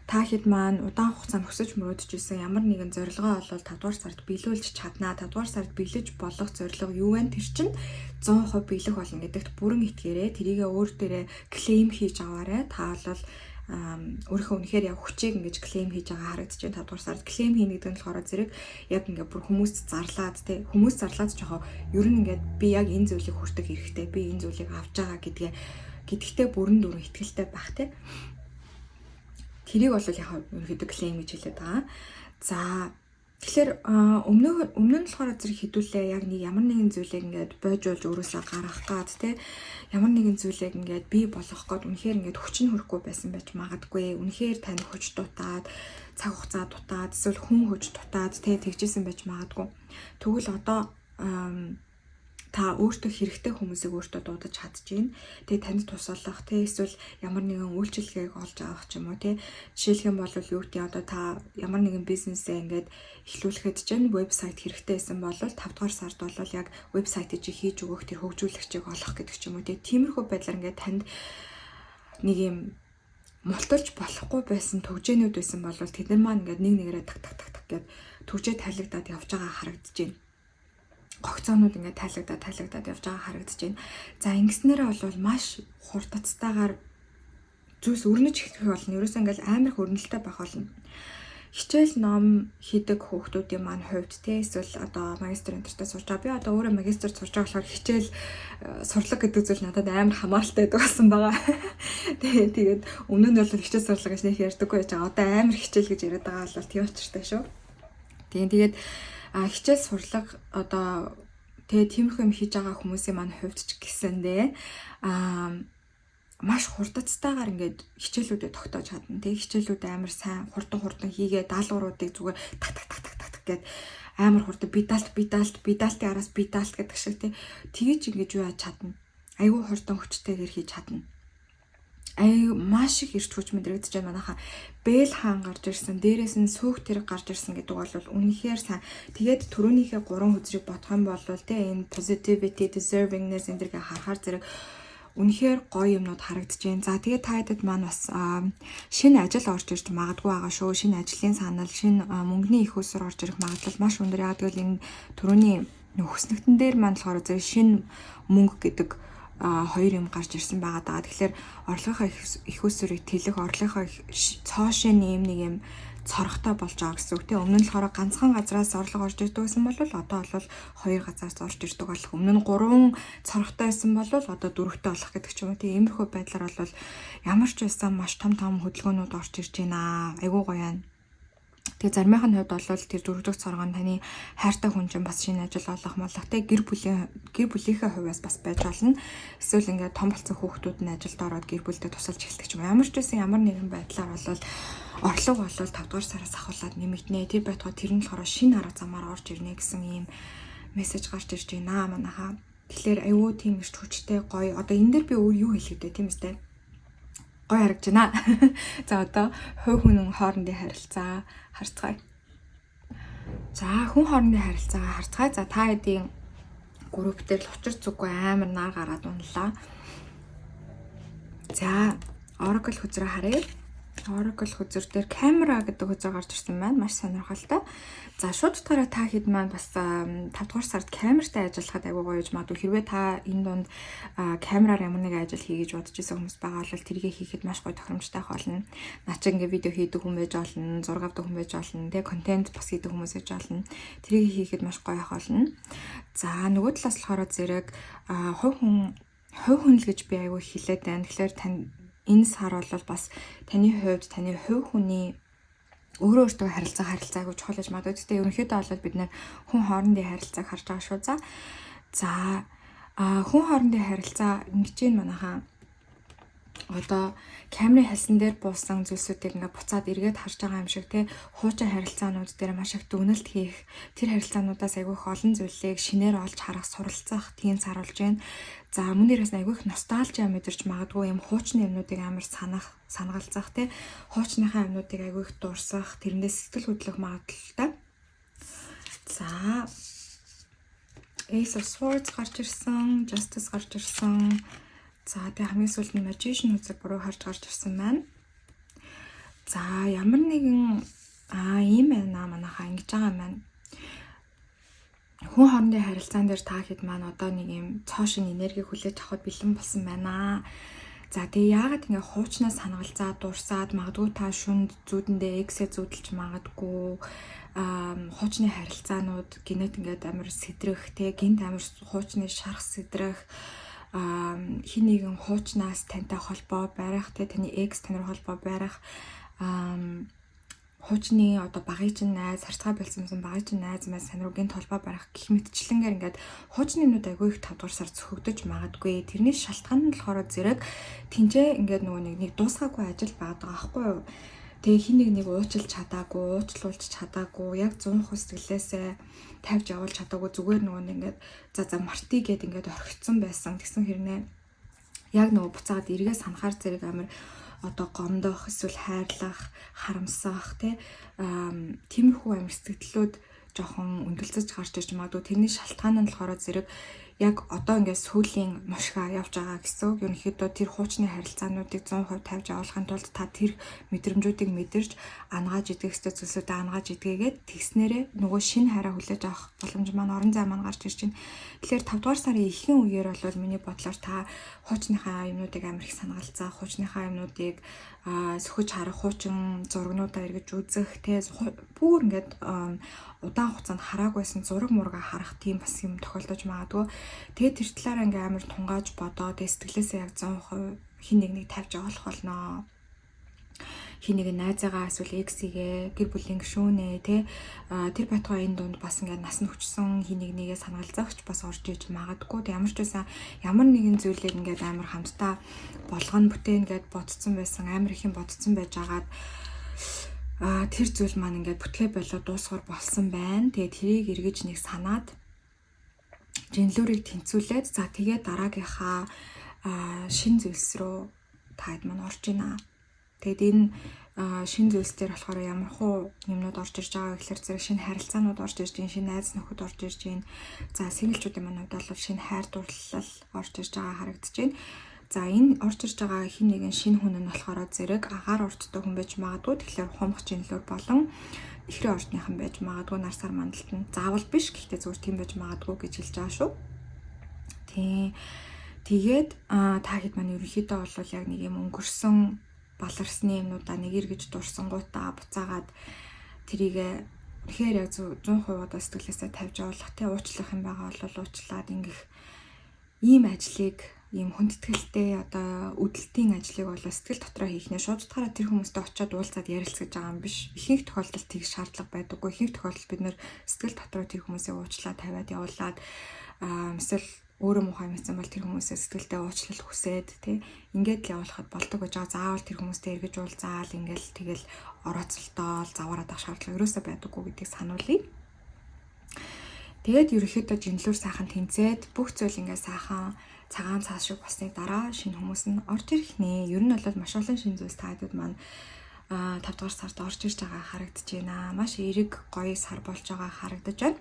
Speaker 1: та хэд маань удаан хугацаанд хүсэж мөрөөдөж исэн ямар нэгэн зорилгоо олвол 5 дугаар сард биелүүлж чаднаа. 5 дугаар сард биелэж болох зорилго юу вэ? Тэр чинь 100% биелэх болно гэдэгт бүрэн итгээрэй. Тэрийгээ өөр дээрээ claim хийж аваарай. Та бол өөрийнхөө үнэхээр яг хүчийг ингэж claim хийж байгаа харагдаж байна 5 дугаар сард. Claim хийнэ гэдэг нь болохоор зэрэг яг ингээ бүр хүмүүст зарлаад, те, хүмүүс зарлаад жоохоо ер нь ингээд би яг энэ зүйлийг хүртэх хэрэгтэй, би энэ зүйлийг авч байгаа гэдэгтээ бүрэн дүүрэн итгэлтэй байх, те. Тэрийг бол яг ерөнхийдөө claim гэж хэлээд байгаа. За, тэгэхээр өмнө нь болохоор зэрэг хэдүүлээ яг нэг ямар нэгэн зүйлийг ингээд бойжуулж өөрөөсөө гаргах гад, те, ямар нэгэн зүйлийг ингээд бий болгох гээд үнэхээр ингээд хүч нь хүрэхгүй байсан байж магадгүй. Үнэхээр тань хүч дутаад, цаг хугацаа дутаад, эсвэл хүн хүч дутаад, те, тэгжсэн байж магадгүй. Тэгвэл одоо та өөртөө хэрэгтэй хүмүүсийг өөртөө дуудаж чадчихээн. Тэгээ танд тусалах, тэ, эсвэл ямар нэгэн үйлчилгээг олж авах ч юм уу, тэ. Жишээлх юм бол юу гэдэг, одоо та ямар нэгэн бизнесээ ингээд эхлүүлэхэд чинь вебсайт хэрэгтэй байсан бол 5 дугаар сард бол яг вебсайтыг чи хийж өгөх тэр хөгжүүлэгчийг олох гэдэг ч юм уу, тэ. Тиймэрхүү байдлаар ингээд танд нэг юм мулталж болохгүй байсан түгжээнүүд байсан бол тэд нар маань ингээд нэг нэгээрээ так так так так гэд түгжээ тайлагдаад явж байгаа харагдаж байна, гогцоонууд ингээд тайлагдаад тайлагдаад явж байгаа харагдаж байна. За, ингэснээрээ бол маш хурдацтайгаар зүйлс өрнөж эхлэх болно. Ерөөсөө ингээд амар их өрнөлттэй байх болно. Хичээл ном хийдэг хүүхдүүдийн маань хувьд, те, эсвэл одоо магистр энтертэй сурж байгаа. Би одоо өөрөө магистр сурж байгаа болохоор хичээл сурлага гэдэг зүйл надад амар хамааралтай байдаг болсон байгаа. Тэгээд өмнө нь бол хичээл сурлага гэж нэг ярьдаггүй байж байгаа. Одоо амар хичээл гэж яриад байгаа бол тийм учиртай шүү. Тэгээд хичээл сурлага одоо тэгээ тиймэрхүү юм хийж байгаа хүмүүсийн маань хувьд ч гэсэндээ маш хурдацтайгаар ингээд хичээлүүдэд тогтоож чадна. Тэг хичээлүүд амар сайн хурдан хурдан хийгээ даалгавруудыг зүгээр так так так так так так гэд амар хурдан бидаалт бидаалт бидаалтын араас бидаалт гэдэг шиг, тий, тэгэж ингэж юу яаж чадна. Айгүй хурдан хүчтэйгээр хийж чадна, ай маш их эрч хүч мэдрэгдэж байна, манайха. Бээл хаан гарч ирсэн, дээрээс нь сүүх тэрэг гарч ирсэн гэдэг бол үнэхээр сайн. Тэгээд түрүүнийхээ гурван хөзрийг бодох юм бол, те, энэ positivity, deservingness энэ дэргээ харахаар зэрэг үнэхээр гоё юмнууд харагдаж байна. За, тэгээд та хэдэд маань бас шинэ ажил орж ирж магадгүй байгаа шүү. Шинэ ажлын санал, шинэ мөнгөний их усэр орж ирэх магадлал маш өндөр. Яг тэгвэл энэ түрүүний Нөхснөгтөн дээр маань болохоор зэрэг шинэ мөнгө гэдэг хоёр юм гарч ирсэн байгаа даа. Тэгэхээр орлогынхаа их усүрийг тэлэх, орлогынхаа цоо шинэ юм нэг юм цорхтой болж байгаа гэсэн үг тийм. Өмнө нь болохоор ганцхан газраас орлого орж ирдэг гэсэн бол одоо бол хоёр газраас орж ирдэг болох. Өмнө нь гурван цорхтой байсан бол одоо дөрөвтэй болох гэдэг ч юм уу тийм. Иймэрхүү байдлаар бол ямар ч байсан маш том том хөдөлгөөнүүд орж ирж байна. Айгуу гоё байна. Тэгээ заримынх нь хувьд бол тэр дөрөв дэх цоргоо нь таны хайртай хүн чинь бас шинэ ажил олох молох те, гэр бүлийнхээ хувьас бас байж болно. Эсвэл ингээд том болсон хүүхдүүд нь ажилд ороод гэр бүлдээ тусалж эхэлдэг ч юм. Ямар ч байсан ямар нэгэн байдлаар бол орлого бол 5 дугаар сараас ахуулаад нэмэгдэнэ. Тэр байтугай тэр нь болохоор шинэ арга замаар орж ирнэ гэсэн ийм мессеж гарч ирж байна манайхаа. Тэгэхээр айгүй тийм эрч хүчтэй, гоё. Одоо энэ дээр би өөр юу хэлэх вэ, тийм үстэй? Гоё харагдаж байна. За, одоо хувь хүн хоорондын харилцаа харцгаая. За, хүн хоорондын харилцаагаа харцгаая. За, та хэдийн групп дээр л учир зүггүй амар нар гараад унлаа. За, Oracle хөзрөө харъя. Oracle хөзөр дээр камера гэдэг хөзөр гарч ирсэн байна. Маш сонирхолтой. За, шууд утгаараа та хэд маань бас 5 дугаар сард камертай ажиллахад айгуу гоё гэж магадгүй. Хэрвээ та энэ дунд камераар ямар нэгэн ажил хий гэж бодож исэн хүмүүс байгаа бол тэргээ хийхэд маш гоё тохиромжтой болно. Наа чи ингээ видео хийдэг хүн байж болно, зураг авдаг хүн байж болно, тэ, контент бас хийдэг хүмүүс байж болно. Тэрийг хийхэд маш гоё ах болно. За, нөгөө талаас болохоор зэрэг хувь хүн л гэж би айгуу хэлээд байна. Тэгэхээр тань энэ сар бол бас таны хувьд таны хувь хүний өөрөө өөртөө харилцаа айгуу чухал гэж магадгүй. Гэхдээ ерөнхийдөө бол бид нэр хүн хоорондын харилцааг харж байгаа шүү. За, хүн хоорондын харилцаа ингэж юм манайхаа. Одоо камерын хальсан дээр буусан зүйлсүүдийг ингээ буцаад эргээд харж байгаа юм шиг те, хуучин харилцаанууд дээр маш их дүгнэлт хийх, тэр харилцаануудаас айгүй их олон зүйлийг шинээр олж харах, суралцах тийм сар болж байна. За, мөн дээрээс нь айгүй их носталжиа мэдэрч магадгүй, юм хуучны юмнуудыг амар санах, санагалзах те, хуучныхаа юмнуудыг айгүй их дурсах, тэрэндээ сэтгэл хөдлөх магадлалтай. За, Ace of Swords гарч ирсэн, Justice гарч ирсэн. За, тэгээ хамгийн сүүлд нь Magician хөзөр буруу харж гарч ирсэн байна. За, ямар нэгэн ийм байна манайхаа, ингэж байгаа юм байна. Хүн хоорондын харилцаан дээр та хэд маань одоо нэг юм цоо шинэ энерги хүлээж авахд бэлэн болсон байна. За, тэгээ яагаад ингээ хуучнаа санагалзаа дурсаад магадгүй та шүнд зүүдэндээ ex ээ зүүдэлж магадгүй, хуучны харилцаанууд гинэт ингээд амар сэтрэх те, гинт амар хуучны шарах сэтрэх, хин нэгэн хуучнаас тантай холбоо барих те, таны ex тань руу холбоо барих, хуучны одоо багын чинь найз, харьцаа болсон юм, багын чинь найз маань сайн руу гинт холбоо барих гэх мэтчлэнгээр ингээд хуучны юмнууд айгүй их 5 дугаар сар цөхөгдөж магадгүй. Тэрний шалтгаан нь болохоор зэрэг тэнцээ ингээд нөгөө нэг дуусгаагүй ажил байгаад байгаа байхгүй юу? Тэгээ хин нэг нэг уучлж чадаагүй, уучлуулж чадаагүй, яг 100% сэтгэлээсээ тавьж явуулж чадаагүй, зүгээр нөгөө нэг ингээд за за мартий гэд ингээд орхицсан байсан. Тэгсэн хэрнээ яг нөгөө буцаагаад эргээ санахаар зэрэг амар одоо гомдох, эсвэл хайрлах, харамсах тий, тиймэрхүү амар сэтгэлдлүүд жоохон өндөрлөж гарч ирж магадгүй. Тэрний шалтгаан нь болохоор зэрэг яг одоо ингээд сүүлийн мушгаа явж байгаа гэсэн үг. Ерөнхийдөө тэр хуучны харилцаануудыг 100% тавьж явуулахын тулд та тэр мэдрэмжүүдийг мэдэрч анагааж идэх ёстой зүйлсүүдээ анагааж идгээгээд тэгснээрээ нөгөө шинэ хайраа хүлээж авах боломж маань, орон зай маань гарч ирж байна. Тэгэхээр 5 дугаар сарын ихэнх үеэр бол миний бодлоор та хуучныхаа юмнуудыг амар их санагалзаа, хуучныхаа юмнуудыг сөхөж харах, хуучин зурагнуудаа эргэж үзэх, тэ, бүр ингээд удаан хугацаанд хараагүйсэн зураг мурга харах тийм бас юм тохиолдож магадгүй. Тэгээд тэр талаараа ингээ амар тунгааж бодоо, тэгээд сэтгэлээсээ яг 100% хин нэг нэг тавьж явуулах болно, хин нэг найзаагаа эсвэл ex ийгээ, гэр бүлийн гишүүнээ тий, тэр байтугай энэ дунд бас ингээд нас нь хүчсэн хин нэг нэгээ санагалзахч бас орж иж магадгүй. Тэг ямар ч байсан ямар нэгэн зүйлийг ингээд амар хамтдаа болгоно, бүтээн гэд бодцсон байсан, амар их юм бодцсон байж агаад тэр зүйл маань ингээд бүтгээ болоо дуусгаар болсон байна. Тэгээ тэрийг эргэж нэг санаад жинлүүрийг тэнцвүүлээд, за, тэгээ дараагийнхаа шин зүйлс рүү таад маань орж байна. Тэгээд энэ шин зүйлс дээр болохоор ямар хуу юмнууд орж ирж байгаа гэхээр зэрэг шинэ харилцаанууд орж ирж байна, шинэ найз нөхөд орж ирж байна. За, single чүүдийн маань хувьд бол шинэ хайр дурлал орж ирж байгаа харагдаж байна. За, энэ орж ирж байгаа хэн нэгэн шинэ хүн нь болохоор зэрэг агаар ордтой хүн байж магадгүй. Тэгэхээр хумх жинлүүр болон эхрийн ордныхан байж магадгүй, нар сар мандалт нь. Заавал биш, гэхдээ зүгээр тийм байж магадгүй гэж хэлж байгаа шүү. Тийм. Тэгээд та хэд маань ерөнхийдөө бол яг нэг юм өнгөрсөн баларсны юмнуудаа нэг эргэж дурсангуудаа буцаагаад тэрийг үнэхээр яг 100% одоо сэтгэлээсээ тавьж явуулах, те, уучлах юм байгаа бол уучлаад ингэх ийм ажлыг, ийм хүндэтгэлтэй одоо үдэлтийн ажлыг бол сэтгэл дотроо хийх нэ. Шууд утгаараа тэр хүмүүстэй очиод уулзаад ярилцаж байгаа юм биш. Ихэнх тохиолдолд тэгэх шаардлага байдаггүй. Ихэнх тохиолдолд бид нэр сэтгэл дотроо тэр хүмүүсийг уучлаад тавиад явуулаад, эсвэл өөрөө муухай юмсан бол тэр хүмүүсээ сэтгэлдээ уучлал хүсээд, тий, ингээд л явуулахад болдог гэж байгаа. Заавал тэр хүмүүстэй эргэж уулзаал ингээл тэгэл орооцолтоол заваараад авах шаардлага ерөөсөө байдаггүй гэдгийг сануулъя. Тэгээд ерөнхийдөө жинлүүр сайхан тэнцээд, бүх зүйл ингээд сайхан цагаан цаас шиг болсны дараа шинэ хүмүүс нь орж ирэх нэ. Ер нь бол маш олон шинэ зүйлс та хэдэд маань 5 дугаар сард орж ирж байгаа харагдаж байна. Маш эерэг гоё сар болж байгаа харагдаж байна.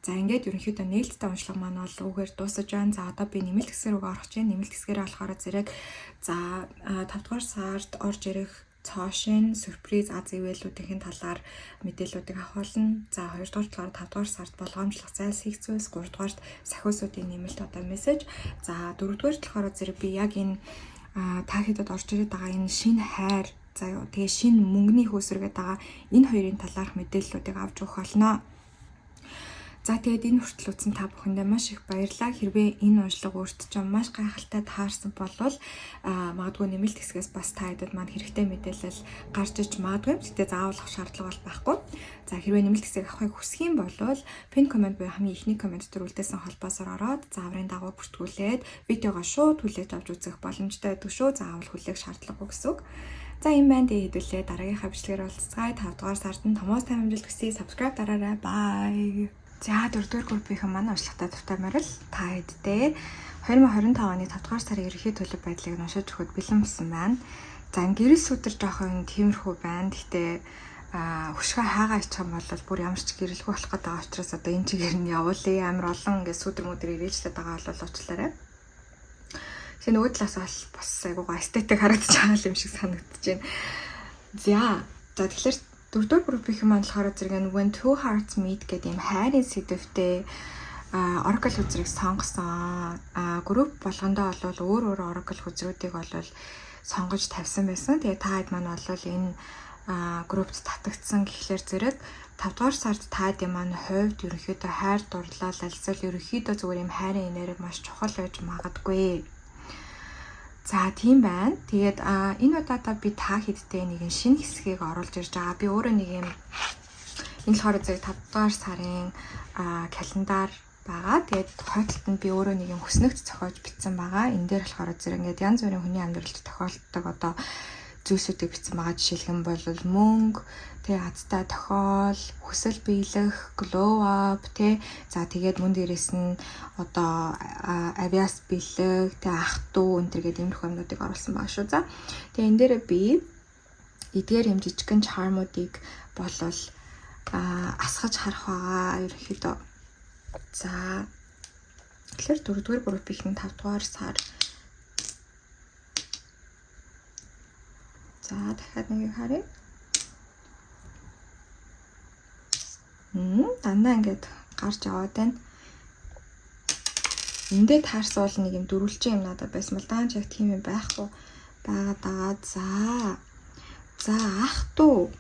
Speaker 1: За, ингээд ерөнхийдөө нээлттэй уншлага маань бол үүгээр дуусаж байна. За, одоо би нэмэлт хэсэг рүү орох чинь. Нэмэлт хэсгээр болохоор зэрэг за 5 дугаар сард орж ирэх цоо шинэ сюрприз аз ивэлүүдийн талаар мэдээллүүдийг авах болно. За, хоёрдугаар талаар 5 дугаар сард болгоомжлох зайлсхийх зүйлс, гуравдугаарт сахиусуудын нэмэлт одоо мессеж. За, дөрөвдүгээр болохоор зэрэг би яг энэ та хэдэд орж ирээд байгаа энэ шинэ хайр, за юу, тэгээ шинэ мөнгөний хөөсөр гэдэг байгаа энэ хоёрын талаарх мэдээллүүдийг авч өгөх болно. За, тэгээд энэ хүртэл үзсэн та бүхэндээ маш их баярлалаа. Хэрвээ энэ уншлага өөрт чинь маш гайхалтай таарсан болвол магадгүй нэмэлт хэсгээс бас та хэдэд маань хэрэгтэй мэдээлэл гарч иж магадгүй. Гэхдээ заавал авах шаардлага бол байхгүй. За, хэрвээ нэмэлт хэсгийг авахыг хүсэх юм бол pin comment буюу хамгийн эхний comment дээр үлдээсэн холбоосоор ороод зааврын дагуу бүртгүүлээд видеогоо шууд хүлээж авч үзэх боломжтой байдаг шүү. Заавал хүлээх шаардлагагүй гэсэн үг. За, юм байна. Тэгээ хэдүүлээ дараагийнхаа бичлэгээр уулзцгаая. 5 дугаар сард нь томоос тайм амжилт хүсье. Subscribe дараарай. Bye. За, дөрөвдүгээр группийнхэн маань уншлагатай дуртай морил та хэдтэй 2025 оны 5 дугаар сарын ерөнхий төлөв байдлыг уншиж өгөхөд бэлэн болсон байна. За, гэрэл сүдэр жоохон тиймэрхүү байна. Гэхдээ хөшгөө хайгаа ичих юм бол бүр ямар ч гэрэлгүй болох гэдэг байгаа учраас одоо энэ чигээр нь явуулъя. Амар олон ингээд сүдэр мүдэр ирээжлээд байгаа бол уучлаарай. Тэгээ нөгөө талаас бол бас айгуугаа эстетик харагдаж байгаа юм шиг санагдаж байна. За, тэгэхээр дөрөвдүгээр группийн маань болохоор зэрэг нь When Two Hearts Meet гэдэг юм хайрын сэдэвтэй oracle хөзрийг сонгосон. Групп болгондоо бол өөр өөр oracle хөзрүүдийг бол сонгож тавьсан байсан. Тэгээ та хэд маань бол энэ группт татагдсан гэхлээр зэрэг 5 дугаар сард та хэд маань хувьд ерөнхийдөө хайр дурлал, альсвал ерөнхийдөө зүгээр юм хайрын энерги маш чухал байж магадгүй. За, тийм байна. Тэгээд энэ удаадаа би та хэдтэй нэгэн шинэ хэсгийг оруулж ирж байгаа. Би өөрөө нэг юм, энэ болохоор зэрэг 5 дугаар сарын календар байгаа. Тэгээд хойдолд нь би өөрөө нэг юм хүснэгт зохиож бичсэн байгаа. Энэ дээр болохоор зэрэг ингээд янз бүрийн хүний амьдралд тохиолддог одоо зүйлсүүдийг бичсэн байгаа. Жишээлх юм бол мөнгө, тэ, азтай тохиол, хүсэл биелэх, glow up, тэ. За, тэгээд мөн дээрэс нь одоо авиас бэлэг, тэ, ах дүү энэ төр гэдэг иймэрхүү юмнуудыг оруулсан байгаа шүү. За. Тэгээ энэ дээрээ би эдгээр юм жижигхэн charm уудыг болвол асгаж харах байгаа ерөнхийдөө. За, тэгэхээр дөрөвдүгээр группийн 5 дугаар сар. За, дахиад нэгийг харъя. Дандаа ингээд гарч аваад байна. Эндээ таарсан бол нэг юм дөрвөлжин юм надад байсан бол даанч яг тийм юм байхгүй байгаад байгаа. За. За, ах дүү.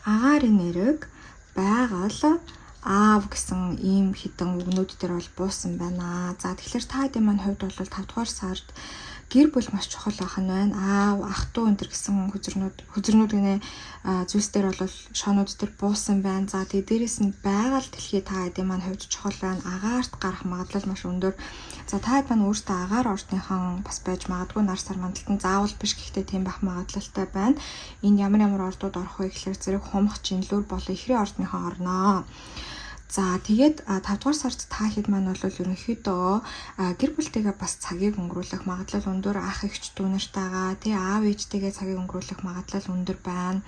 Speaker 1: Агаарын нэрэг, байгаль, аав гэсэн ийм хідэн үгнүүд дээр бол буусан байна. За, тэгэхээр та хэдийн маань хувьд бол 5 дугаар сард гэр бүл маш чухал байх нь байна. Аав, ах дүү энэ төр гэсэн хөзрнүүд гинэ зүйлс дээр бол шоонууд дээр буусан байна. За, тэгээ дээрэс нь байгаль дэлхий та хэдийн маань хувьд чухал байна. Агаарт гарах магадлал маш өндөр. За, та хэд маань өөртөө агаар ордныхан бас байж магадгүй, нар сар мандалт нь заавал биш, гэхдээ тийм байх магадлалтай байна. Энд ямар ямар ордууд орох вэ гэхлээр зэрэг хумх, жинлүүр болон ихрийн ордныхан орноо. За, тэгээд 5 дугаар сард та хэд маань бол ерөнхийдөө гэр бүлтэйгээ бас цагийг өнгөрүүлэх магадлал өндөр, ах эгч дүү нартайгаа, тий, аав ээжтэйгээ цагийг өнгөрүүлэх магадлал өндөр байна.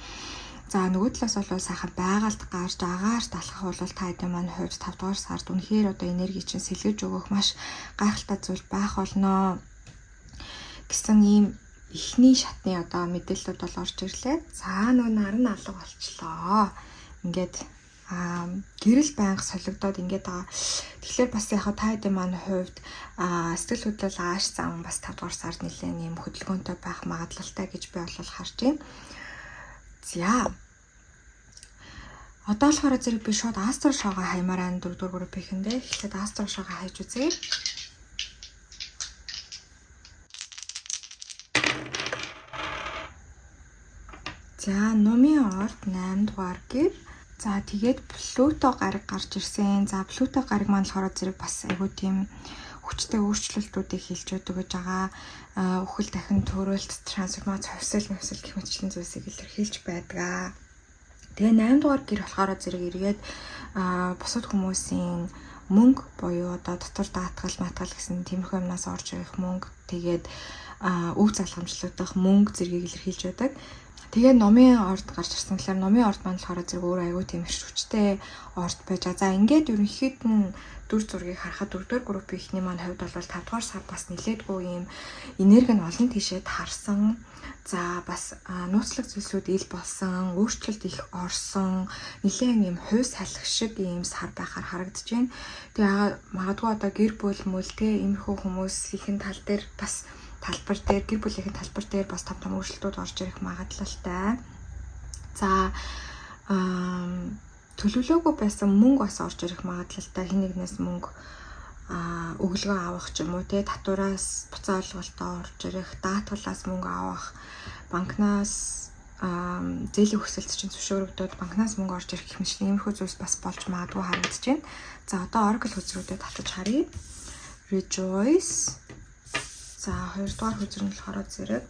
Speaker 1: За, нөгөө талаас бол сайхан байгальд гарч агаарт алхах бол та хэдийн маань хувьд 5 дугаар сард үнэхээр одоо энерги чинь сэлгэж өгөх маш гайхалтай зүйл байх болно гэсэн ийм эхний шатны одоо мэдээллүүд бол орж ирлээ. За, нөгөө нар нь алга болчлоо. Ингээд гэрэл байнга солигдоод ингээд байгаа. Тэгэхээр бас яг та хэдийн маань хувьд сэтгэл хөдлөл, ааш зам бас 5 дугаар сард нэлээд ийм хөдөлгөөнтэй байх магадлалтай гэж би бол харж байна. За. Одоо болохоор зэрэг би шууд Astro Show-го хаймаар байна, дөрөвдүгээр группийнхэндээ. Эхлээд Astro Show-го хайж үзье. За, нумын орд 8 дугаар гэр. За, тэгээд Плуто гараг гарч ирсэн. За, Плуто гараг маань болохоор зэрэг бас айгүй тийм хүчтэй өөрчлөлтүүдийг хэлж өгдөг гэж байгаа. Үхэл дахин төрөлт, трансформац, хувьсэл, мөвсөл гэх мэтчлэн зүйлсийг илэрхийлж байдаг. Тэгээ 8 дугаар гэр болохоор зэрэг эргээд бусад хүмүүсийн мөнгө буюу одоо дотор даатгал, матгал гэсэн тиймэрхүү юмнаас орж ирэх мөнгө, тэгээд өв залгамжлагдах мөнгө зэргийг илэрхийлж байдаг. Тэгээ номын орд гарч ирсэн. Тэгэхээр номын орд маань болохоор зэрэг өөр аягүй тийм эрч хүчтэй орд байж байгаа. За, ингээд ерөнхийд нь дүр зургийг харахад дөрөвдүгээр группийн эхний маань хувьд бол 5 дугаар сар бас нилээдгүй ийм энерги нь олон тийшээ тарсан. За, бас нууцлаг зүйлсүүд ил болсон, өөрчлөлт их орсон, нилээн ийм хувь салхи шиг ийм сар байхаар харагдаж байна. Тэгээ магадгүй одоо гэр бүл мөл те иймэрхүү хүмүүсийн тал дээр бас талбар дээр, гэр бүлийнхэн талбар дээр бас том том өөрчлөлтүүд орж ирэх магадлалтай. За, төлөвлөөгүй байсан мөнгө бас орж ирэх магадлалтай. Хэн нэгнээс мөнгө өглөгөө авах ч юм уу те, татвараас буцаа олголтоо орж ирэх, даатгалаас мөнгө авах, банкнаас зээлийн хүсэлт чинь зөвшөөрөгдөөд банкнаас мөнгө орж ирэх гэх мэт иймэрхүү зүйлс бас болж магадгүй харагдаж байна. За, одоо Oracle хөзрүүдэд татаж харъя. Rejoice. За, хоёрдугаар хөзөр нь болохоор зэрэг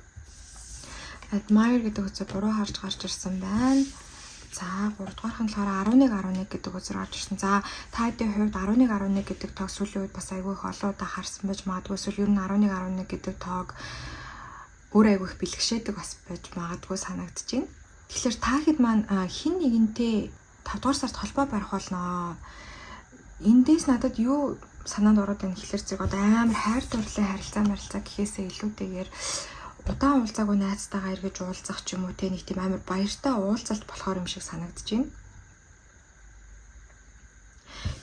Speaker 1: Admire гэдэг хөзөр буруу харж гарч ирсэн байна. За, гуравдугаарх нь болохоор 11 11 гэдэг хөзөр гарч ирсэн. За, та хэдийн хувьд 11 11 гэдэг тоог сүүлийн үед бас айгүй их олон удаа харсан байж магадгүй, эсвэл ер нь 11 11 гэдэг тоог өөр айгүй их бэлгшээдэг бас байж магадгүй санагдаж байна. Тэгэхээр та хэд маань хэн нэгэнтэй 5 дугаар сард холбоо барих болно. Эндээс надад юу санаанд ороод байна гэхэлэр зэрэг одоо амар хайр дурлалын харилцаа марилцаа гэхээсээ илүүтэйгээр удаан уулзаагүй найзтайгаа эргэж уулзах ч юм уу те, нэг тийм амар баяртай уулзалт болохоор юм шиг санагдаж байна.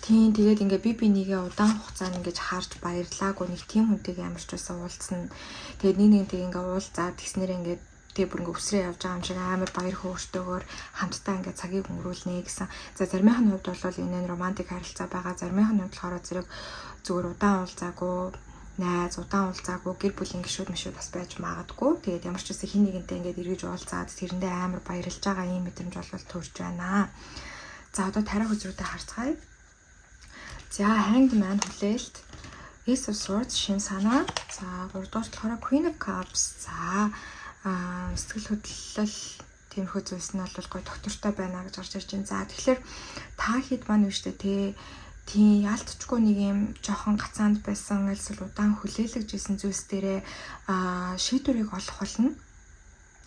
Speaker 1: Тийм, тэгээд ингээ би бинийгээ удаан хугацаанд ингэж харж баярлаагүй нэг тийм хүнтэйгээ ямар ч байсан уулзна. Тэгээд нэг нэгнтэйгээ ингээ уулзаад тэгснээр ингээд тэгээ бүр ингээ өсрөө явж байгаа юм шиг амар баяр хөөртэйгээр хамтдаа ингээ цагийг өнгөрүүлнэ гэсэн. За, заримынх нь хувьд бол энэ нь романтик харилцаа байгаа. Заримынх нь хувьд болохоор зэрэг зүгээр удаан уулзаагүй найз, удаан уулзаагүй гэр бүлийн гишүүд мишүүд бас байж магадгүй. Тэгээд ямар ч үсэн хэн нэгэнтэй ингээд эргэж уулзаад тэрэндээ амар баярлж байгаа ийм мэдрэмж бол төрж байна. За, одоо тариа хөзрүүдэд харцгаая. За, Hanged Man хүлээлт, Ace of Swords шин санаа. За, гуравдугаар болохоор Queen of Cups. За, сэтгэл хөдлөл тиймэрхүү зүйлс нь бол гоё доктортой байна гэж гарч ирж байна. За, тэгэхээр та хэд маань юу штэ те, тийм яалтчгүй нэг юм жоохон гацаанд байсан альсвал удаан хүлээлгэж исэн зүйлс дээрээ шийдвэрийг олох болно.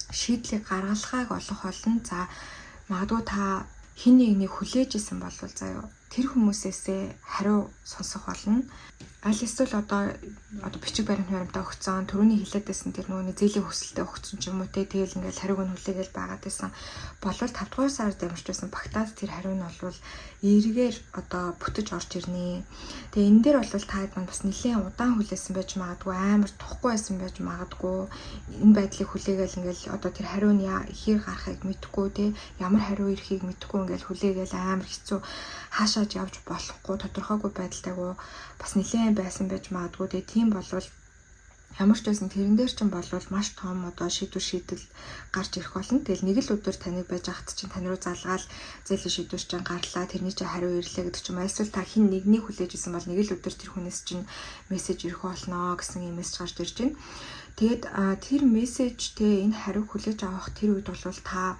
Speaker 1: Шийдлийг гаргалгааг олох болно. За, магадгүй та хэн нэгнийг хүлээж исэн болвол заяа, тэр хүмүүсээсээ хариу сонсох болно. Аль эсвэл одоо бичиг баримт баримтаа өгцөн, түрүүний хэлээд байсан тэр нөгөө зээлийн хүсэлтэд өгцөн ч юм уу те, тэгэл ингээл хариуг нь хүлээгээл байгаад байсан болвол 5 дугаар сард ямар ч байсан багтаад тэр хариу нь болвол эргээр одоо бүтэж орж ирнэ. Тэгээ энэ дээр бол та хэд маань бас нэлээд удаан хүлээсэн байж магадгүй, амар тухгүй байсан байж магадгүй. Энэ байдлыг хүлээгээл ингээл одоо тэр хариу нь хэр гарахыг мэдэхгүй те, ямар хариу ирэхийг мэдэхгүй ингээл хүлээгээл амар хэцүү, хаашааж явж болохгүй тодорхойгүй байдалтайгүй бас нэлээд байсан байж магадгүй. Тэгээ тийм болвол ямар ч байсан тэрэн дээр чинь болвол маш том одоо шийдвэр шийдэл гарч ирэх болно. Тэгэл нэг л өдөр таныг байж ахт чинь тань руу залгаал зээлийн шийдвэр чинь гарлаа. Тэрний чинь хариу ирлээ гэдэг чинь эсвэл та хэн нэгнийг хүлээж исэн бол нэг л өдөр тэр хүнээс чинь мессеж ирэх болно гэсэн юм мессеж гарч ирж байна. Тэгээд тэр мессеж те, энэ хариу хүлээж авах тэр үед бол та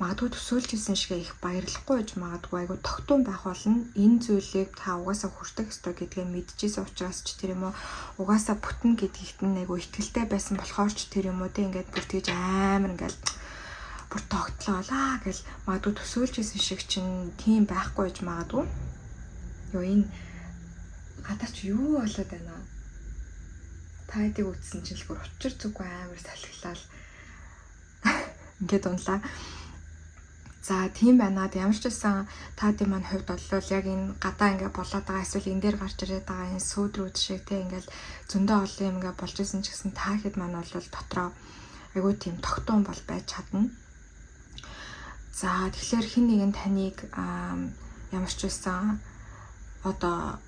Speaker 1: магадгүй төсөөлж исэн шиг их баярлахгүй байж магадгүй, айгу тогтун байх болно. Энэ зүйлийг та угаасаа хүртэх ёстой гэдгээ мэдчихсэн учраас ч тэр юм уу, угаасаа бүтнэ гэдэгт нь айгу итгэлтэй байсан болохоор ч тэр юм уу те, ингээд бүр тэгж амар ингээд Бүр тогтлоо гэл магадгүй төсөөлж исэн шиг чинь тийм байхгүй байж магадгүй. Йоо, энэ гадаа чи юу болоод байна? Та хэдийг үтсэн чинь л бүр учир зүггүй амар салхилаад ингээд унлаа. За, тийм байна. Ямар ч байсан та тийм маань хувьд бол яг энэ гадаа ингээ болоод байгаа, эсвэл энэ дээр гарч ирээд байгаа энэ сүүдрүүд шиг те, ингээл зөндөө олон юм ингээ болж исэн ч гэсэн та хэд маань бол дотроо айгүй тийм тогтун бол байж чадна. За, тэгэхээр хэн нэгэн таныг ямар ч байсан одоо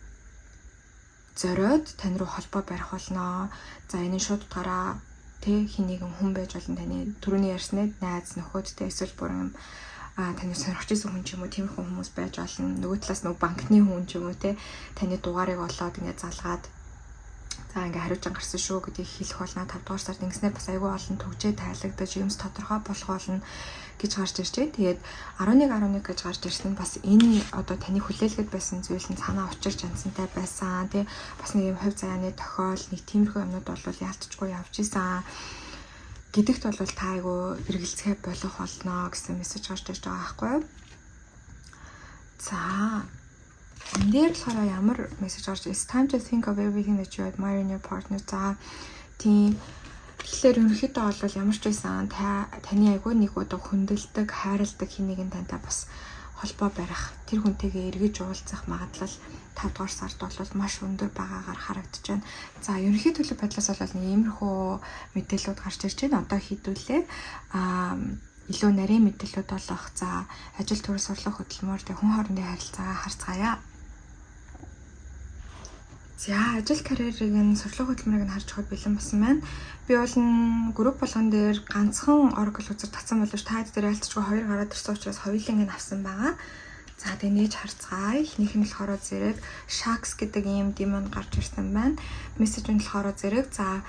Speaker 1: зориод тань руу холбоо барих болно. За, энэ нь шууд утгаараа тэ хэн нэгэн хүн байж болно, таны түрүүний ярьснаа найз нөхөд тэ, эсвэл бүр юм таны сонирхож исэн хүн ч юм уу, тиймэрхүү хүмүүс байж болно. Нөгөө талаас нөгөө банкны хүн ч юм уу те, таны дугаарыг олоод ингээд залгаад, за, ингээ хариуцсан гарсан шүү гэдгийг хэлэх болно. 5 дугаар сард ингэснээр бас айгүй олон түгжээ тайлагдаж, юмс тодорхой болох болно гэж гарч иржээ. Тэгээд 11 11 гэж гарч ирсэн нь бас энэ одоо таны хүлээлгэд байсан зүйл нь цаанаа учир чансантай байсан тий. Бас нэг юм хувь заяаны тохиол, нэг тиймэрхүү юмнууд бол яалтчгүй явж исэн гэдэгт бол та айгүй эргэлзэхээ болох болно гэсэн мессеж гарч ирж байгаа байхгүй юу? За, энэ дээр болохоор ямар мессеж гарч: "It's time to think of everything that you admire in your partner." За, тийм. Тэгэхээр ерөнхийдөө бол ямар ч байсан та таны айгүй нэг удаа хүндэлдэг, хайрладаг хэн нэгэн тантай бас холбоо барих, тэр хүнтэйгээ эргэж уулзах магадлал 5 дугаар сард бол маш өндөр байгаагаар харагдаж байна. За, ерөнхий төлөв байдлаас бол нэг иймэрхүү мэдээллүүд гарч ирж байна. Одоо хэдүүлээ илүү нарийн мэдээллүүд болох, за, ажил төр, сурлах хөдөлмөр, тэг хүн хоорондын харилцаа харцгаая. За, ажил карьерийг нь, сурлага хөдөлмөрийг нь харж байхад бэлэн болсон байна. Би бол групп болгон дээр ганцхан oracle үзэр татсан боловч та дээр айлтчгүй хоёр гараад ирсэн учраас хоёуланг нь авсан байгаа. За, тэгээ нээж харцгаая. Эхнийх нь болохоор зэрэг Sharks гэдэг ийм demon гарч ирсэн байна. Мессеж нь болохоор зэрэг, за,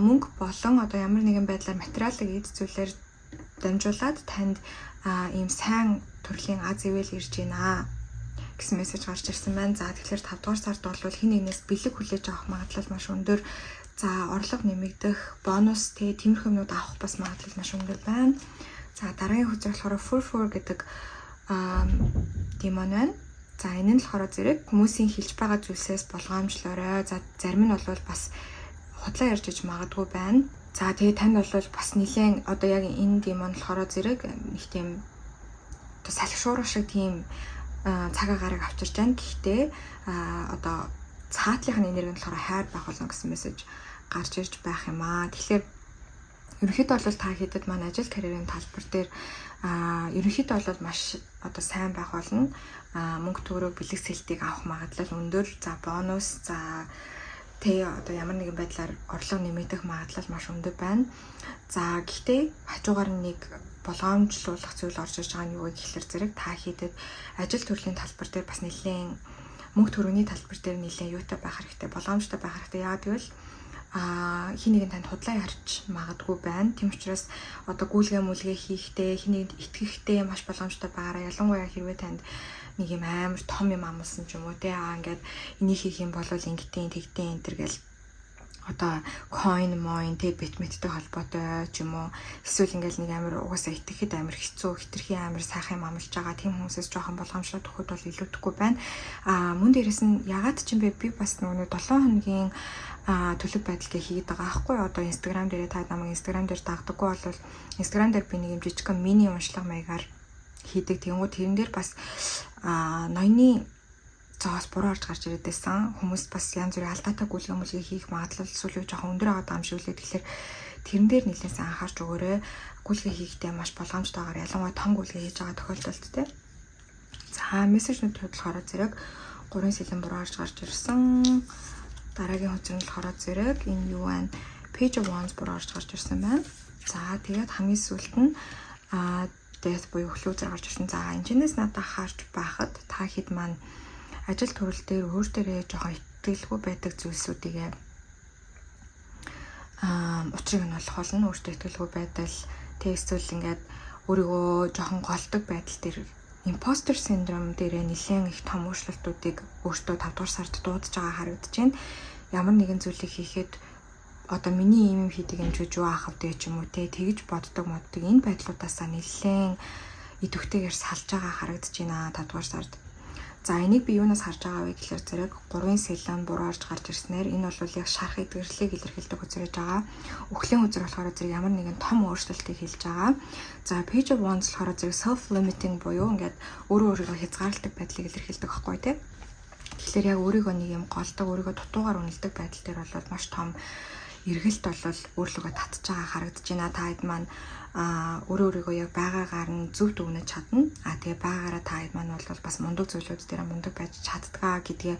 Speaker 1: мөнгө болон одоо ямар нэгэн байдлаар материалын эд зүйлээр дамжуулаад танд ийм сайн төрлийн аз ивэл ирж байна гэсэн мессеж гарч ирсэн байна. За, тэгэхээр 5 дугаар сард бол хэн нэгнээс бэлэг хүлээж авах магадлал маш өндөр. За, орлого нэмэгдэх, бонус тэгээ тиймэрхүү юмнууд авах бас магадлал маш өндөр байна. За, дараагийн хөзөр болохоор 44 гэдэг demon байна. За, энэ нь болохоор зэрэг хүмүүсийн хэлж байгаа зүйлсээс болгоомжлоорой. За, зарим нь бол бас худлаа ярьж иж магадгүй байна. За, тэгээ танд бол бас нэлээд одоо яг энэ demon болохоор зэрэг нэг тийм одоо салхи шуурга шиг тийм цаг агаарыг авчирч байна. Гэхдээ одоо цаатлынх нь энерги нь болохоор хайр байх болно гэсэн мессеж гарч ирж байх юм аа. Тэгэхээр ерөнхийдөө бол та хэдэд маань ажил карьерийн талбар дээр ерөнхийдөө бол маш одоо сайн байх болно. Мөнгө төгрөг, бэлэг сэлтийг авах магадлал өндөр. За, бонус, за тэ одоо ямар нэгэн байдлаар орлого нэмэгдэх магадлал маш өндөр байна. За, гэхдээ хажуугаар нь нэг болгоомжлуулах зүйл орж ирж байгаа нь юу вэ гэхлээр зэрэг та хэдэд ажил төрлийн талбар дээр бас нэлээд, мөнгө төгрөгийн талбар дээр нэлээд юутай байх хэрэгтэй, болгоомжтой байх хэрэгтэй. Яагаад гэвэл хэн нэгэн танд худлаа ярьж магадгүй байна. Тийм учраас одоо гүйлгээ мүлгээ хийхдээ, хэн нэгэнд итгэхдээ маш болгоомжтой байгаарай. Ялангуяа хэрвээ танд нэг юм амар том юм амласан ч юм уу те, ингээд энийг хийх юм бол ингэтийн тэгтийн энэ төр гэл, одоо coin moin те, бит мэттэй холбоотой ч юм уу, эсвэл ингээл нэг амар угаасаа итгэхэд амар хэцүү, хитрхи амар сайхан юм амлаж байгаа тийм хүмүүсээс жоохон болгоомжлоод өгөхөд бол илүүдэхгүй байна. Мөн дээрэс нь ягаад ч юм бэ, би бас нөгөө 7 хоногийн төлөв байдал гэ хийгээд байгаа аахгүй, одоо Instagram дээрээ. Та намайг Instagram дээр дагдаггүй бол Instagram дээр би нэг юм жижигхэн мини уншлага маягаар хийдэг. Тэгэнгүүт тэрэн дээр бас ноёны зоос буруу орж гарч ирээд байсан. Хүмүүс бас янз бүрийн алдаатай гүйлгээ мүлгээ хийх магадлал сүүлийн жоохон өндөр байгаа юм шиг үлээ. Тэгэхээр тэрэн дээр нэлээд сайн анхаарч өгөөрэй. Гүйлгээ хийхдээ маш болгоомжтойгоор, ялангуяа том гүйлгээ хийж байгаа тохиолдолд те. За, мессежнүүд болохоор зэрэг гурван сэлэм буруу орж гарч ирсэн. Дараагийн хөзөр нь болохоор зэрэг энэ юу вэ? Page of Wands буруу орж гарч ирсэн байна. За, тэгээд хамгийн сүүлд нь Death буюу үхлийн үзэр гарч ирсэн. За, энэчнээс надад харж байхад та хэд маань ажил төрөл дээр өөр дээрээ жоохон итгэлгүй байдаг зүйлсүүдийг учрыг нь олох болно. Өөртөө итгэлгүй байдал, тэг эсвэл ингээд өөрийгөө жоохон голдог байдал дээр, imposter syndrome дээрээ нэлээд их том өөрчлөлтүүдийг өөртөө 5 дугаар сард дуудаж байгаа харагдаж байна. Ямар нэгэн зүйлийг хийхэд Одоо миний ийм юм хийдэг юм чи юу аах вэ ч юм уу те, тэгж боддог моддог энэ байдлуудаасаа нэлээд идэвхтэйгээр салж байгаа харагдаж байна 5 дугаар сард. За, энийг би юунаас харж байгаа вэ гэхээр зэрэг 3-ын сэлэн буруу орж гарч ирснээр энэ бол яг шарах эдгэрлийг илэрхийлдэг хөзөр байж байгаа. Үхлийн хөзөр болохоор зэрэг ямар нэгэн том өөрчлөлтийг хэлж байгаа. За, Page of Wands болохоор зэрэг self limiting буюу ингээд өөрөө өөрийгөө хязгаарладаг байдлыг илэрхийлдэг байхгүй тий. Тэгэхээр яг өөрийгөө нэг юм голдог, өөрийгөө дутуугаар үнэлдэг байдал дээр бол маш том эргэлт бол өөрлөгөө татж байгаа харагдаж байна. Та хэд маань өөрөө өөрийгөө яг байгаагаар нь зөв дүгнэж чадна. Тэгээ байгаагаараа та хэд маань бол бас мундаг зүйлүүд дээр мундаг байж чаддгаа гэдгээ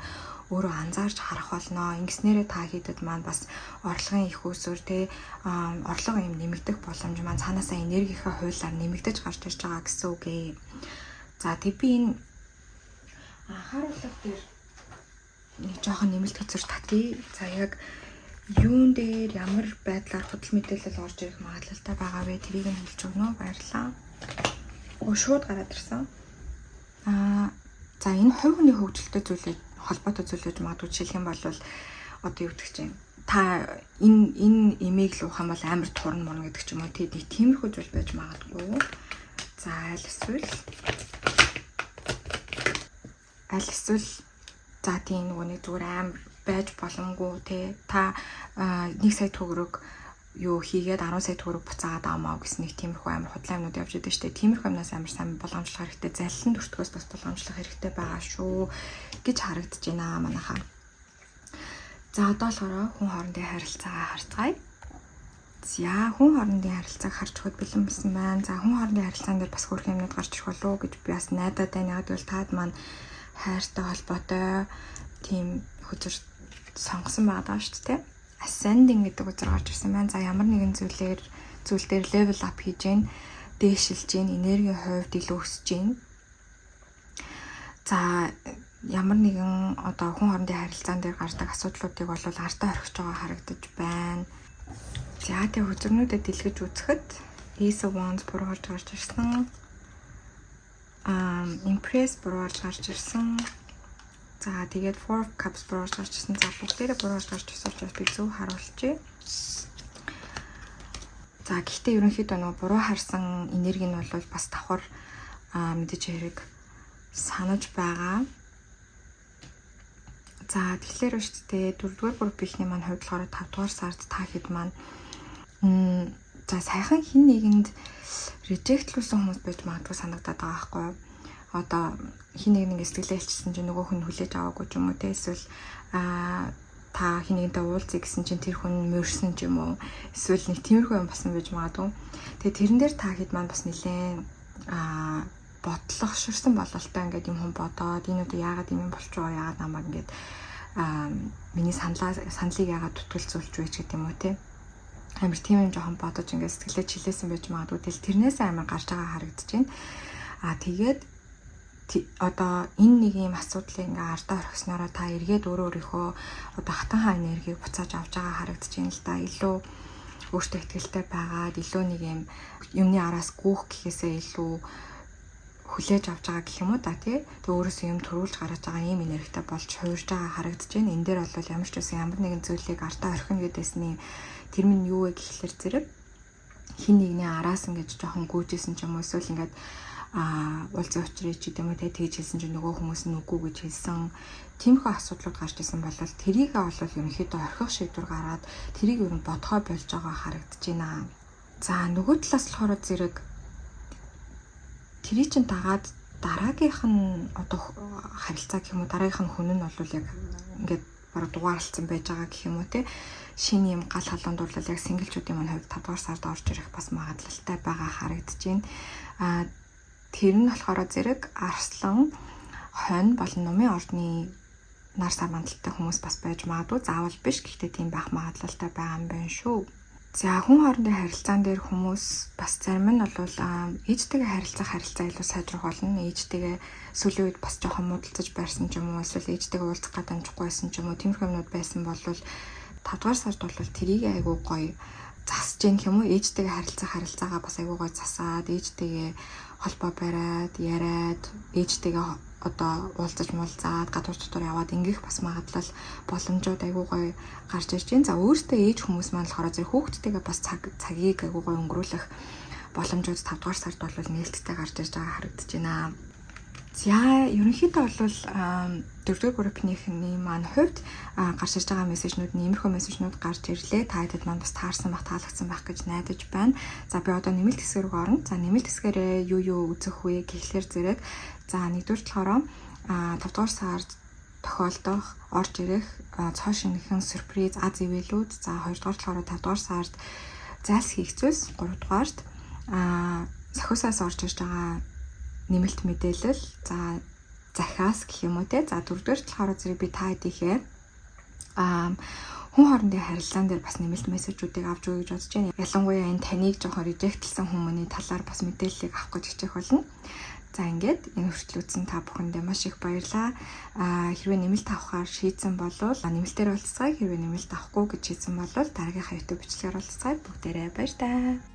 Speaker 1: өөрөө анзаарч харах болно. Ингэснээрээ та хэдэд маань бас орлогын их үүсвэр те, орлого юм нэмэгдэх боломж маань цаанаасаа энергийнхээ хуулиар нэмэгдэж гарч ирж байгаа гэсэн үг ээ. За, тэг би энэ анхааруулга дээр нэг жоохон нэмэлт хөзөр татъя. За, яг юун дээр ямар байдлаар худал мэдээлэл орж ирэх магадлалтай байгаа вэ? Тэрийг нь хэлж өгнө үү? Баярлалаа. Оо, шууд гараад ирсэн. За, энэ хувь хүний хөгжилтэй зүйлээ холбоотой зүйл гэж магадгүй. Жишээлх юм бол одоо юу гэдэг чинь та энэ эмээг л уух юм бол амар турна мурна гэдэг ч юм уу тий, нэг тиймэрхүү зүйл байж магадгүй. За, аль эсвэл за тийм, нөгөө нэг зүгээр амар байж боломгүй те, та 1 сая төгрөг юу хийгээд 10 сая төгрөг буцаагаад авмаа гэсэн нэг тиймэрхүү амар худлаа юмнууд явж идэв штэ. Тиймэрхүү юмнаас амар сайн болгоомжлох хэрэгтэй. Заллин дүртгөөс бас болгоомжлох хэрэгтэй байгаа шүү гэж харагдаж байна манайхаа. За, одоо болохоор хүн хоорондын харилцаагаа харцгаая. За, хүн хоорондын харилцааг харж өгөхөд бэлэн болсон байна. За, хүн хоорондын харилцаан дээр бас хөөрхөн юмнууд гарч ирэх болов уу гэж би бас найдаад байна. Яг гэвэл таад маань хайртай холбоотой тийм хөзөр сонгосон байгаа шүү дээ. Ascending гэдэг үзэр гарч ирсэн байна. За, ямар нэгэн зүйл дээр level up хийж гин, дээшилж гин, энергийн хувьд илүү өсөж гин. За, ямар нэгэн одоо хүн хоорондын харилцаан дээр гардаг асуудлуудыг бол артаа орхиж байгаа харагдаж байна. За, тэгээ хөзөрнүүдэд дэлгэж үзэхэд Ace of Wands буруу гарч ирсэн. Empress буруу гарч ирсэн. За, тэгээд Four of Cups буруу гарч ирсэн. За, бүгдээрээ буруу гарч ирсэн учраас би зөв харуулчихъя. За, гэхдээ ерөнхийдөө нөгөө буруу харсан энерги нь бол бас давхар мэдээж хэрэг санаж байгаа. За, тэгэхээр шүү дээ, дөрөвдүгээр группийнхний маань хувьд болохоор 5 дугаар сард та хэд маань за саяхан хин нэгэнд reject лүүлсэн хүмүүс байж магадгүй санагдаад байгаа байхгүй юу? Одоо хин нэг нэг сэтгэлээ хэлчихсэн чинь нөгөө хүн хүлээж аваагүй ч юм уу те, эсвэл та хин нэгэнтэй уулзъя гэсэн чинь тэр хүн морьсон ч юм уу, эсвэл нэг тиймэрхүү юм басан байж магадгүй. Тэгээ тэрэн дээр та хэд маань бас нэлээд бодлогоширсан бололтой, ингээд юм хүн бодоод энэ удаа яагаад юм болчихоо, яагаад намайг ингээд миний саналыг яагаад түтгэлзүүлж вэ ч гэдэг юм уу те, амар тийм юм жоохон бодож ингээд сэтгэлээ чилээсэн байж магадгүй. Тэгэл тэрнээс амар гарч байгаа харагдаж байна. Тэгээд одоо энэ нэг юм асуудлыг ингээ ардаа орхисноороо та эргээд өөрөө өөрийнхөө одоо хатанхаа энергийг буцааж авч байгаа харагдаж байна л да. Илүү өөртөө итгэлтэй байгаад, илүү нэг юм юмны араас гүүх гэхээсээ илүү хүлээж авч байгаа гэх юм уу да тий. Тэгээ өөрөөсөө юм төрүүлж гаргаж байгаа ийм энергитэй болж хувирж байгаа харагдаж байна. Энэ дээр бол ямар ч байсан ямар нэгэн зүйлийг ардаа орхино гэдээсний тэр минь юу вэ гэхлээр зэрэг хин нэгний араас ингэж жоохон гүйжсэн ч юм уу, эсвэл ингээд уулзсан учрыг ч гэдэм үү те, тэгж хэлсэн чинь нөгөө хүмүүс нь үгүй гэж хэлсэн, тиймэрхүү асуудлууд гарч исэн бол тэрийг бол ерөнхийдөө орхих шийдвэр гаргаад тэрийг ер нь бодгоо болж байгаа харагдаж байна. За, нөгөө талаас болохоор зэрэг тэрий чин дагаад дараагийнх нь одоо харилцаа гэх юм уу, дараагийнх нь хүн нь бол яг ингээд бараг дугаарлцсан байж байгаа гэх юм уу те, шинэ юм гал халуун дурлал яг single чүүдийн маань хувьд 5 дугаар сард орж ирэх бас магадлалтай байгаа харагдаж байна. Тэр нь болохоор зэрэг арслан, хонь болон нумын ордны нар сар мандалтай хүмүүс бас байж магадгүй. Заавал биш. Гэхдээ тийм байх магадлалтай байгаа юм байна шүү. За, хүн хоорондын харилцаан дээр хүмүүс бас зарим нь бол ээжтэйгээ харилцах харилцаа илүү сайжрах болно. Ээжтэйгээ сүүлийн үед бас жоохон муудалцаж байрсан ч юм уу, эсвэл ээжтэйгээ уулзах гад амжихгүй байсан ч юм уу, тиймэрхүү юмнууд байсан бол 5 дугаар сард бол тэрийг айгүй гоё засаж гин юм уу, ээжтэйгээ харилцах харилцаагаа бас айгүй гоё засаад, ээжтэйгээ холбоо бариад, яриад, ээжтэйгээ одоо уулзаж муулзаад гадуур дотор яваад ингэх бас магадлал боломжууд айгүй гоё гарч ирж байна. За, өөртөө ээж хүмүүс маань болохоор зэрэг хүүхдтэйгээ бас цагийг айгүй гоё өнгөрүүлэх боломжууд 5 дугаар сард бол нээлттэй гарч ирж байгаа харагдаж байна. За, ерөнхийдөө бол дөрөвдүгээр группийнхний маань хувьд гарч ирж байгаа message нүүд нь иймэрхүү message нүүд гарч ирлээ. Та хэдэд маань бас таарсан байх, таалагдсан байх гэж найдаж байна. За, би одоо нэмэлт хэсэг рүү орно. За, нэмэлт хэсгээрээ юу юу үзэх вэ гэхлээр зэрэг, за, нэгдүгээр болохоор 5 дугаар сард тохиолдох, орж ирэх цоо шинэхэн surprise аз ивэлүүд, за, хоёрдугаар болохоор 5 дугаар сард зайлсхийх зүйлс, гуравдугаарт сохиусаас орж ирж байгаа нэмэлт мэдээлэл, за, захиас гэх юм уу те. За, дөрөвдүгээр болохоор зэрэг би та хэдийнхээ хүн хоорондын харилцаан дээр бас нэмэлт message үүдийг авч өгье гэж бодож байна. Ялангуяа энэ таныг жоохон reject лсэн хүмүүний талаар бас мэдээллийг авах гэж хичээх болно. За, ингээд энэ хүртэл үзсэн та бүхэндээ маш их баярлалаа. Хэрвээ нэмэлт авахаар шийдсэн бол нэмэлтээр уулзцгаая. Хэрвээ нэмэлт авахгүй гэж шийдсэн бол дараагийнхаа YouTube бичлэгээр уулзцгаая. Бүгдээрээ баяр таа.